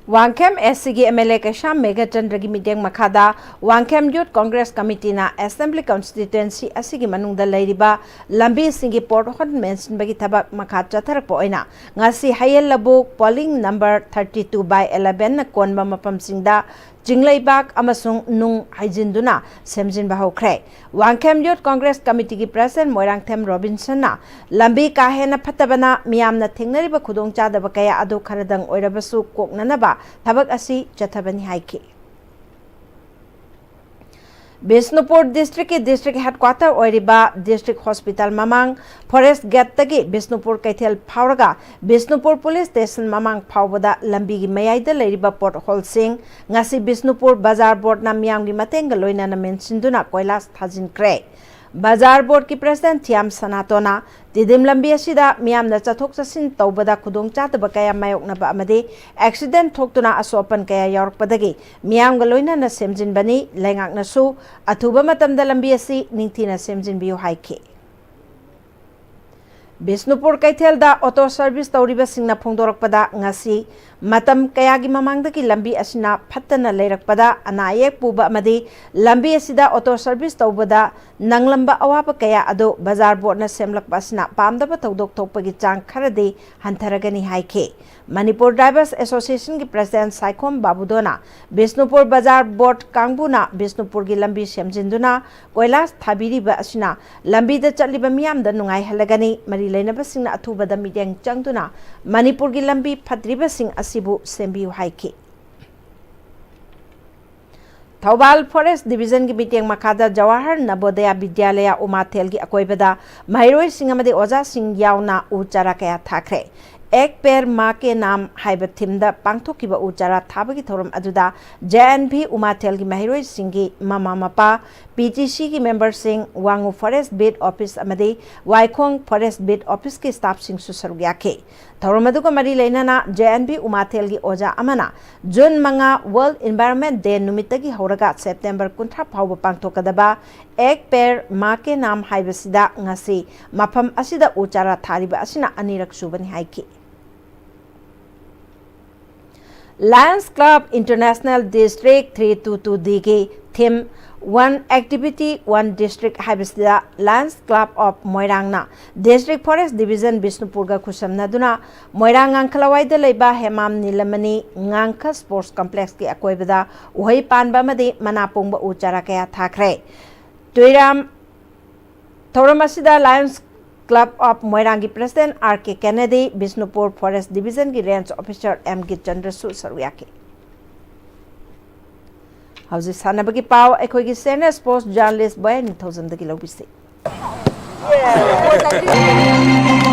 ꯋꯥꯡꯈꯦꯝ ꯑꯦꯁ ꯁꯤꯒꯤ ꯑꯦꯝ ꯑꯦꯜ ꯑꯦ ꯀꯩꯁꯥꯝ ꯃꯦꯘꯆꯟꯗ꯭ꯔꯒꯤ ꯃꯤꯠꯌꯦꯡ ꯃꯈꯥꯗ ꯋꯥꯡꯈꯦꯝ ꯌꯨꯠ ꯀꯣꯡꯒ꯭ꯔꯦꯁ ꯀꯃꯤꯇꯤꯅ ꯑꯦꯁꯦꯝꯕ꯭ꯂꯤ ꯀꯟꯁꯇꯤꯇ꯭ꯋꯦꯟꯁꯤ ꯑꯁꯤꯒꯤ ꯃꯅꯨꯡꯗ ꯂꯩꯔꯤꯕ ꯂꯝꯕꯤꯁꯤꯡꯒꯤ ꯄꯣꯠꯍꯣꯜ ꯃꯦꯟꯁꯤꯟꯕꯒꯤ ꯊꯕꯛ ꯃꯈꯥ ꯆꯠꯊꯔꯛꯄ ꯑꯣꯏꯅ ꯉꯁꯤ ꯍꯌꯦꯜ ꯂꯕꯨꯛ ꯄꯣꯂꯤꯡ ꯅꯝꯕꯔ ꯊꯥꯔꯇꯤ ꯇꯨ ꯕꯥꯏ ꯑꯦꯂꯦꯚꯦꯟꯅ ꯀꯣꯟꯕ ꯃꯐꯝꯁꯤꯡꯗ ꯆꯤꯡꯂꯩꯕꯥꯛ ꯑꯃꯁꯨꯡ ꯅꯨꯡ ꯍꯩꯖꯤꯟꯗꯨꯅ ꯁꯦꯝꯖꯤꯟꯕ ꯍꯧꯈ꯭ꯔꯦ꯫ ꯋꯥꯡꯈꯦꯝ ꯌꯨꯠ ꯀꯣꯡꯒ꯭ꯔꯦꯁ ꯀꯃꯤꯇꯤꯒꯤ ꯄ꯭ꯔꯦꯁꯤꯗꯦꯟꯠ ꯃꯣꯏꯔꯥꯡꯊꯦꯝ ꯔꯣꯕꯤꯟꯁꯟꯅ ꯂꯝꯕꯤ ꯀꯥ ꯍꯦꯟꯅ ꯐꯠꯇꯕꯅ ꯃꯤꯌꯥꯝꯅ ꯊꯦꯡꯅꯔꯤꯕ ꯈꯨꯗꯣꯡꯆꯥꯗꯕ ꯀꯌꯥ ꯑꯗꯨ ꯈꯔꯗꯪ ꯑꯣꯏꯔꯕꯁꯨ ꯀꯣꯛꯅꯅꯕ ꯊꯕꯛ ꯑꯁꯤ ꯆꯠꯊꯕꯅꯤ ꯍꯥꯏꯈꯤ꯫ ꯕꯤꯁꯅꯨꯄꯨꯔ ꯗꯤꯁꯇ꯭ꯔꯤꯛꯀꯤ ꯗꯤꯁꯇ꯭ꯔꯤꯛ ꯍꯦꯗꯀ꯭ꯋꯥꯇꯔ ꯑꯣꯏꯔꯤꯕ ꯗꯤꯁꯇ꯭ꯔꯤꯛ ꯍꯣꯁꯄꯤꯇꯥꯜ ꯃꯃꯥꯡ ꯐꯣꯔꯦꯁꯠ ꯒꯦꯠꯇꯒꯤ ꯕꯤꯁꯅꯨꯄꯨꯔ ꯀꯩꯊꯦꯜ ꯐꯥꯎꯔꯒ ꯕꯤꯁꯅꯨꯄꯨꯔ ꯄꯨꯂꯤꯁ ꯁ꯭ꯇꯦꯁꯟ ꯃꯃꯥꯡ ꯐꯥꯎꯕꯗ ꯂꯝꯕꯤꯒꯤ ꯃꯌꯥꯏꯗ ꯂꯩꯔꯤꯕ ꯄꯣꯠꯍꯣꯜꯁꯤꯡ ꯉꯁꯤ ꯕꯤꯁꯅꯨꯄꯨꯔ ꯕꯖꯥꯔ ꯕꯣꯔꯗꯅ ꯃꯤꯌꯥꯝꯒꯤ ꯃꯇꯦꯡꯒ ꯂꯣꯏꯅꯅ ꯃꯦꯟꯁꯤꯟꯗꯨꯅ ꯀꯣꯏꯂꯥꯁ ꯊꯥꯖꯤꯟꯈ꯭ꯔꯦ꯫ ꯕꯖꯥꯔ ꯕꯣꯔꯗꯀꯤ ꯄ꯭ꯔꯦꯁꯤꯗꯦꯟꯠ ꯊꯤꯌꯥꯝ ꯁꯅꯥꯇꯣꯅ ꯇꯤꯗꯤꯝ ꯂꯝꯕꯤ ꯑꯁꯤꯗ ꯃꯤꯌꯥꯝꯅ ꯆꯠꯊꯣꯛ ꯆꯠꯁꯤꯟ ꯇꯧꯕꯗ ꯈꯨꯗꯣꯡꯆꯥꯗꯕ ꯀꯌꯥ ꯃꯥꯌꯣꯛꯅꯕ ꯑꯃꯗꯤ ꯑꯦꯛꯁꯤꯗꯦꯟꯠ ꯊꯣꯛꯇꯨꯅ ꯑꯁꯣꯛ ꯑꯄꯟ ꯀꯌꯥ ꯌꯥꯎꯔꯛꯄꯗꯒꯤ ꯃꯤꯌꯥꯝꯒ ꯂꯣꯏꯅꯅ ꯁꯦꯝꯖꯤꯟꯕꯅꯤ꯫ ꯂꯩꯉꯥꯛꯅꯁꯨ ꯑꯊꯨꯕ ꯃꯇꯝꯗ ꯂꯝꯕꯤ ꯑꯁꯤ ꯅꯤꯡꯊꯤꯅ ꯁꯦꯝꯖꯤꯟꯕꯤꯌꯨ ꯍꯥꯏꯈꯤ꯫ ꯕꯤꯁꯅꯨꯄꯨꯔ ꯀꯩꯊꯦꯜꯗ ꯑꯣꯇꯣ ꯁꯔꯚꯤꯁ ꯇꯧꯔꯤꯕꯁꯤꯡꯅ ꯐꯣꯡꯗꯣꯔꯛꯄꯗ, ꯉꯁꯤ ꯃꯇꯝ ꯀꯌꯥꯒꯤ ꯃꯃꯥꯡꯗꯒꯤ ꯂꯝꯕꯤ ꯑꯁꯤꯅ ꯐꯠꯇꯅ ꯂꯩꯔꯛꯄꯗ ꯑꯅꯥ ꯑꯌꯦꯛ ꯄꯨꯕ ꯑꯃꯗꯤ ꯂꯝꯕꯤ ꯑꯁꯤꯗ ꯑꯣꯇꯣ ꯁꯔꯚꯤꯁ ꯇꯧꯕꯗ ꯅꯪꯂꯝꯕ ꯑꯋꯥꯕ ꯀꯌꯥ ꯑꯗꯨ ꯕꯖꯥꯔ ꯕꯣꯔꯗꯅ ꯁꯦꯝꯂꯛꯄ ꯑꯁꯤꯅ ꯄꯥꯝꯗꯕ ꯊꯧꯗꯣꯛ ꯊꯣꯛꯄꯒꯤ ꯆꯥꯡ ꯈꯔꯗꯤ ꯍꯟꯊꯔꯒꯅꯤ ꯍꯥꯏꯈꯤ꯫ ꯃꯅꯤꯄꯨꯔ ꯗ꯭ꯔꯥꯏꯚꯔꯁ ꯑꯦꯁꯣꯁꯤꯌꯦꯁꯟꯒꯤ ꯄ꯭ꯔꯦꯁꯤꯗꯦꯟꯠ ꯁꯥꯏꯈꯣꯝ ꯕꯥꯕꯨꯗꯣꯅ ꯕꯤꯁꯅꯨꯄꯨꯔ ꯕꯖꯥꯔ ꯕꯣꯔꯗ ꯀꯥꯡꯕꯨꯅ ꯕꯤꯁꯅꯨꯄꯨꯔꯒꯤ ꯂꯝꯕꯤ ꯁꯦꯝꯖꯤꯟꯗꯨꯅ ꯀꯣꯏꯂꯥꯁ ꯊꯥꯕꯤꯔꯤꯕ ꯑꯁꯤꯅ ꯂꯝꯕꯤꯗ ꯆꯠꯂꯤꯕ ꯃꯤꯌꯥꯝꯗ ꯅꯨꯡꯉꯥꯏꯍꯜꯂꯒꯅꯤ, ꯃꯔꯤ ꯂꯩꯅꯕꯁꯤꯡꯅ ꯑꯊꯨꯕꯗ ꯃꯤꯠꯌꯦꯡ ꯆꯪꯗꯨꯅ ꯃꯅꯤꯄꯨꯔꯒꯤ ꯂꯝꯕꯤ ꯐꯠꯇ꯭ꯔꯤꯕꯁꯤꯡ ꯑꯁꯤꯕꯨ ꯁꯦꯝꯕꯤꯌꯨ ꯍꯥꯏꯈꯤ꯫ ꯊꯧꯕꯥꯜ ꯐꯣꯔꯦꯁꯠ ꯗꯤꯕꯤꯖꯟꯒꯤ ꯃꯤꯠꯌꯦꯡ ꯃꯈꯥꯗ ꯖꯋꯥꯍꯔ ꯅꯕꯣꯗꯌꯥ ꯕꯤꯗ꯭ꯌꯥꯂꯌꯥ ꯎꯃꯥꯊꯦꯜꯒꯤ ꯑꯀꯣꯏꯕꯗ ꯃꯍꯩꯔꯣꯏꯁꯤꯡ ꯑꯃꯗꯤ ꯑꯣꯖꯥꯁꯤꯡ ꯌꯥꯎꯅ ꯎ ꯆꯥꯔꯥ ꯀꯌꯥ ꯊꯥꯈ꯭ꯔꯦ꯫ ꯑꯦꯛ ꯄꯦꯔ ꯃꯥ ꯀꯦ ꯅꯥꯝ ꯍꯥꯏꯕ ꯊꯤꯝꯗ ꯄꯥꯡꯊꯣꯛꯈꯤꯕ ꯎ ꯆꯥꯔꯥ ꯊꯥꯕꯒꯤ ꯊꯧꯔꯝ ꯑꯗꯨꯗ ꯖꯦ ꯑꯦꯟ ꯚꯤ ꯎꯃꯥꯊꯦꯜꯒꯤ ꯃꯍꯩꯔꯣꯏꯁꯤꯡꯒꯤ ꯃꯃꯥ ꯃꯄꯥ, ꯄꯤ ꯇꯤ ꯁꯤꯒꯤ ꯃꯦꯝꯕꯔꯁꯤꯡ, ꯋꯥꯡꯉꯨ ꯐꯣꯔꯦꯁꯠ ꯕꯤꯠ ꯑꯣꯐꯤꯁ ꯑꯃꯗꯤ ꯋꯥꯏꯈꯣꯡ ꯐꯣꯔꯦꯁꯠ ꯕꯤꯠ ꯑꯣꯐꯤꯁꯀꯤ ꯁ꯭ꯇꯥꯐꯁꯤꯡꯁꯨ ꯁꯔꯨꯛ ꯌꯥꯈꯤ꯫ ꯊꯧꯔꯝ ꯑꯗꯨꯒ ꯃꯔꯤ ꯂꯩꯅꯅ ꯖꯦ ꯑꯦꯟ ꯚꯤ ꯎꯃꯥꯊꯦꯜꯒꯤ ꯑꯣꯖꯥ ꯑꯃꯅ ꯖꯨꯟ ꯃꯉꯥ World Environment Day ꯅꯨꯃꯤꯠꯇꯒꯤ ꯍꯧꯔꯒ ꯁꯦꯞꯇꯦꯝꯕꯔ ꯀꯨꯟꯊ꯭ꯔꯥ ꯐꯥꯎꯕ ꯄꯥꯡꯊꯣꯛꯀꯗꯕ ꯑꯦꯛ ꯄꯦꯔ ꯃꯥ ꯀꯦ ꯅꯥꯝ ꯍꯥꯏꯕꯁꯤꯗ ꯉꯁꯤ ꯃꯐꯝ ꯑꯁꯤꯗ ꯎ ꯆꯥꯔꯥ ꯊꯥꯔꯤꯕ ꯑꯁꯤꯅ ꯑꯅꯤꯔꯛ ꯁꯨꯕꯅꯤ ꯍꯥꯏꯈꯤ꯫ Lions Club International District three two two D ꯒꯤ theme One Activity, One District ꯍꯥꯏꯕꯁꯤꯗ Lions Club of ꯃꯣꯏꯔꯥꯡꯅ District Forest Division ꯕꯤꯁꯅꯨꯄꯨꯔꯒ ꯈꯨꯠꯁꯝꯅꯗꯨꯅ ꯃꯣꯏꯔꯥꯡ ꯉꯥꯡꯈꯂꯋꯥꯏꯗ ꯂꯩꯕ ꯍꯦꯃꯥꯝ ꯅꯤꯂꯃꯅꯤ ꯉꯥꯡꯈ Sports Complexꯀꯤ ꯑꯀꯣꯏꯕꯗ ꯎꯍꯩ ꯄꯥꯟꯕ ꯑꯃꯗꯤ ꯃꯅꯥ ꯄꯣꯡꯕ ꯎ ꯆꯥꯔꯥ ꯀꯌꯥ ꯊꯥꯈ꯭ꯔꯦ꯫ ꯇꯨꯏꯔꯥꯝ ꯊꯧꯔꯝ ꯑꯁꯤꯗ Lions Club of ꯃꯣꯏꯔꯥꯡꯒꯤ President R K Kennedy, Bishnupur Forest Divisionꯒꯤ Range Officer M ꯒꯤꯆꯟꯗ꯭ꯔꯁꯨ ꯁꯔꯨꯛ ꯌꯥꯈꯤ꯫ ꯍꯧꯖꯤꯛ ꯁꯥꯟꯅꯕꯒꯤ ꯄꯥꯎ ꯑꯩꯈꯣꯏꯒꯤ senior sports journalist ꯕꯣꯌꯥ ꯅꯤꯡꯊꯧꯖꯝꯗꯒꯤ ꯂꯧꯕꯤꯁꯤ꯫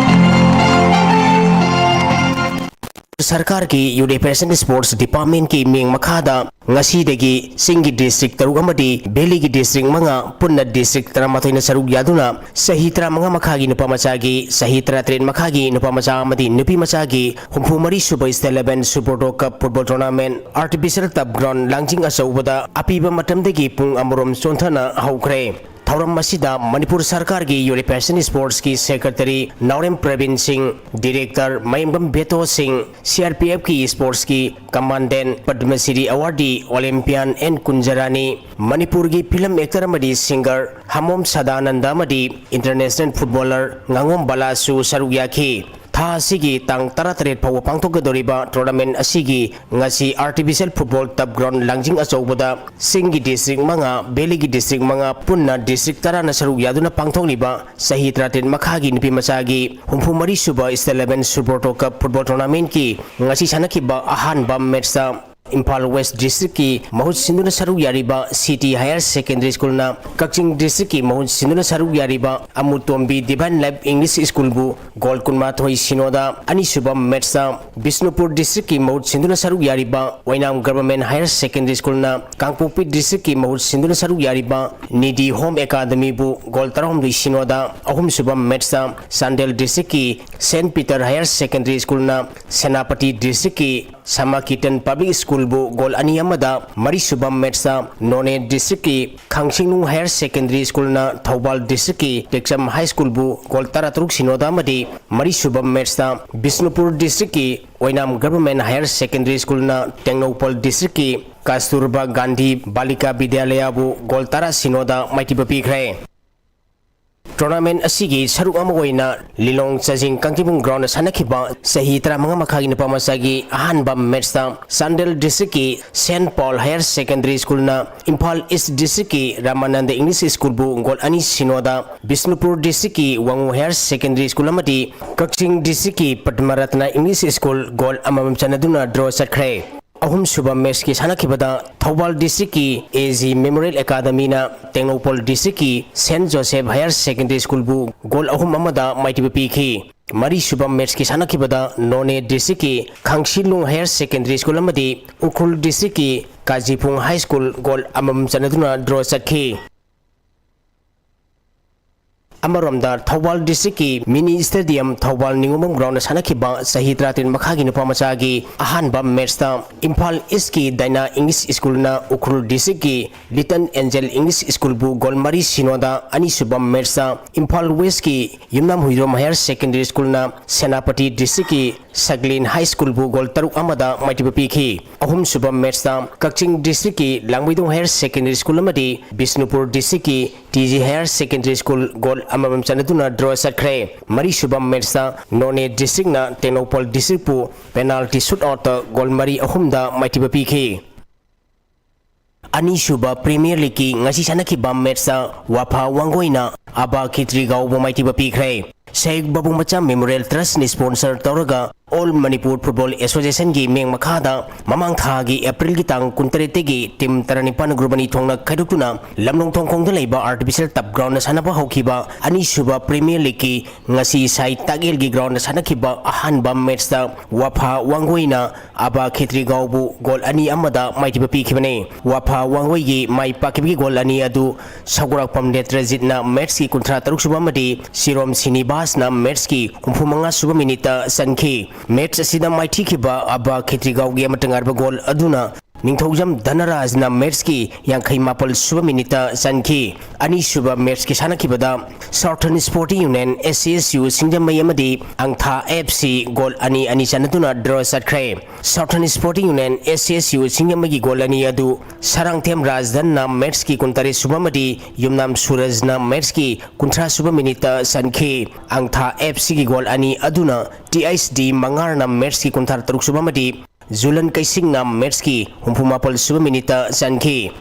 ꯁꯔꯀꯥꯔꯒꯤ Youth Education Sports Departmentꯀꯤ ꯃꯤꯡ ꯃꯈꯥꯗ ꯉꯁꯤꯗꯒꯤ ꯆꯤꯡꯒꯤ district ꯇꯔꯨꯛ ꯑꯃꯗꯤ valleyꯒꯤ district ꯃꯉꯥ, ꯄꯨꯟꯅ district ꯇꯔꯥꯃꯥꯊꯣꯏꯅ ꯁꯔꯨꯛ ꯌꯥꯗꯨꯅ ꯆꯍꯤ ꯇꯔꯥꯃꯉꯥ ꯃꯈꯥꯒꯤ ꯅꯨꯄꯥ ꯃꯆꯥꯒꯤ, ꯆꯍꯤ ꯇꯔꯥꯇꯔꯦꯠ ꯃꯈꯥꯒꯤ ꯅꯨꯄꯥ ꯃꯆꯥ ꯑꯃꯗꯤ ꯅꯨꯄꯤ ꯃꯆꯥꯒꯤ ꯍꯨꯝꯐꯨ ꯃꯔꯤ ꯁꯨꯕ State Level Subrotto Cup Football Tournament Artificial Turf Ground ꯂꯥꯡꯖꯤꯡ ꯑꯆꯧꯕꯗ ꯑꯄꯤꯕ ꯃꯇꯝꯗꯒꯤ ꯄꯨꯡ ꯑꯃꯔꯣꯝ ꯆꯣꯟꯊꯅ ꯍꯧꯈ꯭ꯔꯦ꯫ ꯊꯧꯔꯝ ꯑꯁꯤꯗ ꯃꯅꯤꯄꯨꯔ ꯁꯔꯀꯥꯔꯒꯤ Youth Education Sportsꯀꯤ Secretary ꯅꯥꯎꯔꯦꯝ ꯄ꯭ꯔꯕꯤꯟ ꯁꯤꯡ, Director ꯃꯌꯦꯡꯕꯝ ꯕꯦꯇꯣ ꯁꯤꯡ, CRPFꯀꯤ Sportsꯀꯤ Commandant, Padma Shri Awardee Olympian N ꯀꯨꯟꯖꯔꯥꯅꯤ, ꯃꯅꯤꯄꯨꯔꯒꯤ film actor ꯑꯃꯗꯤ singer ꯍꯃꯣꯝ ꯁꯗꯥꯅꯟꯗ ꯑꯃꯗꯤ international footballer ꯉꯥꯉꯣꯝ ꯕꯂꯥꯁꯨ ꯁꯔꯨꯛ ꯌꯥꯈꯤ꯫ ꯊꯥ ꯑꯁꯤꯒꯤ ꯇꯥꯡ ꯇꯔꯥꯇꯔꯦꯠ ꯐꯥꯎꯕ ꯄꯥꯡꯊꯣꯛꯀꯗꯧꯔꯤꯕ tournament ꯑꯁꯤꯒꯤ ꯉꯁꯤ Artificial Football Turf Ground ꯂꯥꯡꯖꯤꯡ ꯑꯆꯧꯕꯗ ꯆꯤꯡꯒꯤ district ꯃꯉꯥ, valleyꯒꯤ district ꯃꯉꯥ, ꯄꯨꯟꯅ district ꯇꯔꯥꯅ ꯁꯔꯨꯛ ꯌꯥꯗꯨꯅ ꯄꯥꯡꯊꯣꯛꯂꯤꯕ ꯆꯍꯤ ꯇꯔꯥꯇꯔꯦꯠ ꯃꯈꯥꯒꯤ ꯅꯨꯄꯤ ꯃꯆꯥꯒꯤ ꯍꯨꯝꯐꯨ ꯃꯔꯤ ꯁꯨꯕ State Level Subrotto Cup Football Tournamentꯀꯤ ꯉꯁꯤ ꯁꯥꯟꯅꯈꯤꯕ ꯑꯍꯥꯟꯕ matchꯇ ꯏꯝꯐꯥꯜ West Districtꯀꯤ ꯃꯍꯨꯠ ꯁꯤꯟꯗꯨꯅ ꯁꯔꯨꯛ ꯌꯥꯔꯤꯕ City Higher Secondary Schoolꯅ ꯀꯛꯆꯤꯡ Districtꯀꯤ ꯃꯍꯨꯠ ꯁꯤꯟꯗꯨꯅ ꯁꯔꯨꯛ ꯌꯥꯔꯤꯕ ꯑꯃꯨꯇꯣꯝꯕꯤ Divine Life English Schoolꯕꯨ goal ꯀꯨꯟꯃꯥꯊꯣꯏ ꯁꯤꯅꯣꯗ, ꯑꯅꯤꯁꯨꯕ matchꯇ ꯕꯤꯁꯅꯨꯄꯨꯔ Districtꯀꯤ ꯃꯍꯨꯠ ꯁꯤꯟꯗꯨꯅ ꯁꯔꯨꯛ ꯌꯥꯔꯤꯕ ꯑꯣꯏꯅꯥꯝ Government Higher Secondary Schoolꯅ ꯀꯥꯡꯄꯣꯛꯄꯤ Districtꯀꯤ ꯃꯍꯨꯠ ꯁꯤꯟꯗꯨꯅ ꯁꯔꯨꯛ ꯌꯥꯔꯤꯕ ꯅꯤꯗꯤ Home Academyꯕꯨ goal ꯇꯔꯥꯍꯨꯝꯗꯣꯏ ꯁꯤꯅꯣꯗ, ꯑꯍꯨꯝꯁꯨꯕ matchꯇ ꯆꯥꯟꯗꯦꯜ Districtꯀꯤ Saint Peter Higher Secondary Schoolꯅ ꯁꯦꯅꯥꯄꯇꯤ Districtꯀꯤ Samakirtan Public School ꯕꯨ ꯒꯣꯜ ꯑꯅꯤ ꯑꯃꯗ, ꯃꯔꯤꯁꯨꯕ ꯃꯦꯠꯁꯇ ꯅꯣꯅꯦ ꯗꯤꯁꯇ꯭ꯔꯤꯛꯀꯤ ꯈꯥꯡꯁꯤꯡꯅꯨꯡ ꯍꯥꯌꯔ ꯁꯦꯀꯦꯟꯗꯔꯤ ꯁ꯭ꯀꯨꯜꯅ ꯊꯧꯕꯥꯜ ꯗꯤꯁꯇ꯭ꯔꯤꯛꯀꯤ ꯇꯦꯛꯆꯝ ꯍꯥꯏ ꯁ꯭ꯀꯨꯜꯕꯨ ꯒꯣꯜ ꯇꯔꯥ ꯇꯔꯨꯛ ꯁꯤꯅꯣꯗ ꯑꯃꯗꯤ ꯃꯔꯤꯁꯨꯕ ꯃꯦꯠꯁꯇ ꯕꯤꯁꯅꯨꯄꯨꯔ ꯗꯤꯁꯇ꯭ꯔꯤꯛꯀꯤ ꯑꯣꯏꯅꯥꯝ ꯒꯚꯔꯟꯃꯦꯟ ꯍꯥꯌꯔ ꯁꯦꯀꯦꯟꯗꯔꯤ ꯁ꯭ꯀꯨꯜꯅ ꯇꯦꯡꯅꯧꯄꯜ ꯗꯤꯁꯇ꯭ꯔꯤꯛꯀꯤ ꯀꯥꯁꯇꯨꯔꯕꯥ ꯒꯥꯟꯙꯤ ꯕꯥꯂꯤꯀꯥ ꯕꯤꯗ꯭ꯌꯥꯂꯌꯕꯨ ꯒꯣꯜ ꯇꯔꯥ ꯁꯤꯅꯣꯗ ꯃꯥꯏꯊꯤꯕ ꯄꯤꯈ꯭ꯔꯦ꯫ ꯇꯣꯔꯅꯥꯃꯦꯟ ꯑꯁꯤꯒꯤ ꯁꯔꯨꯛ ꯑꯃ ꯑꯣꯏꯅ ꯂꯤꯂꯣꯡ ꯆꯥꯖꯤꯡ ꯀꯥꯡꯖꯩꯕꯨꯡ ꯒ꯭ꯔꯥꯎꯟꯗ ꯁꯥꯟꯅꯈꯤꯕ ꯆꯍꯤ ꯇꯔꯥꯃꯉꯥ ꯃꯈꯥꯒꯤ ꯅꯨꯄꯥ ꯃꯆꯥꯒꯤ ꯑꯍꯥꯟꯕ ꯃꯦꯠꯁꯇ ꯆꯥꯟꯗꯦꯜ ꯗꯤꯁꯇ꯭ꯔꯤꯛꯀꯤ ꯁꯦꯟꯠ ꯄꯥꯎꯜ ꯍꯥꯌꯔ ꯁꯦꯀꯦꯟꯗꯔꯤ ꯁ꯭ꯀꯨꯜꯅ ꯏꯝꯐꯥꯜ ꯏꯁ ꯗꯤꯁꯇ꯭ꯔꯤꯛꯀꯤ ꯔꯥꯃꯥꯅꯟꯗ ꯏꯪꯂꯤꯁ ꯁ꯭ꯀꯨꯜꯕꯨ ꯒꯣꯜ ꯑꯅꯤ ꯁꯤꯅꯣꯗ, ꯕꯤꯁꯅꯨꯄꯨꯔ ꯗꯤꯁꯇ꯭ꯔꯤꯛꯀꯤ ꯋꯥꯉꯨ ꯍꯥꯌꯔ ꯁꯦꯀꯦꯟꯗꯔꯤ ꯁ꯭ꯀꯨꯜ ꯑꯃꯗꯤ ꯀꯛꯆꯤꯡ ꯗꯤꯁꯇ꯭ꯔꯤꯛꯀꯤ ꯄꯗꯃꯔꯠꯅ ꯏꯪꯂꯤꯁ ꯁ꯭ꯀꯨꯜ ꯒꯣꯜ ꯑꯃꯃꯝ ꯆꯟꯅꯗꯨꯅ ꯗ꯭ꯔꯣ ꯆꯠꯈ꯭ꯔꯦ꯫ ꯑꯍꯨꯝꯁꯨꯕ ꯃꯦꯠꯁꯀꯤ ꯁꯥꯟꯅꯈꯤꯕꯗ ꯊꯧꯕꯥꯜ ꯗꯤꯁꯇ꯭ꯔꯤꯛꯀꯤ ꯑꯦ ꯖꯤ ꯃꯦꯃꯣꯔꯤꯌꯦꯜ ꯑꯦꯀꯥꯗꯃꯤꯅ ꯇꯦꯡꯅꯧꯄꯜ ꯗꯤꯁꯇ꯭ꯔꯤꯛꯀꯤ ꯁꯦꯟꯠ ꯖꯣꯁꯦꯐ ꯍꯥꯌꯔ ꯁꯦꯀꯦꯟꯗꯔꯤ ꯁ꯭ꯀꯨꯜꯕꯨ ꯒꯣꯜ ꯑꯍꯨꯝ ꯑꯃꯗ ꯃꯥꯏꯊꯤꯕ ꯄꯤꯈꯤ꯫ ꯃꯔꯤꯁꯨꯕ ꯃꯦꯠꯁꯀꯤ ꯁꯥꯟꯅꯈꯤꯕꯗ ꯅꯣꯅꯦ ꯗꯤꯁꯇ꯭ꯔꯤꯛꯀꯤ ꯈꯥꯡꯁꯤꯂꯨꯡ ꯍꯥꯌꯔ ꯁꯦꯀꯦꯟꯗꯔꯤ ꯁ꯭ꯀꯨꯜ ꯑꯃꯗꯤ ꯎꯈ꯭ꯔꯨꯜ ꯗꯤꯁꯇ꯭ꯔꯤꯛꯀꯤ ꯀꯥꯖꯤꯄꯨꯡ ꯍꯥꯏ ꯁ꯭ꯀꯨꯜ ꯒꯣꯜ ꯑꯃꯃꯝ ꯆꯟꯅꯗꯨꯅ ꯗ꯭ꯔꯣ ꯆꯠꯈꯤ꯫ ꯑꯃꯔꯣꯝꯗ ꯊꯧꯕꯥꯜ ꯗꯤꯁꯇ꯭ꯔꯤꯛꯀꯤ ꯃꯤꯅꯤ ꯁ꯭ꯇꯦꯗꯤꯌꯝ ꯊꯧꯕꯥꯜ ꯅꯤꯉꯣꯝꯕꯝ ꯒ꯭ꯔꯥꯎꯟꯗ ꯁꯥꯟꯅꯈꯤꯕ ꯆꯍꯤ ꯇꯔꯥꯇꯔꯦꯠ ꯃꯈꯥꯒꯤ ꯅꯨꯄꯥ ꯃꯆꯥꯒꯤ ꯑꯍꯥꯟꯕ ꯃꯦꯠꯁꯇ ꯏꯝꯐꯥꯜ ꯏꯁꯀꯤ ꯗꯥꯏꯅꯥ ꯏꯪꯂꯤꯁ ꯁ꯭ꯀꯨꯜꯅ ꯎꯈ꯭ꯔꯨꯜ ꯗꯤꯁꯇ꯭ꯔꯤꯛꯀꯤ ꯂꯤꯇꯜ ꯑꯦꯟꯖꯦꯜ ꯏꯪꯂꯤꯁ ꯁ꯭ꯀꯨꯜꯕꯨ ꯒꯣꯜ ꯃꯔꯤ ꯁꯤꯅꯣꯗ, ꯑꯅꯤꯁꯨꯕ ꯃꯦꯠꯁꯇ ꯏꯝꯐꯥꯜ ꯋꯦꯁꯀꯤ ꯌꯨꯝꯅꯥꯝ ꯍꯨꯏꯗ꯭ꯔꯣꯝ ꯍꯥꯌꯔ ꯁꯦꯀꯦꯟꯗꯔꯤ ꯁ꯭ꯀꯨꯜꯅ ꯁꯦꯅꯥꯄꯇꯤ ꯗꯤꯁꯇ꯭ꯔꯤꯛꯀꯤ ꯁꯒꯂꯦꯟ ꯍꯥꯏ ꯁ꯭ꯀꯨꯜꯕꯨ ꯒꯣꯜ ꯇꯔꯨꯛ ꯑꯃꯗ ꯃꯥꯏꯊꯤꯕ ꯄꯤꯈꯤ꯫ ꯑꯍꯨꯝꯁꯨꯕ ꯃꯦꯠꯁꯇ ꯀꯛꯆꯤꯡ ꯗꯤꯁꯇ꯭ꯔꯤꯛꯀꯤ ꯂꯥꯡꯃꯩꯗꯣꯡ ꯍꯥꯌꯔ ꯁꯦꯀꯦꯟꯗꯔꯤ ꯁ꯭ꯀꯨꯜ ꯑꯃꯗꯤ ꯕꯤꯁꯅꯨꯄꯨꯔ ꯗꯤꯁꯇ꯭ꯔꯤꯛꯀꯤ T G higher secondary school goal ꯑꯃꯃꯝ ꯆꯟꯅꯗꯨꯅ ꯗ꯭ꯔꯣ ꯆꯠꯈ꯭ꯔꯦ꯫ ꯃꯔꯤꯁꯨꯕ ꯃꯦꯠꯁꯇ ꯅꯣꯅꯦ ꯗꯤꯁꯇ꯭ꯔꯤꯛꯅ ꯇꯦꯡꯅꯧꯄꯜ ꯗꯤꯁꯇ꯭ꯔꯤꯛꯄꯨ ꯄꯦꯅꯥꯜꯇꯤ ꯁꯨꯠ ꯑꯥꯎꯠꯇ ꯒꯣꯜ ꯃꯔꯤ ꯑꯍꯨꯝꯗ ꯃꯥꯏꯊꯤꯕ ꯄꯤꯈꯤ꯫ ꯑꯅꯤꯁꯨꯕ ꯄ꯭ꯔꯤꯃꯤꯌꯔ ꯂꯤꯒꯀꯤ ꯉꯁꯤ ꯁꯥꯟꯅꯈꯤꯕ ꯃꯦꯠꯁꯇ ꯋꯥꯐꯥ ꯋꯥꯡꯒꯣꯏꯅ ꯑꯕꯥ ꯈꯦꯇ꯭ꯔꯤꯒꯥꯎꯕꯨ ꯃꯥꯏꯊꯤꯕ ꯄꯤꯈ꯭ꯔꯦ꯫ ꯁꯍꯤꯗ ꯕꯥꯕꯨ ꯃꯆꯥ ꯃꯦꯃꯣꯔꯤꯌꯦꯜ ꯇ꯭ꯔꯁꯅ ꯁ꯭ꯄꯣꯟꯁꯔ ꯇꯧꯔꯒ ꯑꯣꯜ ꯃꯅꯤꯄꯨꯔ ꯐꯨꯠꯕꯣꯜ ꯑꯦꯁꯣꯁꯤꯌꯦꯁꯟꯒꯤ ꯃꯤꯠꯌꯦꯡ ꯃꯈꯥꯗ ꯃꯃꯥꯡ ꯊꯥꯒꯤ ꯑꯦꯄ꯭ꯔꯤꯜꯒꯤ ꯇꯥꯡ ꯀꯨꯟꯇꯔꯦꯠꯇꯒꯤ ꯇꯤꯝ ꯇꯔꯥꯅꯤꯄꯥꯟ ꯒ꯭ꯔꯨꯞ ꯑꯅꯤ ꯊꯣꯛꯅ ꯈꯥꯏꯗꯣꯛꯇꯨꯅ ꯂꯝꯂꯣꯡ ꯊꯣꯡꯈꯣꯡꯗ ꯂꯩꯕ ꯑꯥꯔꯇꯤꯐꯤꯁꯤꯌꯦꯜ ꯇꯔꯐ ꯒ꯭ꯔꯥꯎꯟꯗ ꯁꯥꯟꯅꯕ ꯍꯧꯈꯤꯕ ꯑꯅꯤꯁꯨꯕ ꯄ꯭ꯔꯤꯃꯤꯌꯔ ꯂꯤꯒꯀꯤ ꯉꯁꯤ ꯁꯍꯤꯗ ꯇꯥꯛꯌꯦꯜꯒꯤ ꯒ꯭ꯔꯥꯎꯟꯗ ꯁꯥꯟꯅꯈꯤꯕ ꯑꯍꯥꯟꯕ ꯃꯦꯠꯁꯇ ꯋꯥꯐꯥ ꯋꯥꯡꯒꯣꯏꯅ ꯑꯕꯥ ꯈꯦꯇ꯭ꯔꯤꯒꯥꯎꯕꯨ ꯒꯣꯜ ꯑꯅꯤ ꯑꯃꯗ ꯃꯥꯏꯊꯤꯕ ꯄꯤꯈꯤꯕꯅꯤ꯫ ꯋꯥꯐꯥ ꯋꯥꯡꯒꯣꯏꯒꯤ ꯃꯥꯏ ꯄꯥꯛꯈꯤꯕꯒꯤ ꯒꯣꯜ ꯑꯅꯤ ꯑꯗꯨ ꯁꯒꯣꯔꯥꯛꯄꯝ ꯅꯦꯇ꯭ꯔꯖꯤꯠꯅ ꯃꯦꯠꯁꯀꯤ ꯀꯨꯟꯊ꯭ꯔꯥ ꯇꯔꯨꯛ ꯁꯨꯕ ꯑꯃꯗꯤ ꯁꯤꯔꯣꯝ ꯁꯤꯅꯤꯕꯥꯁꯅ ꯃꯦꯠꯁꯀꯤ ꯍꯨꯝꯐꯨ ꯃꯉꯥ ꯁꯨꯕ ꯃꯤꯅꯤꯠꯇ ꯆꯟꯈꯤ꯫ ꯃꯦꯆ ꯑꯁꯤꯗ ꯃꯥꯏꯊꯤꯈꯤꯕ ꯑꯕꯥ ꯈꯦꯇ꯭ꯔꯤꯒꯥꯎꯒꯤ ꯑꯃꯠꯇ ꯉꯥꯏꯔꯕ ꯒꯣꯜ ꯑꯗꯨꯅ ꯅꯤꯡꯊꯧꯖꯝ ꯙꯅꯔꯥꯖꯅ ꯃꯦꯆꯀꯤ ꯌꯥꯡꯈꯩ ꯃꯥꯄꯜ ꯁꯨꯕ ꯃꯤꯅꯤꯠꯇ ꯆꯟꯈꯤ꯫ ꯑꯅꯤꯁꯨꯕ ꯃꯦꯆꯀꯤ ꯁꯥꯟꯅꯈꯤꯕꯗ Southern Sporting Union, S S U, ꯁꯤꯡꯖꯃꯩ ꯑꯃꯗꯤ ꯑꯪꯊꯥ F C ꯒꯣꯜ ꯑꯅꯤ ꯑꯅꯤ ꯆꯟꯅꯗꯨꯅ ꯗ꯭ꯔꯣ ꯆꯠꯈ꯭ꯔꯦ꯫ Southern Sporting Union, S S U, ꯁꯤꯡꯖꯃꯩꯒꯤ ꯒꯣꯜ ꯑꯅꯤ ꯑꯗꯨ ꯁꯔꯥꯡꯊꯦꯝ ꯔꯥꯖꯙꯟꯅ ꯃꯦꯆꯀꯤ ꯀꯨꯟꯇꯔꯦꯠ ꯁꯨꯕ ꯑꯃꯗꯤ ꯌꯨꯝꯅꯥꯝ ꯁꯨꯔꯖꯅ ꯃꯦꯆꯀꯤ ꯀꯨꯟꯊ꯭ꯔꯥ ꯁꯨꯕ ꯃꯤꯅꯤꯠꯇ ꯆꯟꯈꯤ꯫ ꯑꯪꯊꯥ F C ꯒꯤ ꯒꯣꯜ ꯑꯅꯤ ꯑꯗꯨꯅ T H D ꯃꯉꯥꯔꯅ ꯃꯦꯆꯀꯤ ꯀꯨꯟꯊ꯭ꯔꯥ ꯇꯔꯨꯛ ꯁꯨꯕ ꯑꯃꯗꯤ ꯖꯨꯂꯟ ꯀꯩꯁꯤꯡꯅ ꯃꯦꯆꯀꯤ ꯍꯨꯝꯐꯨ ꯃꯥꯄꯜ ꯁꯨꯕ ꯃꯤꯅꯤꯠꯇ ꯆꯟꯈꯤ꯫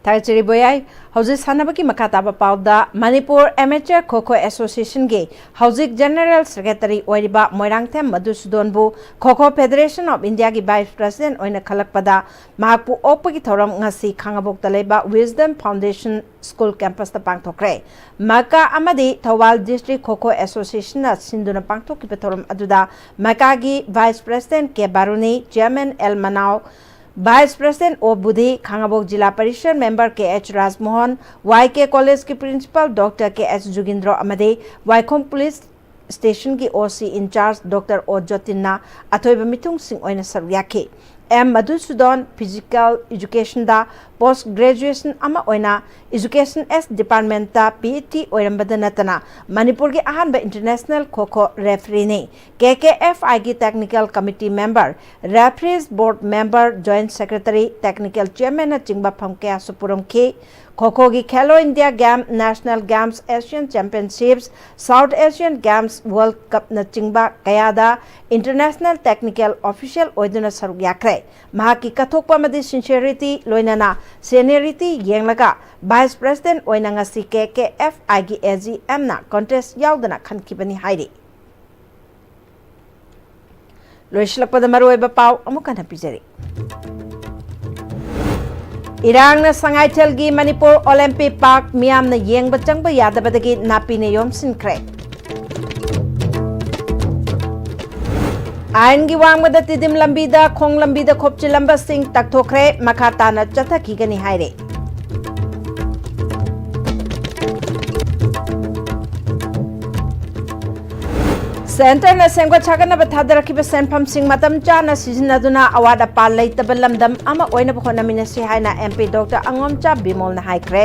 ꯊꯥꯒꯠꯆꯔꯤ ꯕꯣꯌꯥꯏ꯫ ꯍꯧꯖꯤꯛ ꯁꯥꯟꯅꯕꯒꯤ ꯃꯈꯥ ꯇꯥꯕ ꯄꯥꯎꯗ, Manipur Amateur Kho Kho Association ꯒꯤ ꯍꯧꯖꯤꯛ General Secretary ꯑꯣꯏꯔꯤꯕ Moirangthem ꯃꯙꯨꯁꯨꯗꯣꯟꯕꯨ Kho Kho Federation of India ꯒꯤ Vice President ꯑꯣꯏꯅ ꯈꯜꯂꯛꯄꯗ ꯃꯍꯥꯛꯄꯨ ꯑꯣꯛꯄꯒꯤ ꯊꯧꯔꯝ ꯉꯁꯤ ꯈꯥꯉꯕꯣꯛꯇ ꯂꯩꯕ Wisdom Foundation School Campus ꯇ ꯄꯥꯡꯊꯣꯛꯈ꯭ꯔꯦ꯫ ꯃꯀꯥ ꯑꯃꯗꯤ Thoubal District Kho Kho Association ꯅ ꯁꯤꯟꯗꯨꯅ ꯄꯥꯡꯊꯣꯛꯈꯤꯕ ꯊꯧꯔꯝ ꯑꯗꯨꯗ ꯃꯀꯥꯒꯤ Vice President ꯀꯦ ꯕꯥꯔꯨꯅꯤ, Chairman ꯑꯦꯜ ꯃꯅꯥꯎ, Vice President ꯑꯣ ꯕꯨꯙꯤ, ꯈꯥꯉꯕꯣꯛ ꯖꯤꯂꯥ ꯄꯔꯤꯁꯗ member ꯀꯦ ꯑꯩꯆ ꯔꯥꯖꯃꯣꯍꯟ, ꯋꯥꯏ ꯀꯦ College ꯀꯤ Principal Doctor ꯀꯦ ꯑꯩꯆ ꯖꯨꯒꯤꯟꯗ꯭ꯔꯣ ꯑꯃꯗꯤ ꯋꯥꯏꯈꯣꯝ Police Station ꯒꯤ O C in charge Doctor ꯑꯣ ꯖꯣꯇꯤꯟꯅ ꯑꯊꯣꯏꯕ ꯃꯤꯊꯨꯡꯁꯤꯡ ꯑꯣꯏꯅ ꯁꯔꯨꯛ ꯌꯥꯈꯤ꯫ ꯑꯦꯝ ꯃꯙꯨꯁꯨꯗꯟ Physical Education ꯗ Post Graduation ꯑꯃ ꯑꯣꯏꯅ Education S Department ꯇ P H D ꯑꯣꯏꯔꯝꯕꯗ ꯅꯠꯇꯅ ꯃꯅꯤꯄꯨꯔꯒꯤ ꯑꯍꯥꯟꯕ International Kho Kho Referee ꯅꯤ꯫ K K F I ꯒꯤ Technical Committee Member, Referees Board Member, Joint Secretary, Technical Chairman ꯅꯆꯤꯡꯕ ꯐꯝ ꯀꯌꯥꯁꯨ ꯄꯨꯔꯝꯈꯤ꯫ ꯈꯣ ꯈꯣꯒꯤ Khelo India Game, National Games, Asian Championships, South Asian Games, World Cup ꯅꯆꯤꯡꯕ ꯀꯌꯥꯗ International Technical Official ꯑꯣꯏꯗꯨꯅ ꯁꯔꯨꯛ ꯌꯥꯈ꯭ꯔꯦ꯫ ꯃꯍꯥꯛꯀꯤ ꯀꯠꯊꯣꯛꯄ ꯑꯃꯗꯤ sincerity ꯂꯣꯏꯅꯅ seniority ꯌꯦꯡꯂꯒ Vice President ꯑꯣꯏꯅ ꯉꯁꯤ K K F I ꯒꯤ A G M ꯅ contest ꯌꯥꯎꯗꯅ ꯈꯟꯈꯤꯕꯅꯤ ꯍꯥꯏꯔꯤ꯫ ꯂꯣꯏꯁꯤꯜꯂꯛꯄꯗ ꯃꯔꯨꯑꯣꯏꯕ ꯄꯥꯎ ꯑꯃꯨꯛ ꯍꯟꯅ ꯄꯤꯖꯔꯤ꯫ ꯏꯔꯥꯡꯅ ꯁꯉꯥꯏꯊꯦꯜꯒꯤ ꯃꯅꯤꯄꯨꯔ Olympic Park ꯃꯤꯌꯥꯝꯅ ꯌꯦꯡꯕ ꯆꯪꯕ ꯌꯥꯗꯕꯗꯒꯤ ꯅꯥꯄꯤꯅ ꯌꯣꯝꯁꯤꯟꯈ꯭ꯔꯦ꯫ ꯑꯥꯏꯟꯒꯤ ꯋꯥꯡꯃꯗ ꯇꯤꯗꯤꯝ ꯂꯝꯕꯤꯗ, ꯈꯣꯡ ꯂꯝꯕꯤꯗ ꯈꯣꯞꯆꯤꯜꯂꯝꯕꯁꯤꯡ ꯇꯛꯊꯣꯛꯈ꯭ꯔꯦ, ꯃꯈꯥ ꯇꯥꯅ ꯆꯠꯊꯈꯤꯒꯅꯤ ꯍꯥꯏꯔꯤ꯫ ꯁꯦꯟꯇꯔꯅ ꯁꯦꯝꯒꯠ ꯁꯥꯒꯠꯅꯕ ꯊꯥꯗꯔꯛꯈꯤꯕ ꯁꯦꯟꯐꯝꯁꯤꯡ ꯃꯇꯝ ꯆꯥꯅ ꯁꯤꯖꯤꯟꯅꯗꯨꯅ ꯑꯋꯥꯠ ꯑꯄꯥ ꯂꯩꯇꯕ ꯂꯝꯗꯝ ꯑꯃ ꯑꯣꯏꯅꯕ ꯍꯣꯠꯅꯃꯤꯟꯅꯁꯤ ꯍꯥꯏꯅ M P Doctor ꯑꯉꯣꯝꯆꯥ ꯕꯤꯃꯣꯜꯅ ꯍꯥꯏꯈ꯭ꯔꯦ꯫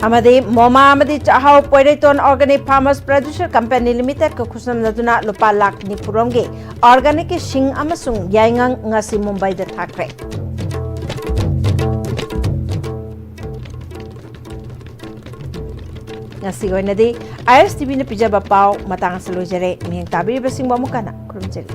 ꯑꯃꯗꯤ ꯃꯣꯃꯥ ꯑꯃꯗꯤ ꯆꯥꯛꯍꯥꯎ Poireiton Organic Farmers Producer Company Limited ꯀ ꯈꯨꯠꯁꯝꯅꯗꯨꯅ ꯂꯨꯄꯥ ꯂꯥꯈ ꯅꯤꯐꯨ ꯔꯣꯝꯒꯤ organic ꯀꯤ ꯁꯤꯡ ꯑꯃꯁꯨꯡ ꯌꯥꯏꯉꯪ ꯉꯁꯤ ꯃꯨꯝꯕꯥꯏꯗ ꯊꯥꯈ꯭ꯔꯦ꯫ ꯉꯁꯤꯒꯤ ꯑꯣꯏꯅꯗꯤ I S T V ꯅ ꯄꯤꯖꯕ ꯄꯥꯎ ꯃꯇꯥꯡ ꯑꯁꯤꯗ ꯂꯣꯏꯖꯔꯦ꯫ ꯃꯤꯠꯌꯦꯡ ꯇꯥꯕꯤꯔꯤꯕꯁꯤꯡꯕꯨ ꯑꯃꯨꯛ ꯍꯟꯅ ꯈꯨꯔꯨꯝꯖꯔꯤ꯫